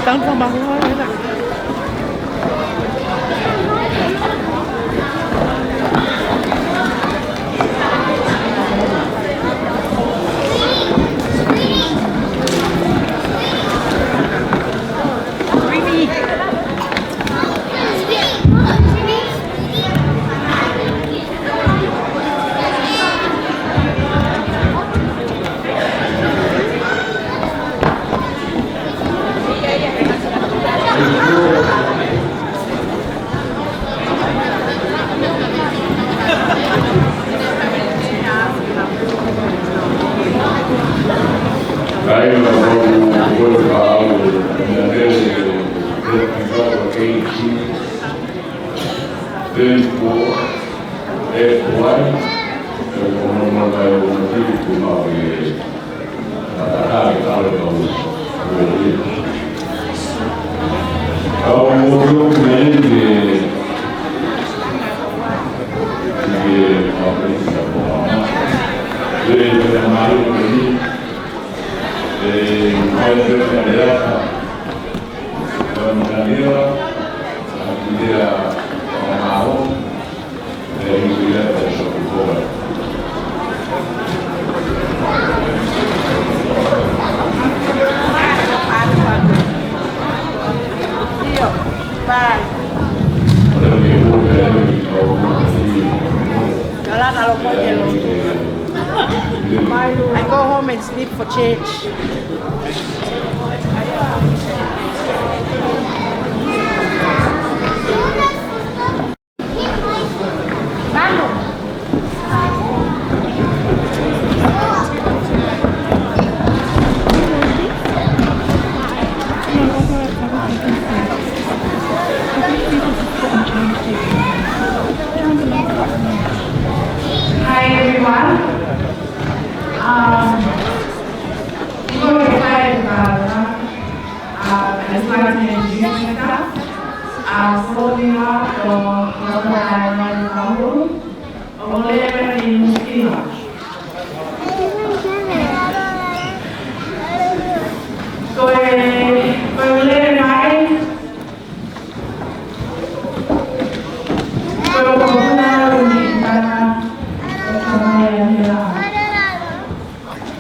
Tau ka mahua, ʻe la. I go home and sleep for change. Hi, everyone. Um, before we start, uh, uh, I just wanted to introduce myself. Uh, Sonia or Sonia Diamond Kaulu, or whatever in Muslim. Ko e, ko e lele mai, ko e ʻOtua ni ka, ko e Samoa ia.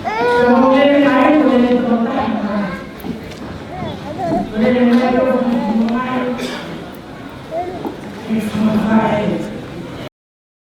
Ko e lele mai, ko e lele tō tahi mai. Ko e lele mai, ko e lele mai. Ko e lele mai.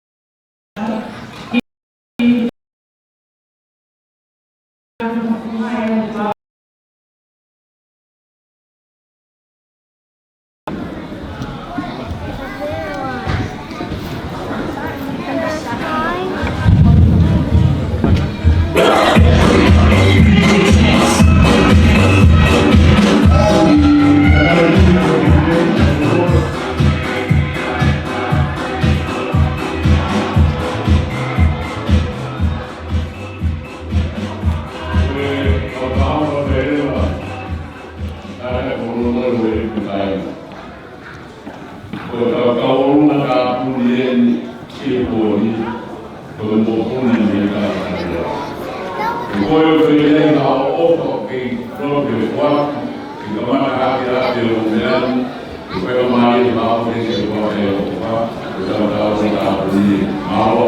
Ko e kau kaulunga ka puli eni ki he pō ni, ko e mokopuna ni ka ka. Ko e fele na o ofa ke lope kuat, ki ka mata hake a te o mean, ko e ka mai e ka o ke ke kua ke o ka, ko e ka ka o ka puli, malo.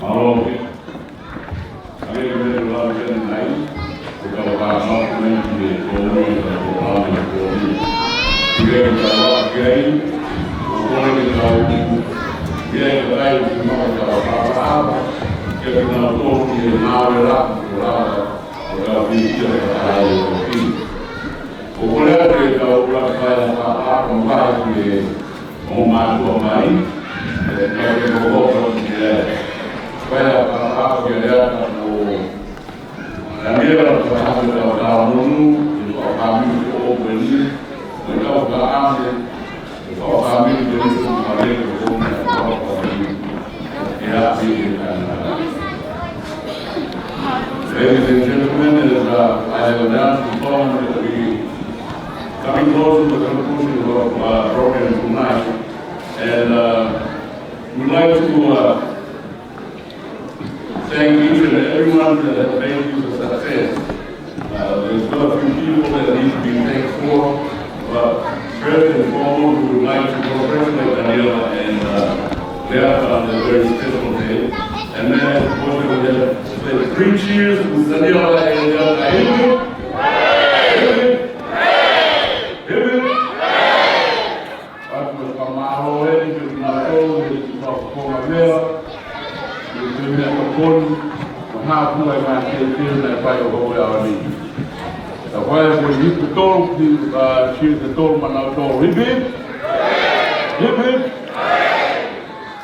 Malo. Kami kami telah menjadi naik. Kita bakal mau main di Bali, Bali, Bali. Kita kita kiai, boleh kita tahu. Dia yang tahu cuma kita apa-apa. Kita tahu tuh dia nawe lah, lah. Ka ui ia ka ai o ki. ʻOku ou lea ke tau ula fai a ka a ko mai ki he o mātuʻa mai. ʻE ka ke koko ki he fai a ka a ko ke lea ka ko Daniela ka ha ke tau tau monu, i ko a ka mi ko o peni, mo i tau ka ane, Ladies and gentlemen, as uh, I have announced before, we coming close to the conclusion of our uh, program tonight, and uh, we'd like to uh, thank each and everyone that has made this a success. Uh, there's got a few people that need to be thanked for, but first and foremost, we would like to congratulate Daniela and uh, Leah on their very special day. And then, of course, we have to say three cheers to Daniela and Leah. Hip, hip. Hip, hip. Atu e fakamālō eni ki he kinautolu he kiʻi fakafofonga meʻa, ʻi he meʻatokoni, mo e hā fua e ngaahi teuteu naʻe fai ʻo e ʻaho ni. Ka fai ko e hiku tolu, ki, uh, ki he tolu manautolu. Hip, hip. Hip, hip.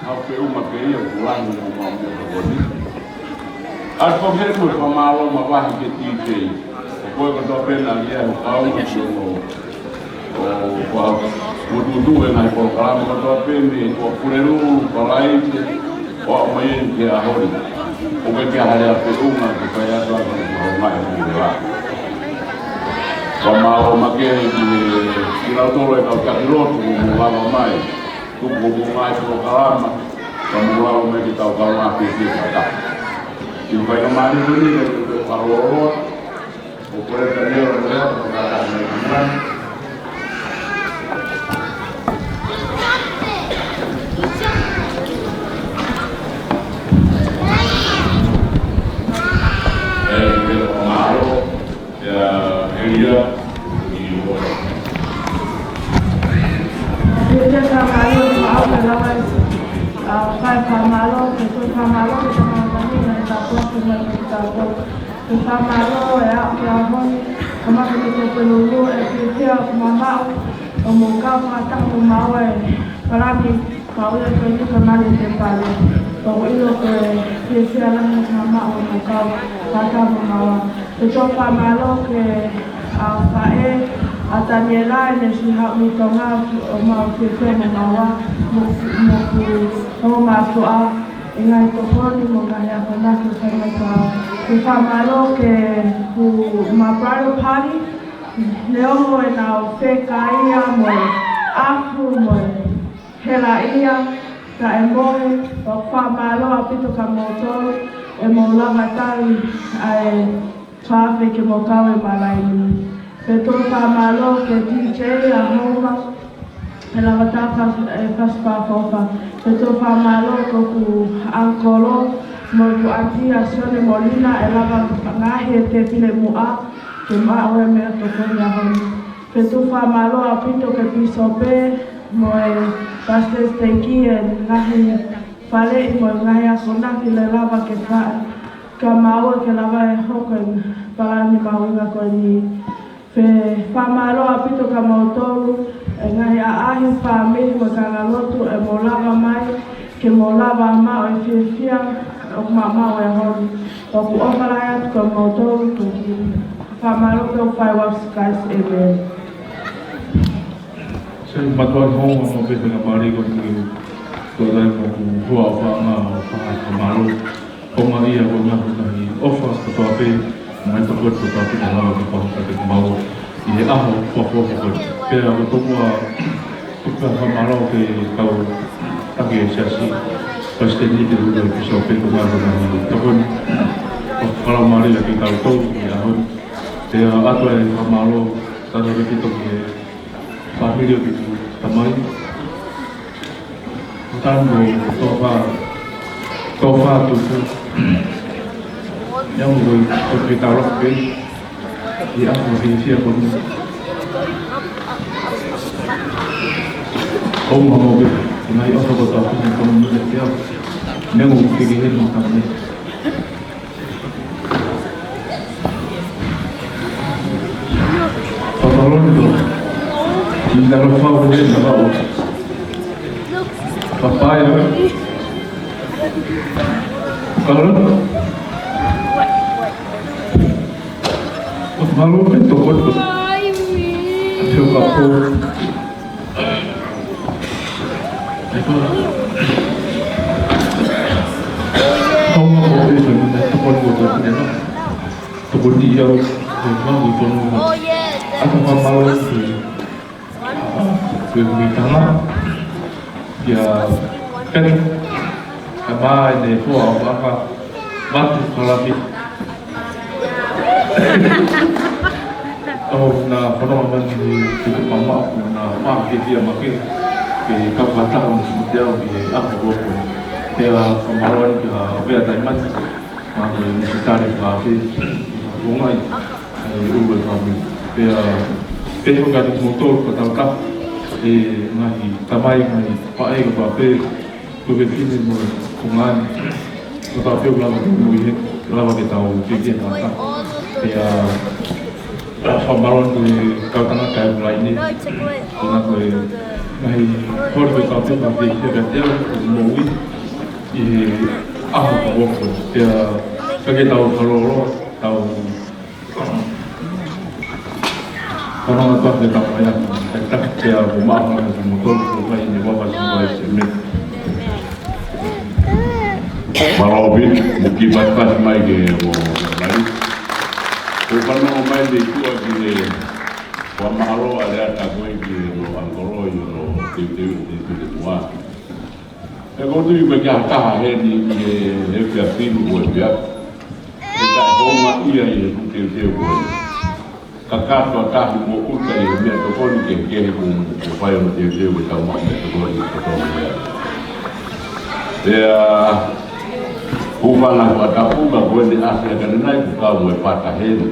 Au pē uma pē ia, ʻoku lahi mo mau meʻatokoni. ʻA ia ko e fakamālō mavahe ki he D J. Ko e kotoa pē naʻa ia ʻo kau ma ki o ʻo, ʻo, ʻo, ʻo tuʻutuʻu e ngaahi polokalama kotoa pē mei he Pulelulu, Palaite, ʻo aʻu mai eni ki he ʻaho ni. ʻOku ʻikai ke ʻi ai ha lea feʻunga ke fai atu ʻa e fakamālō mai ki he lea. Fakamālō makehe ki he, kinautolu e kau taki lotu kuo mou lava mai. Tuku hoʻomou ngaahi polokalama, ka mou lava mai ke tau kaungā fiefia fakataha. ʻI he faingamālie ko eni, ʻoku ou fakamālō, ʻo kole Daniela mo Leah, ʻo kātaki mai ki muʻa. ʻE, ʻe, fakamālō. ʻIo, ʻio, ʻio. ʻIo, ʻio, fakamālō, ʻio, ʻio, ʻio. ʻA, fai fakamālō, ke fai fakamālō, ke fakamālō, ke fakamālō, ke fakamālō, ke fakamālō, ʻe au, ke au honi, ka maka ke tō pē lulu, ʻe fiefia, ʻoku mamaʻo, ʻo mou kau fakataha mo maua e palani, Kau ia ko eni ka mali te pale. Kau ʻilo ko e fiefia lahi mamaʻo mo kau fakataha mo maua. Ke tau fakamālō ki he faʻē ʻa Taniela ʻene siʻi haʻu mei Tonga ʻo mau fiefia mo maua mo, mo ku, mo mātuʻa. ʻI he ngaahi tokoni mo e ngaahi akonaki ʻoku fai mai. Ke fakamālō ki he, ki he ma bridal party. Neongo ʻenau fekaia mo e ʻafu mo e helaʻia, taʻemohe, ʻoku fakamālō ʻaupito kia moutolu, ʻe mou lava tali ʻa e faafe ke mou kau he malaʻe ni. Pea toe fakamālō ki he D J ʻa Homa, ʻe lava tali e fasi fakaʻofoʻofa. Pea toe fakamālō ki hoku ʻangikolo, mo hoku ʻanti ʻa Sione Molina, ʻe lava ngaahi e tēpile muʻa, ke maʻu e meʻatokoni ʻaho ni. Pea toe fakamālō ʻaupito ki he pīsope mo e pasitō siteiki he ngaahi faleʻi mo e ngaahi akonaki naʻe lava ke fai kia maua ke lava ʻo hoko e palani mahuʻinga ko eni. Pea fakamālō ʻaupito kia moutolu e ngaahi ʻaʻahi, fāmili mo e kāingalotu ʻe mou lava mai ke mou lava maʻu e fiefia ʻoku mamaʻo he ʻaho ni. ʻOku ou ʻofa lahi atu kia moutolu. Fakamālō pē ʻoku fai ʻa e Siasi, ʻēmeni. Sai, mātuʻa Homa, mo e faingamālie ko eni ke u tō ai mo hoku hoa ʻofaʻanga ʻo fakamālō. Ko e meʻa ia ko e ngaahi ʻofa kotoa pē, mo e tokoni kotoa pē naʻe lava ke fai kiate kimaua ʻi he ʻaho fakaʻofoʻofa ko eni. Pea ko e tomuʻa, tuku fakamālō ki he kau taki e siasi, palesiteni, ki he ʻuluaki pīsope, ko e ngaahi tokoni fakalaumālie kiate kitautolu ʻi he ʻaho ni. Pea ʻoatu e fakamālō, tanu ki he toki e fāmili ʻo e tamai. Tanu mo e tofa, tofa tupu. Ia mo e toki tau pē. Ia mo e fiefia ko eni. ʻOku mau pē, ngaahi ʻofa kotoa pē, ko e meʻa ia. Meʻa mo e fiefia mo e tamai. Inga lo fau le na lau. Papai, ē? Kalo? Malo pe toko to. Te o ka po. Kau ma ko pe to na toko to to na. Toko ti au, e, ma ko to na. Ata pa malo. Ko e mitanga, ia, pena, ka mai ne fua, aka, matu, kalapi. Au na, kono, mani, te te mama, na, ma, ke tia, ma, ke, ke, ka, ka, ta, mo, te, au, ke, aka, ko, ko. Pea, ka, maroan, ka, pea, tai, matu. Mā ko e misitale fakaafeʻi, ko ngai, ʻa e ʻulu e fāmili. Pea, pea ko ka te motoro ka tau ka, e ngaahi tamai, ngaahi faʻē ka pea pē, ko e fefine mo e ko ngani. Ka pea pē ʻoku lava ke mo ihe, lava ke tau ke ke tau ka. Pea, ʻa, fakamālō ko e kau tangata e ʻulu ʻi ai. Ko na ko e ngaahi holi ko e kau pē, ka pē, pea pē te au, ko e moʻui. ʻI he ʻaho ko ē. Pea, ka ke tau kalolo, tau, kona ngā taha ke tau mai atu, e taki pea ko maha ko moto, ko kai ni wawa si mai se me. Mālō ʻaupito, mo ki patipati mai ke mo mai. Ko fanongo mai le tua ki le, ko mālō a le ata ko e ki lo angolo i lo teuteu teuteu te mua. He ko tui ko e kia taha heni ʻi he, he pia finu ko e pia. He ka honga ia ʻi he teuteu ko e. Ka katoa tahi mo uta ʻi he meʻa tokoni ke, ke he ko, ko fai o teuteu ke tau maʻu meʻa tokoni ko tau meʻa. Pea, hūfanga ko ʻatapu ka ko eni ʻasi ʻa ka ne nai ko kau mo e pata heni.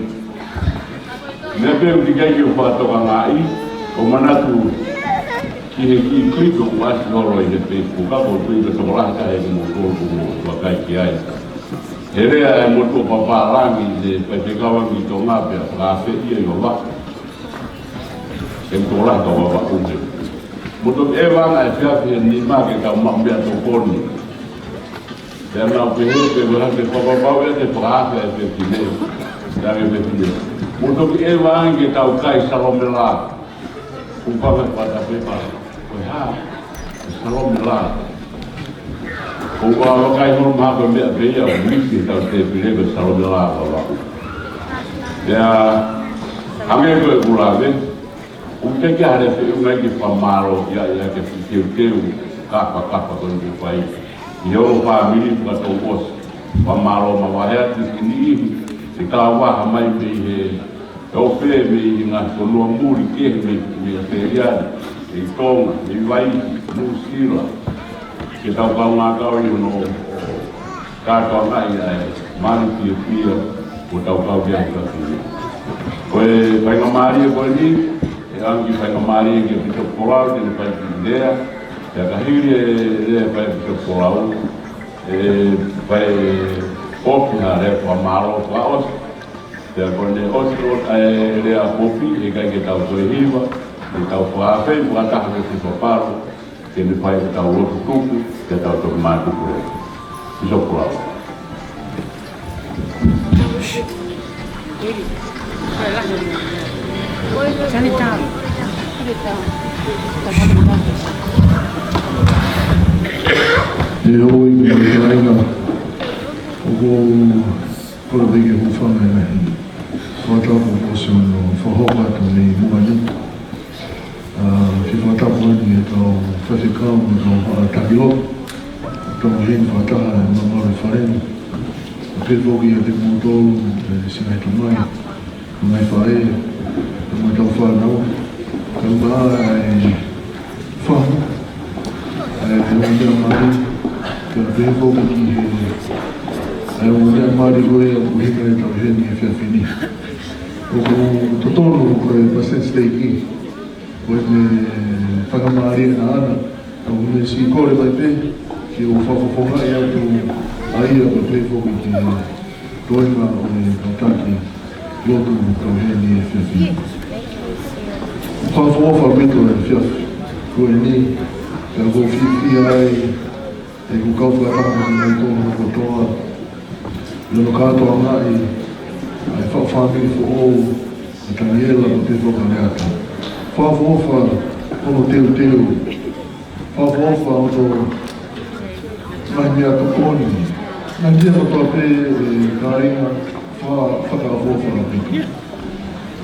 Meʻa pē ʻoku ʻikai ke u fakatokangaʻi, ʻo manatu ki he kiʻi clip ʻoku ʻasi holo ʻi he Facebook, ka ko tui ka tokolahi ka he mo tolu ko mo vakai ki ai. He lea e motu ʻo Papālangi, he faifekau ange ʻi Tonga pea fakaafeʻi ia ʻi Vavaʻu. He tokolahi ka Vavaʻu he. Motu ʻe vanga e fiafi he nima ke tau maʻu meʻa tokoni. Pea nau pehē pē ʻoku hake papapau ʻe te fakaafe e fefine. Pea ke fefine. Mo toki ʻeva ange ke tau kai salome lā. Kuo pau ke fata pepa. Ko e hā? Salome lā. Ko ua vakai hono maha ko e meʻa pē ia, ʻoku misi tau te pile ko e salome lā ko ua. Pea, hangē ko e kulave. ʻOku teʻeki ai ha feʻunga ke fakamālō ia, ia ke teuteu, kapa, kapa ko eni fai. ʻI he ʻo fāmili fakatou ʻosi. Fakamālō mavahe atu ki he niʻihi, ʻe kau vaha mai mei he, ʻo pē mei he ngaahi fonua muli kehe mei, mei ʻAositelēlia, mei Tonga, mei Vaihi, Nuʻusila. Ke tau kaungā kau ʻi hono, ʻo, Kātoa mai ʻa e manu fiefia ʻo tau kau ki ai ka pule. Ko e faingamālie ko eni, ʻe ʻange faingamālie ki he Pīsope Folau, te ne fai ki lea, pea ka hili e lea fai Pīsope Folau, ʻe fai ʻofi ha lea fakamālō fakaʻosi. Pea ko ʻene ʻosi ʻo e lea ʻa Popi, ʻe ʻikai ke tau toe hiva, ke tau fakaafeʻi fakataha ki he Pīsope Folau, ke ne fai ʻetau lotu tuku, ke tau toki mātuku ē. Pīsope Folau. ʻE ʻoi ki he kāinga, ʻoku ou kole pē ke hūfanga he ngaahi fakatapu kuo ʻosi hono fakahoko atu mei muʻa ni. ʻA, ke fakatapu atu ki he kau faifekau mo e kau faʻa taki lotu. Tau heni fakataha e mamalu e fale ni. Pehē foki kiate kimoutolu, e, siʻi ngaahi tamai, ngaahi faʻē, mo e kau fānau. Kau maʻa e fahu, e, e ongo meʻa mali, pea pehē foki ki he, e ongo meʻa mali ko ia ʻoku hiki mai ʻetau heni he efiafi ni. ʻOku totonu ko e pasesiteki, ko e faingamālie ʻaʻana, ka ʻoku ne siʻi kole mai pē, ke u fakafofongaʻi atu ʻa ia ka pehē foki ki he toenga ʻo e kau taki lotu ʻoku tau heni he efiafi ni. Fakaʻofoʻofa ʻaupito e efiafi ko eni, pea ʻoku ou fiefia ai ʻeku kau fakataha mo kimoutolu kotoa, ʻi hono kātoangaʻi ʻa e faʻu fāmili foʻou ʻa Taniela mo Tefo Kaleata. Fakaʻofoʻofa hono teuteu. Fakaʻofoʻofa hono ngaahi meʻatokoni. Ngaahi meʻa kotoa pē, ʻe kāinga, fa-, fakaʻofoʻofa ʻaupito.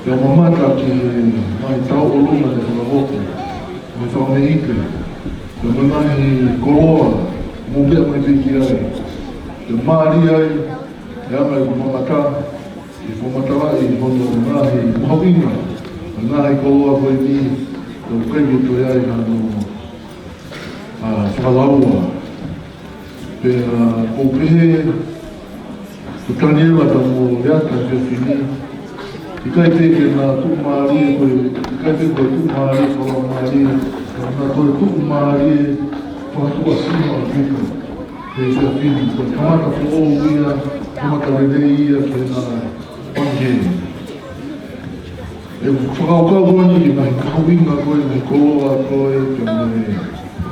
Pea mamata ki he ngaahi tauʻolunga naʻe fakahoko, mo e fakameʻite, pea mo e ngaahi koloa, mou meʻa mai pē ki ai. Pea mālie ai, ʻe anga ʻeku mamata, ʻi he fakamatalaʻi hono ngaahi mahuʻinga ʻo e ngaahi koloa ko eni, ʻoku ʻikai ke toe ʻi ai hano, ʻa, fakalaua. Pea, ʻa, ʻoku ou pehē, ko Taniela pea mo Leata he efiafi ni, ʻikai pē ke na tuʻumālie ko e, ʻikai pē ko e tuʻumālie fakalaumālie, ka na ko e tuʻumālie fakatuʻasino ʻaupito he efiafi ni. Ko e kamata foʻou ia, kamata lelei ia ki heʻena pani heni. ʻE fakakaukau ko eni ki he ngaahi mahuʻinga ko ē, ngaahi koloa ko ē, pea mo e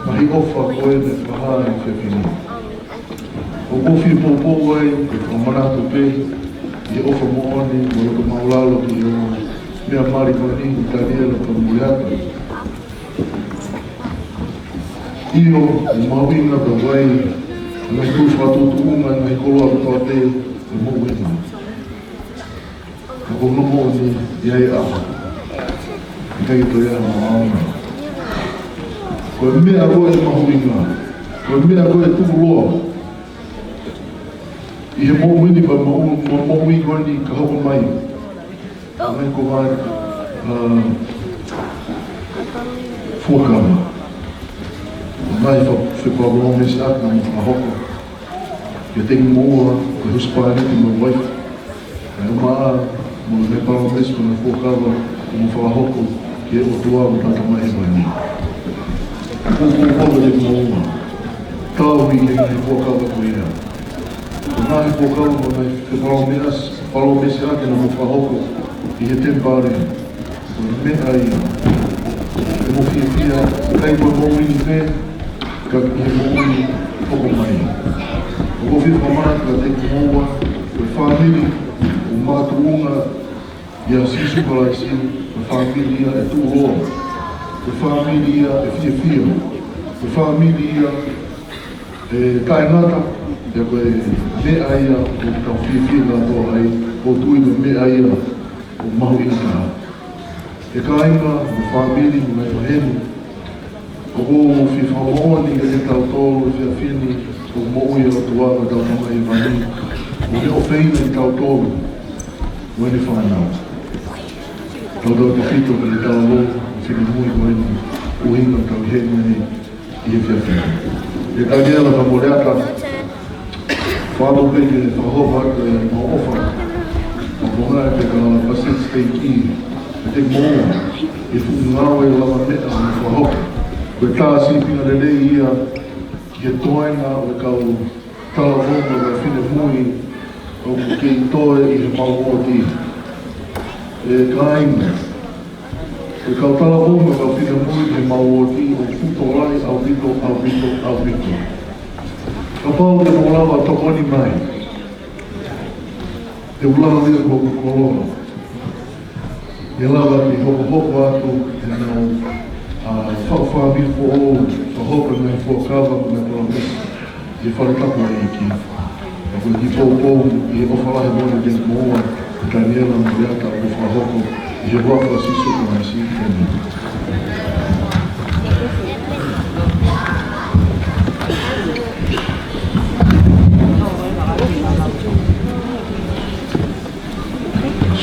ngaahi ʻofa ko ē naʻe fakahā he efiafi ni. ʻOku ou fie poupou ai, ke fakamanatu pē ʻi he ʻofa moʻoni mo e loto māʻulalo ki he ongo meʻa mali ko eni, ko Taniela pea mo Leata. ʻIo, ʻoku mahuʻinga pea ʻoku ʻi ai e ngaahi tui fakatuʻutuʻunga, ngaahi koloa kotoa pē ʻe moʻuina. Ka ko hono moʻoni, ʻe ʻi ai e ʻaho ʻe ʻikai toe ʻi ai hano ʻaonga. Ko e meʻa ko ē mahuʻinga, ko e meʻa ko ē tukuloa ʻi he moʻui ni, pea mo e moʻui ko eni ka hoko mai, ʻa e meʻa ko ē, ʻa, fuakava. Mai fa-, fepalōmesiʻaki naʻa mou fakahoko kiate kimoua, ko e husepāniti mo e uaifi, ʻa e ʻumaʻā mo e ngaahi palōmesi mo e ngaahi fuakava kuo mou fakahoko ki he ʻOtua ko hotau Tamai Hēvani. Ko e, ko e, ko e, ko e, ko e, tauhi e ngaahi fuakava ko ia. Ko e ngaahi fuakava mo e ngaahi fepalōmesi-, palōmesiʻaki naʻa mou fakahoko ʻi he temipale, ko e meʻa ia ʻoku mou fiefia ai, ʻikai ko e moʻui ni pē, ka ʻi he moʻui hoko mai. ʻOku ou fie fakamanatu kiate kimoua, ko e fāmili ʻoku makatuʻunga ʻia Sīsū Kalaisi, ko e fāmili ia ʻe tuʻuloa, ko e fāmili ia ʻe fiefia, ko e fāmili ia ʻe taʻengata, pea ko e meʻa ia ʻoku tau fiefia kātoa ai, ʻoku ou tui ko e meʻa ia ʻoku mahuʻinga taha. ʻE kāinga, mo e fāmili, mo e ngaahi maheni, ʻoku ou fie fakamoʻoni kiate kitautolu he efiafi ni, ʻoku moʻui ʻa e ʻOtua ko hotau Tamai Hēvani, ʻo ne ʻofeina kitautolu mo ʻene fānau. Tautautefito ki he talavou mo e finemui ko eni, ʻuhinga ʻetau ʻi heni ʻi he efiafi ni. ʻE Taniela pea mo Leata, fānau pē ke fakahoko atu ʻemau ʻofa. Mo e konga ke ka pasisiteiki, ke te moa, ʻi he fuʻu ngāue lavameʻa naʻa mou fakahoko. Ko e tā sīpinga lelei ia ki he toenga ʻo e kau talavou mo e kau finemui ʻoku kei toe ʻi heʻemau uooti. ʻE kāinga, ko e kau talavou mo e kau finemui ʻi heʻemau uooti ʻoku fuʻu tokolahi ʻaupito, ʻaupito, ʻaupito. Kapau te mou lava tokoni mai, te u lava ʻo ʻoatu hoku koloa. ʻE lava ke hokohoko atu ʻenau, ʻa, faʻu fāmili foʻou, fakahoko e ngaahi fuakava mo e ngaahi palōmesi ʻi he fale tapu ʻa e ʻEiki. Ka ko e kiʻi poupou ʻi he ʻofa lahi moʻoni kiate kimoua, Taniela mo Leata, ʻoku fakahoko ʻi he huafa ʻo Sīsū Kalaisi, ʻēmeni.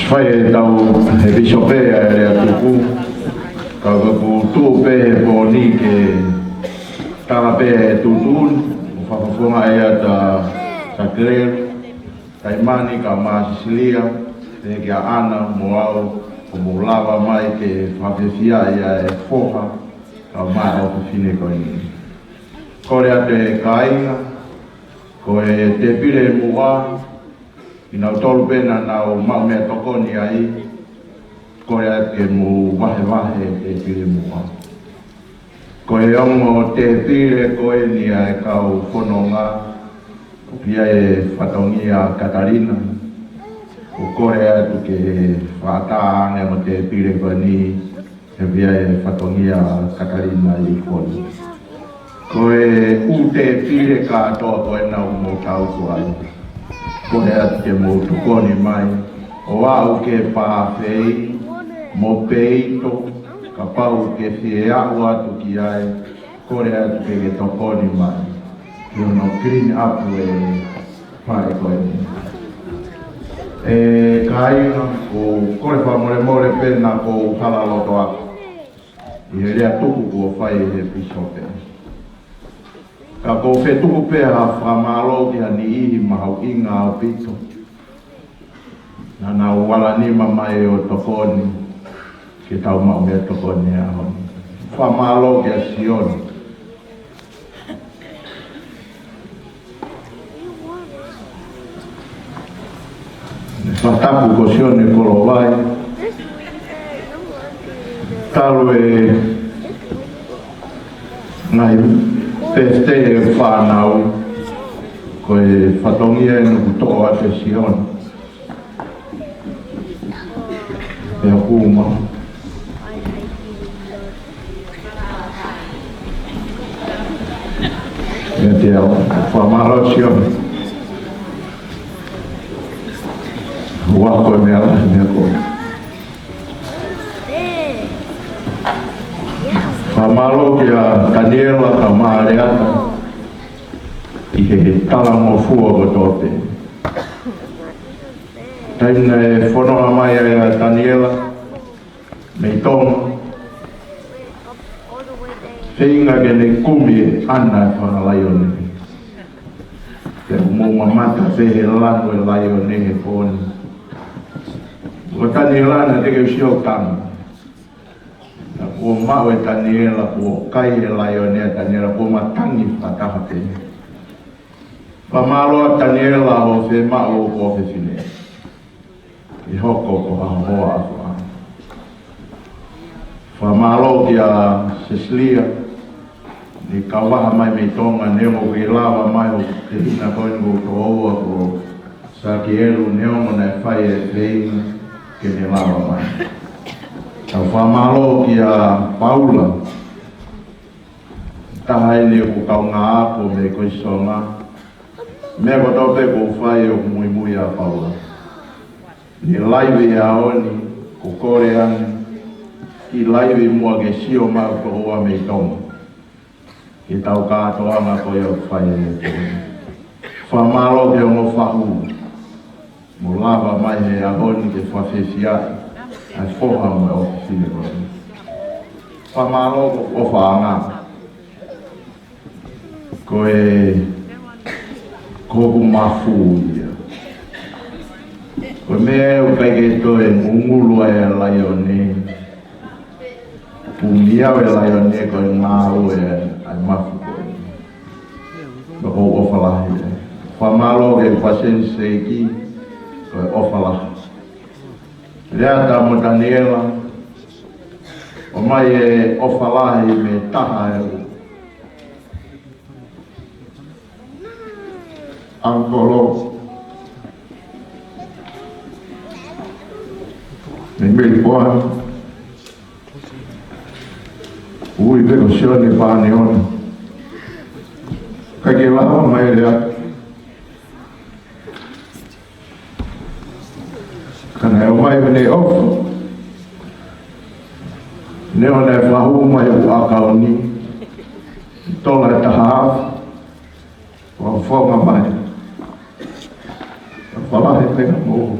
Fai ʻe hotau, ʻe he pīsope ʻa e lea tuku, ka ʻoku ou tuʻu pē he pō ni ke tala pē e tuʻutuʻuni, ʻo fakafofongaʻi ʻe Ata Sakeleli, Taimani, ka Māsisilia, pehē kia ʻAna mo au, ʻoku mou lava mai ke fakafiefiaʻi ʻa e foha, kae ʻumaʻā e ʻofefine ko eni. Kole atu e kāinga, ko e tēpile muʻa, kinautolu pē naʻa nau maʻu meʻatokoni ai, Kole atu ke mou vahevahe e tēpile muʻa. Ko e ongo tēpile ko eni ʻa e kau fononga, ʻoku ʻi ai e fatongia ʻa Katalina. ʻOku kole atu ke fakaʻatā ange e ongo tēpile ko eni, ʻoku ʻi ai e fatongia ʻa Katalina Likoni. Ko e ʻū tēpile kātoa ko ena ʻoku mou tau ko ai, kole atu ke mou tokoni mai, ʻo aʻu ki he pāfei mo e peito, kapau ʻoku ke fie aʻu atu ki ai, kole atu ke ke tokoni mai ki hono clean up e faʻē ko eni. ʻE kāinga, ʻoku ou kole fakamolemole pē naʻá ku hala loto atu ʻi he lea tuku kuo fai ʻe he pīsope. Ka ʻoku ou fie tuku pē ha fakamālō ki ha niʻihi mahuʻinga ʻaupito naʻa nau ala nima mai ʻo tokoni ke tau maʻu e tokoni he ʻaho ni. Fakamālō kia Sione. Fakatapu ko Sione Kolovai. Talu e ngaahi birthday e fānau, ko e fatongia eni ʻoku toʻo atu ʻe Sione. Pea kuma. Ia te au, fakamālō Sione. Ua ko e meʻa lahi meʻa ko. Fakamālō kia Taniela Kamaleata ʻi he talangofua kotoa pē. Taimi naʻe fononga mai ai ʻa Taniela mei Tonga, feinga ke ne kumi ʻe ʻAna e fanga laione. Pea ʻoku mou mamata pē he lanu e laione he pō ni. Ko Taniela naʻe teʻeki ke u sio ki ai. Naʻa kuo maʻu ʻe Taniela, kuo kai ʻe he laione ʻa Taniela, kuo matangi fakataha pē. Fakamālō Taniela hoʻo fiemaʻu ʻo fefine ke hoko ko ha hoa ʻa e fononga. Fakamālō kia Sesilia, ne kau vaha mai mei Tonga, neongo ʻoku ʻikai lava mai, ʻoku ke hina ko eni ko e tokoua ko Sakielu, neongo naʻe fai e feinga ke ne lava mai. Tau fakamālō kia Paula, taha eni ʻoku kaungā ako mei Koisonga. Meʻa kotoa pē ʻoku fai ʻoku muimui ʻa Paula. Ne laivi ʻaho ni, ko e kole ange ke laivi muʻa ke sio mai ʻa e tokoua mei Tonga ki he tau kātoanga ko ia ʻoku fai ʻe he tokoua. Fakamālō ki he ongo fahu mo lava mai he ʻaho ni ke fakafefiaʻi ʻa e foha mo e ʻofefine ko eni. Fakamālō ko e ʻofaʻanga. Ko e, ko hoku mafu ia. Ko e meʻa ʻoku ʻikai ke toe ngungulu ai ʻa e laione. Kumi au ʻe he laione ko e ngāue ʻa e mafu ko ē. Ko hoku ʻofa lahi ē. Fakamālō ki he Palesiteni Seiki, ko e ʻofa lahi. Leata mo Taniela, ʻomai e ʻofa lahi mei he taha ē. Uncle Lo. Mei Melipoane. Ui pē ko Sione Paneoni. ʻIkai ke lava mai lea. Ka naʻe ʻomai mei he ʻofa. Neongo naʻe fahu mai ʻa e ʻakauni. Tola ʻe taha afe. Ua fonga mai. Falahe pē ka mo.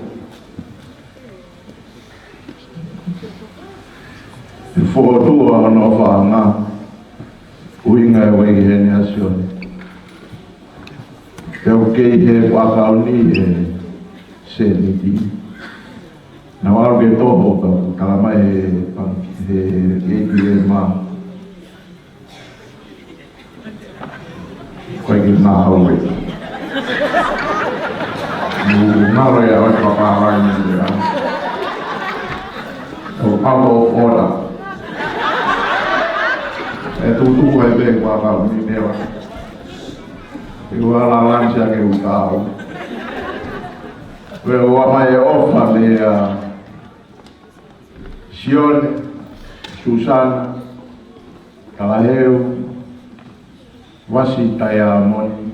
ʻE fokotuʻu ʻa hono ʻofaʻanga. ʻUhinga ʻe ʻikai ke heni ʻa Sione. Pea ʻoku kei he ʻakauni he sēniti. Naʻa ku ʻalu ke toho ka ʻoku tala mai he pang-, he ʻeiki ē ma. Ko e ki maha ue. Mu ngalo ia ʻo e papālangi ia. Ka Out of order. ʻE tutuku ai pē ʻeku ʻakau ni mewa. ʻE ua la lancha ke u kau. Pea ʻomai e ʻofa meia Sione, Susana, Kalaheu, Vasi Taiamoni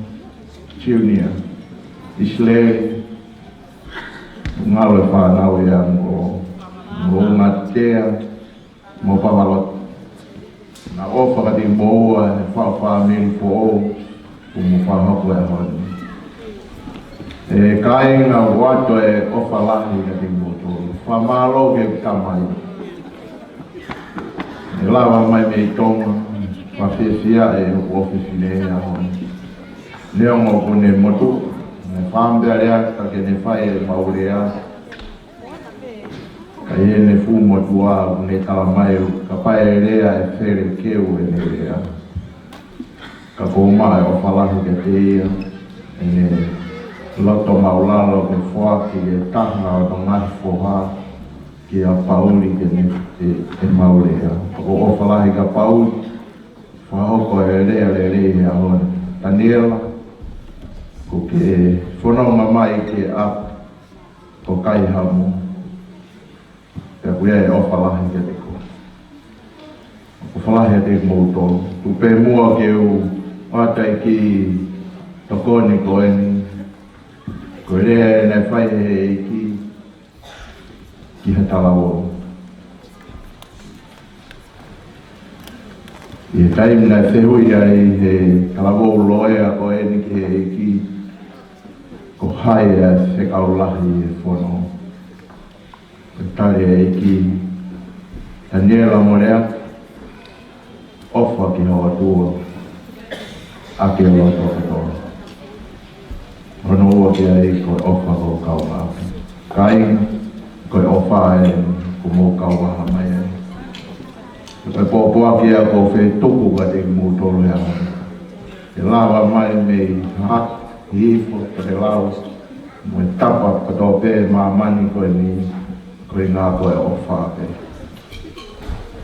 Junior, Isileli, ngalo e fānau ia mo, mo Ngatea, mo Pavaloto. Naʻa ʻofa kiate kimoua he faʻu fāmili foʻou, ʻoku mou fakahoko he ʻaho ni. ʻE kāinga, ʻoatu e ʻofa lahi kiate kimoutolu. Fakamālō ki he tamai. ʻE lava mai mei Tonga, fafesia e ʻofa fine he ʻaho ni. Neongo ʻoku ne motuʻa, ne fāmili lea ka ke ne fai e mau lea. Ka ʻi heʻene fuʻu motuʻa ʻoku ne talamai ʻoku kapau ʻe lea ʻe fele keu ʻene lea. Ka ʻoku ou maʻu e ʻofa lahi kiate ia, ʻene loto māʻulalo ke foaki e taha ʻo hono ngaahi foha kia Pauli ke ne, ʻe, ʻe mau lea. Ka ʻoku ou ʻofa lahi kia Pauli, fakahoko e lea lelei he ʻaho ni. Taniela, ko ke fononga mai ki he ʻapi ko Kaihamu. Pea ʻoku ʻi ai e ʻofa lahi kiate koe. ʻOfa lahi kiate kimoutolu. Tuku pē muʻa ke u ʻoatu e kiʻi tokoni ko eni. Ko e lea naʻe fai ʻe he ʻEiki ki ha talavou. ʻI he taimi naʻe fehuʻi ai ʻe he talavou loea ko eni ki he ʻEiki, ko hai e fekau lahi he fono. Ko e tali ʻa e ʻEiki, Taniela Moleata, ʻofa ki ho ʻOtua ʻaki ho loto kotoa. Hono ua ki ai ko e ʻofa ki ho kaungāʻapi. Kāinga, ko e ʻofa eni ʻoku mou kau vaha mai ai. Ko e pōpoaki ia ʻoku ou fie tuku kiate kimoutolu he ʻaho ni. ʻE lava mai mei ha hihifo, ko e lau, mo e tapa kotoa pē ʻo māmani ko eni, ko e ngaahi ko e ʻofa pē.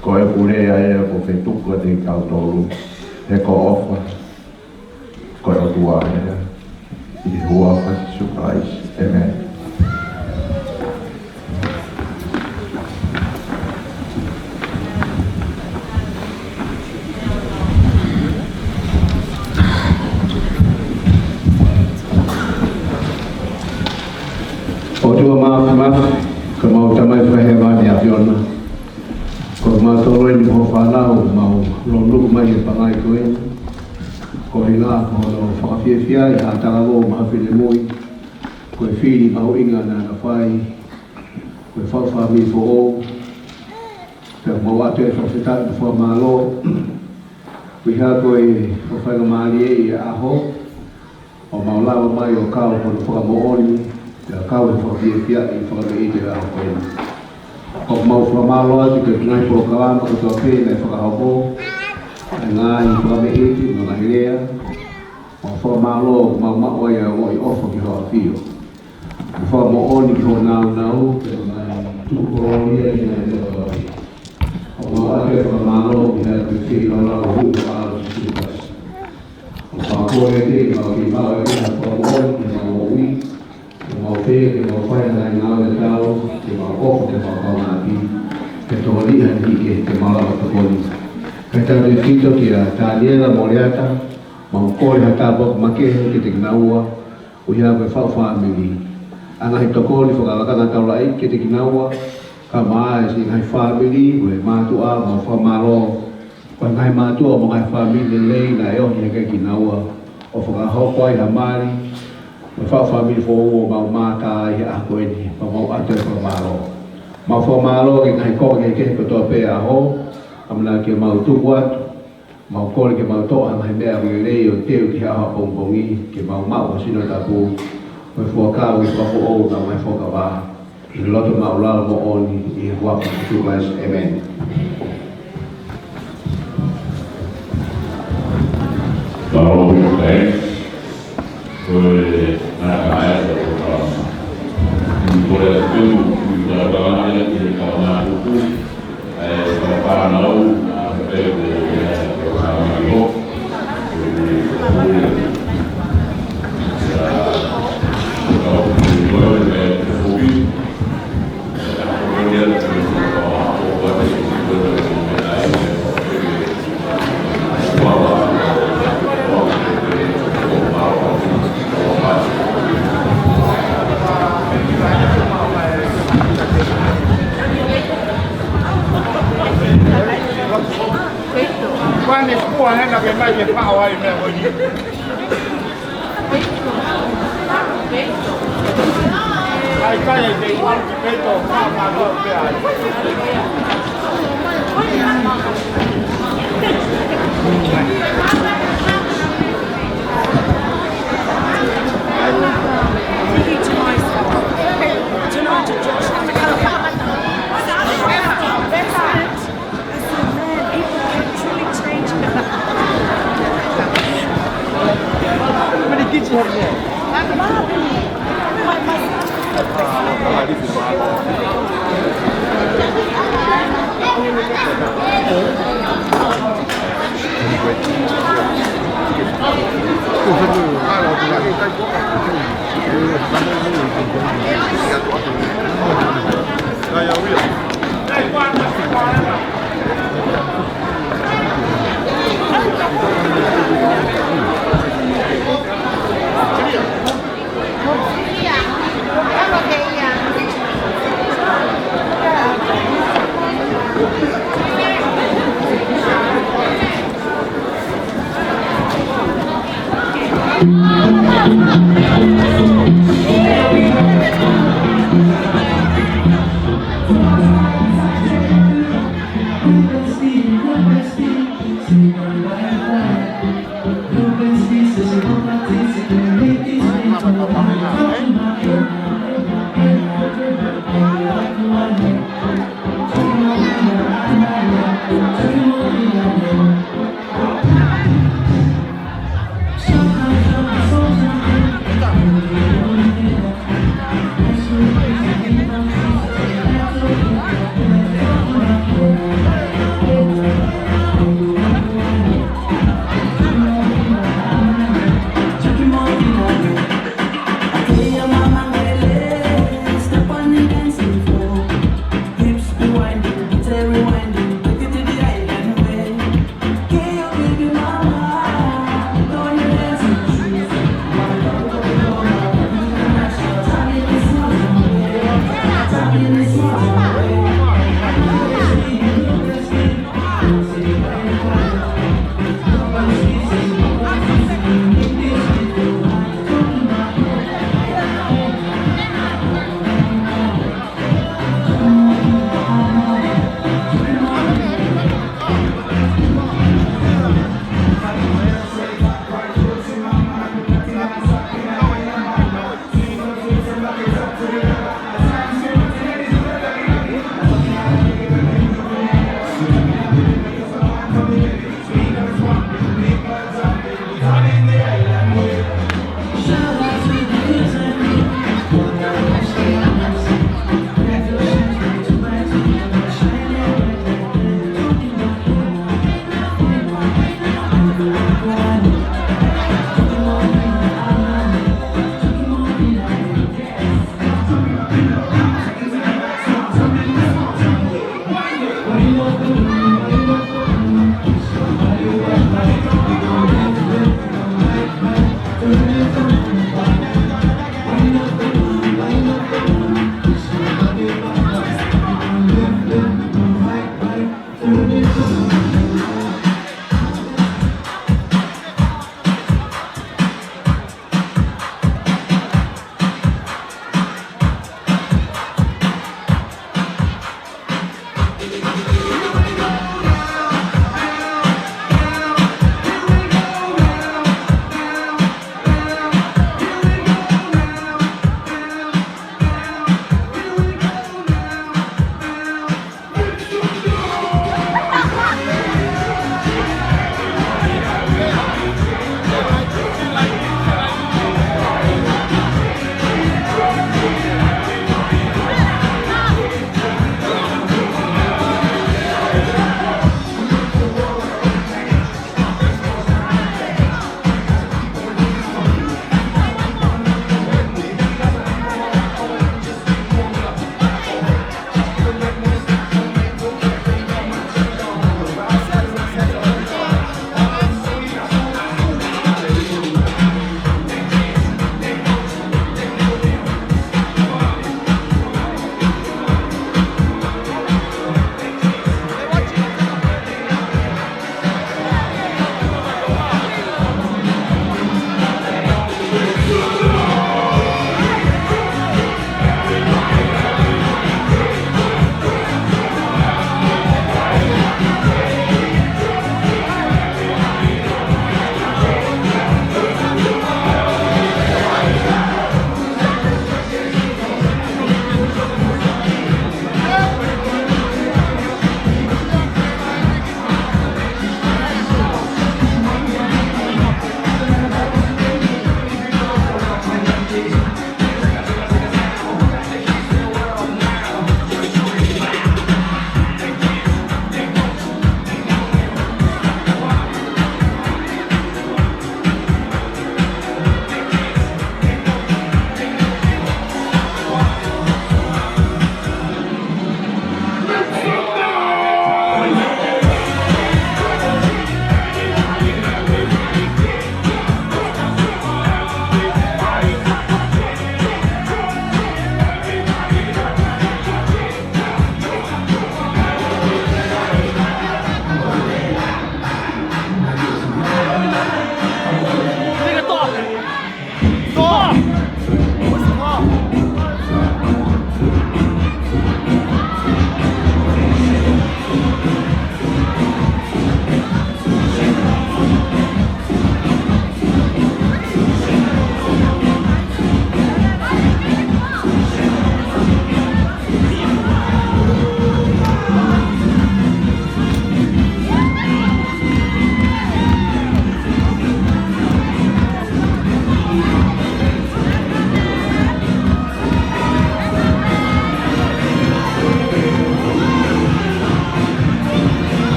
Ko e pule ia ʻoku ou fie tuku kiate kitautolu, he ko e ʻofa, ko e ʻOtua ia. ʻI he huafa ʻo Sīsū Kalaisi. ʻĒmeni. ʻOtua Māfimafi, ko homau Tamai Fakahēvani ʻAfiona. Ko kimautolu eni ko hoʻo fānau, mau lōnuku mai he pangai ko eni. Ko e ʻuhinga ko hono fakafiefiaʻi ha talavou mahafinemui. Ko e fili mahuʻinga naʻa na fai. Ko e faʻu fāmili foʻou. Pea mau ʻoatu e fakafetaʻi mo e fakamālō. Ko ia ko e faingamālie ʻi he ʻaho ʻo mau lava mai ʻo kau hono fakamoʻoni, pea kau he fakafiefiaʻi fakameʻite ʻo e ʻaho ko eni. ʻOku mau fakamālō atu ki he ngaahi polokalama kotoa pē naʻe fakahoko, ʻa e ngaahi fakameʻite, mo e ngaahi lea, ʻo fakamālō ʻoku mau maʻu ai ʻa e ongoʻi ʻofa ki hoʻo ʻAfio. Mo e fakamoʻoni ki hoʻo nāunau, pea mo e ngaahi tuʻu kolōlia ʻi he ngaahi meʻa kotoa pē. ʻOku mau ʻoatu e fakamālō ʻi he ʻofa ʻoku fekauʻaki mo e ʻAlo ʻo Sīsū Kalaisi. ʻOku mau kole ke mau kiʻi maʻu e fakamoʻoni ke mau moʻui, ke mau fai, ke mau fai ʻa e ngāue tatau, ke mau ʻofa ki homau kaungāʻapi, ke tokoniʻi ha niʻihi ke mau lava tokoni. Kae tautautefito kia Taniela Moleata, mau kole ha tāpuaki makehe kiate kinaua, ʻuhinga ko e faʻu fāmili. ʻA e ngaahi tokoni fakalakalaka taulaʻeiki kiate kinaua, kae ʻumaʻā e siʻi ngaahi fāmili, mo e mātuʻa, mau fakamālō. Ko e ngaahi mātuʻa mo e ngaahi fāmili lelei naʻe ohi hake kinaua ʻo fakahoko ai ha mali, mo e faʻu fāmili foʻou ʻo mau mātā ai he ʻaho ko eni, pea mau ʻoatu e fakamālō. Mau fakamālō ki he ngaahi konga kehekehe kotoa pē ʻo e ʻaho, ʻamanaki ke mau tuku atu, mau kole ke mau toʻo ha ngaahi meʻa lelei ʻo teu ki he ʻaho ʻapongipongi, ke mau maʻu ha sino tapu, mo e fuakava ʻo e fakafoʻou ʻa e ngaahi fuakava, ʻi he loto māʻulalo moʻoni, ʻi he huafa ʻo Sīsū Kalaisi. ʻĒmeni. Tau ʻofa ē, ko e naka ē, ko e polokalama. Ko e teu, ko e polokalama ia, ʻi he kaunā kupu. How many kids you have there?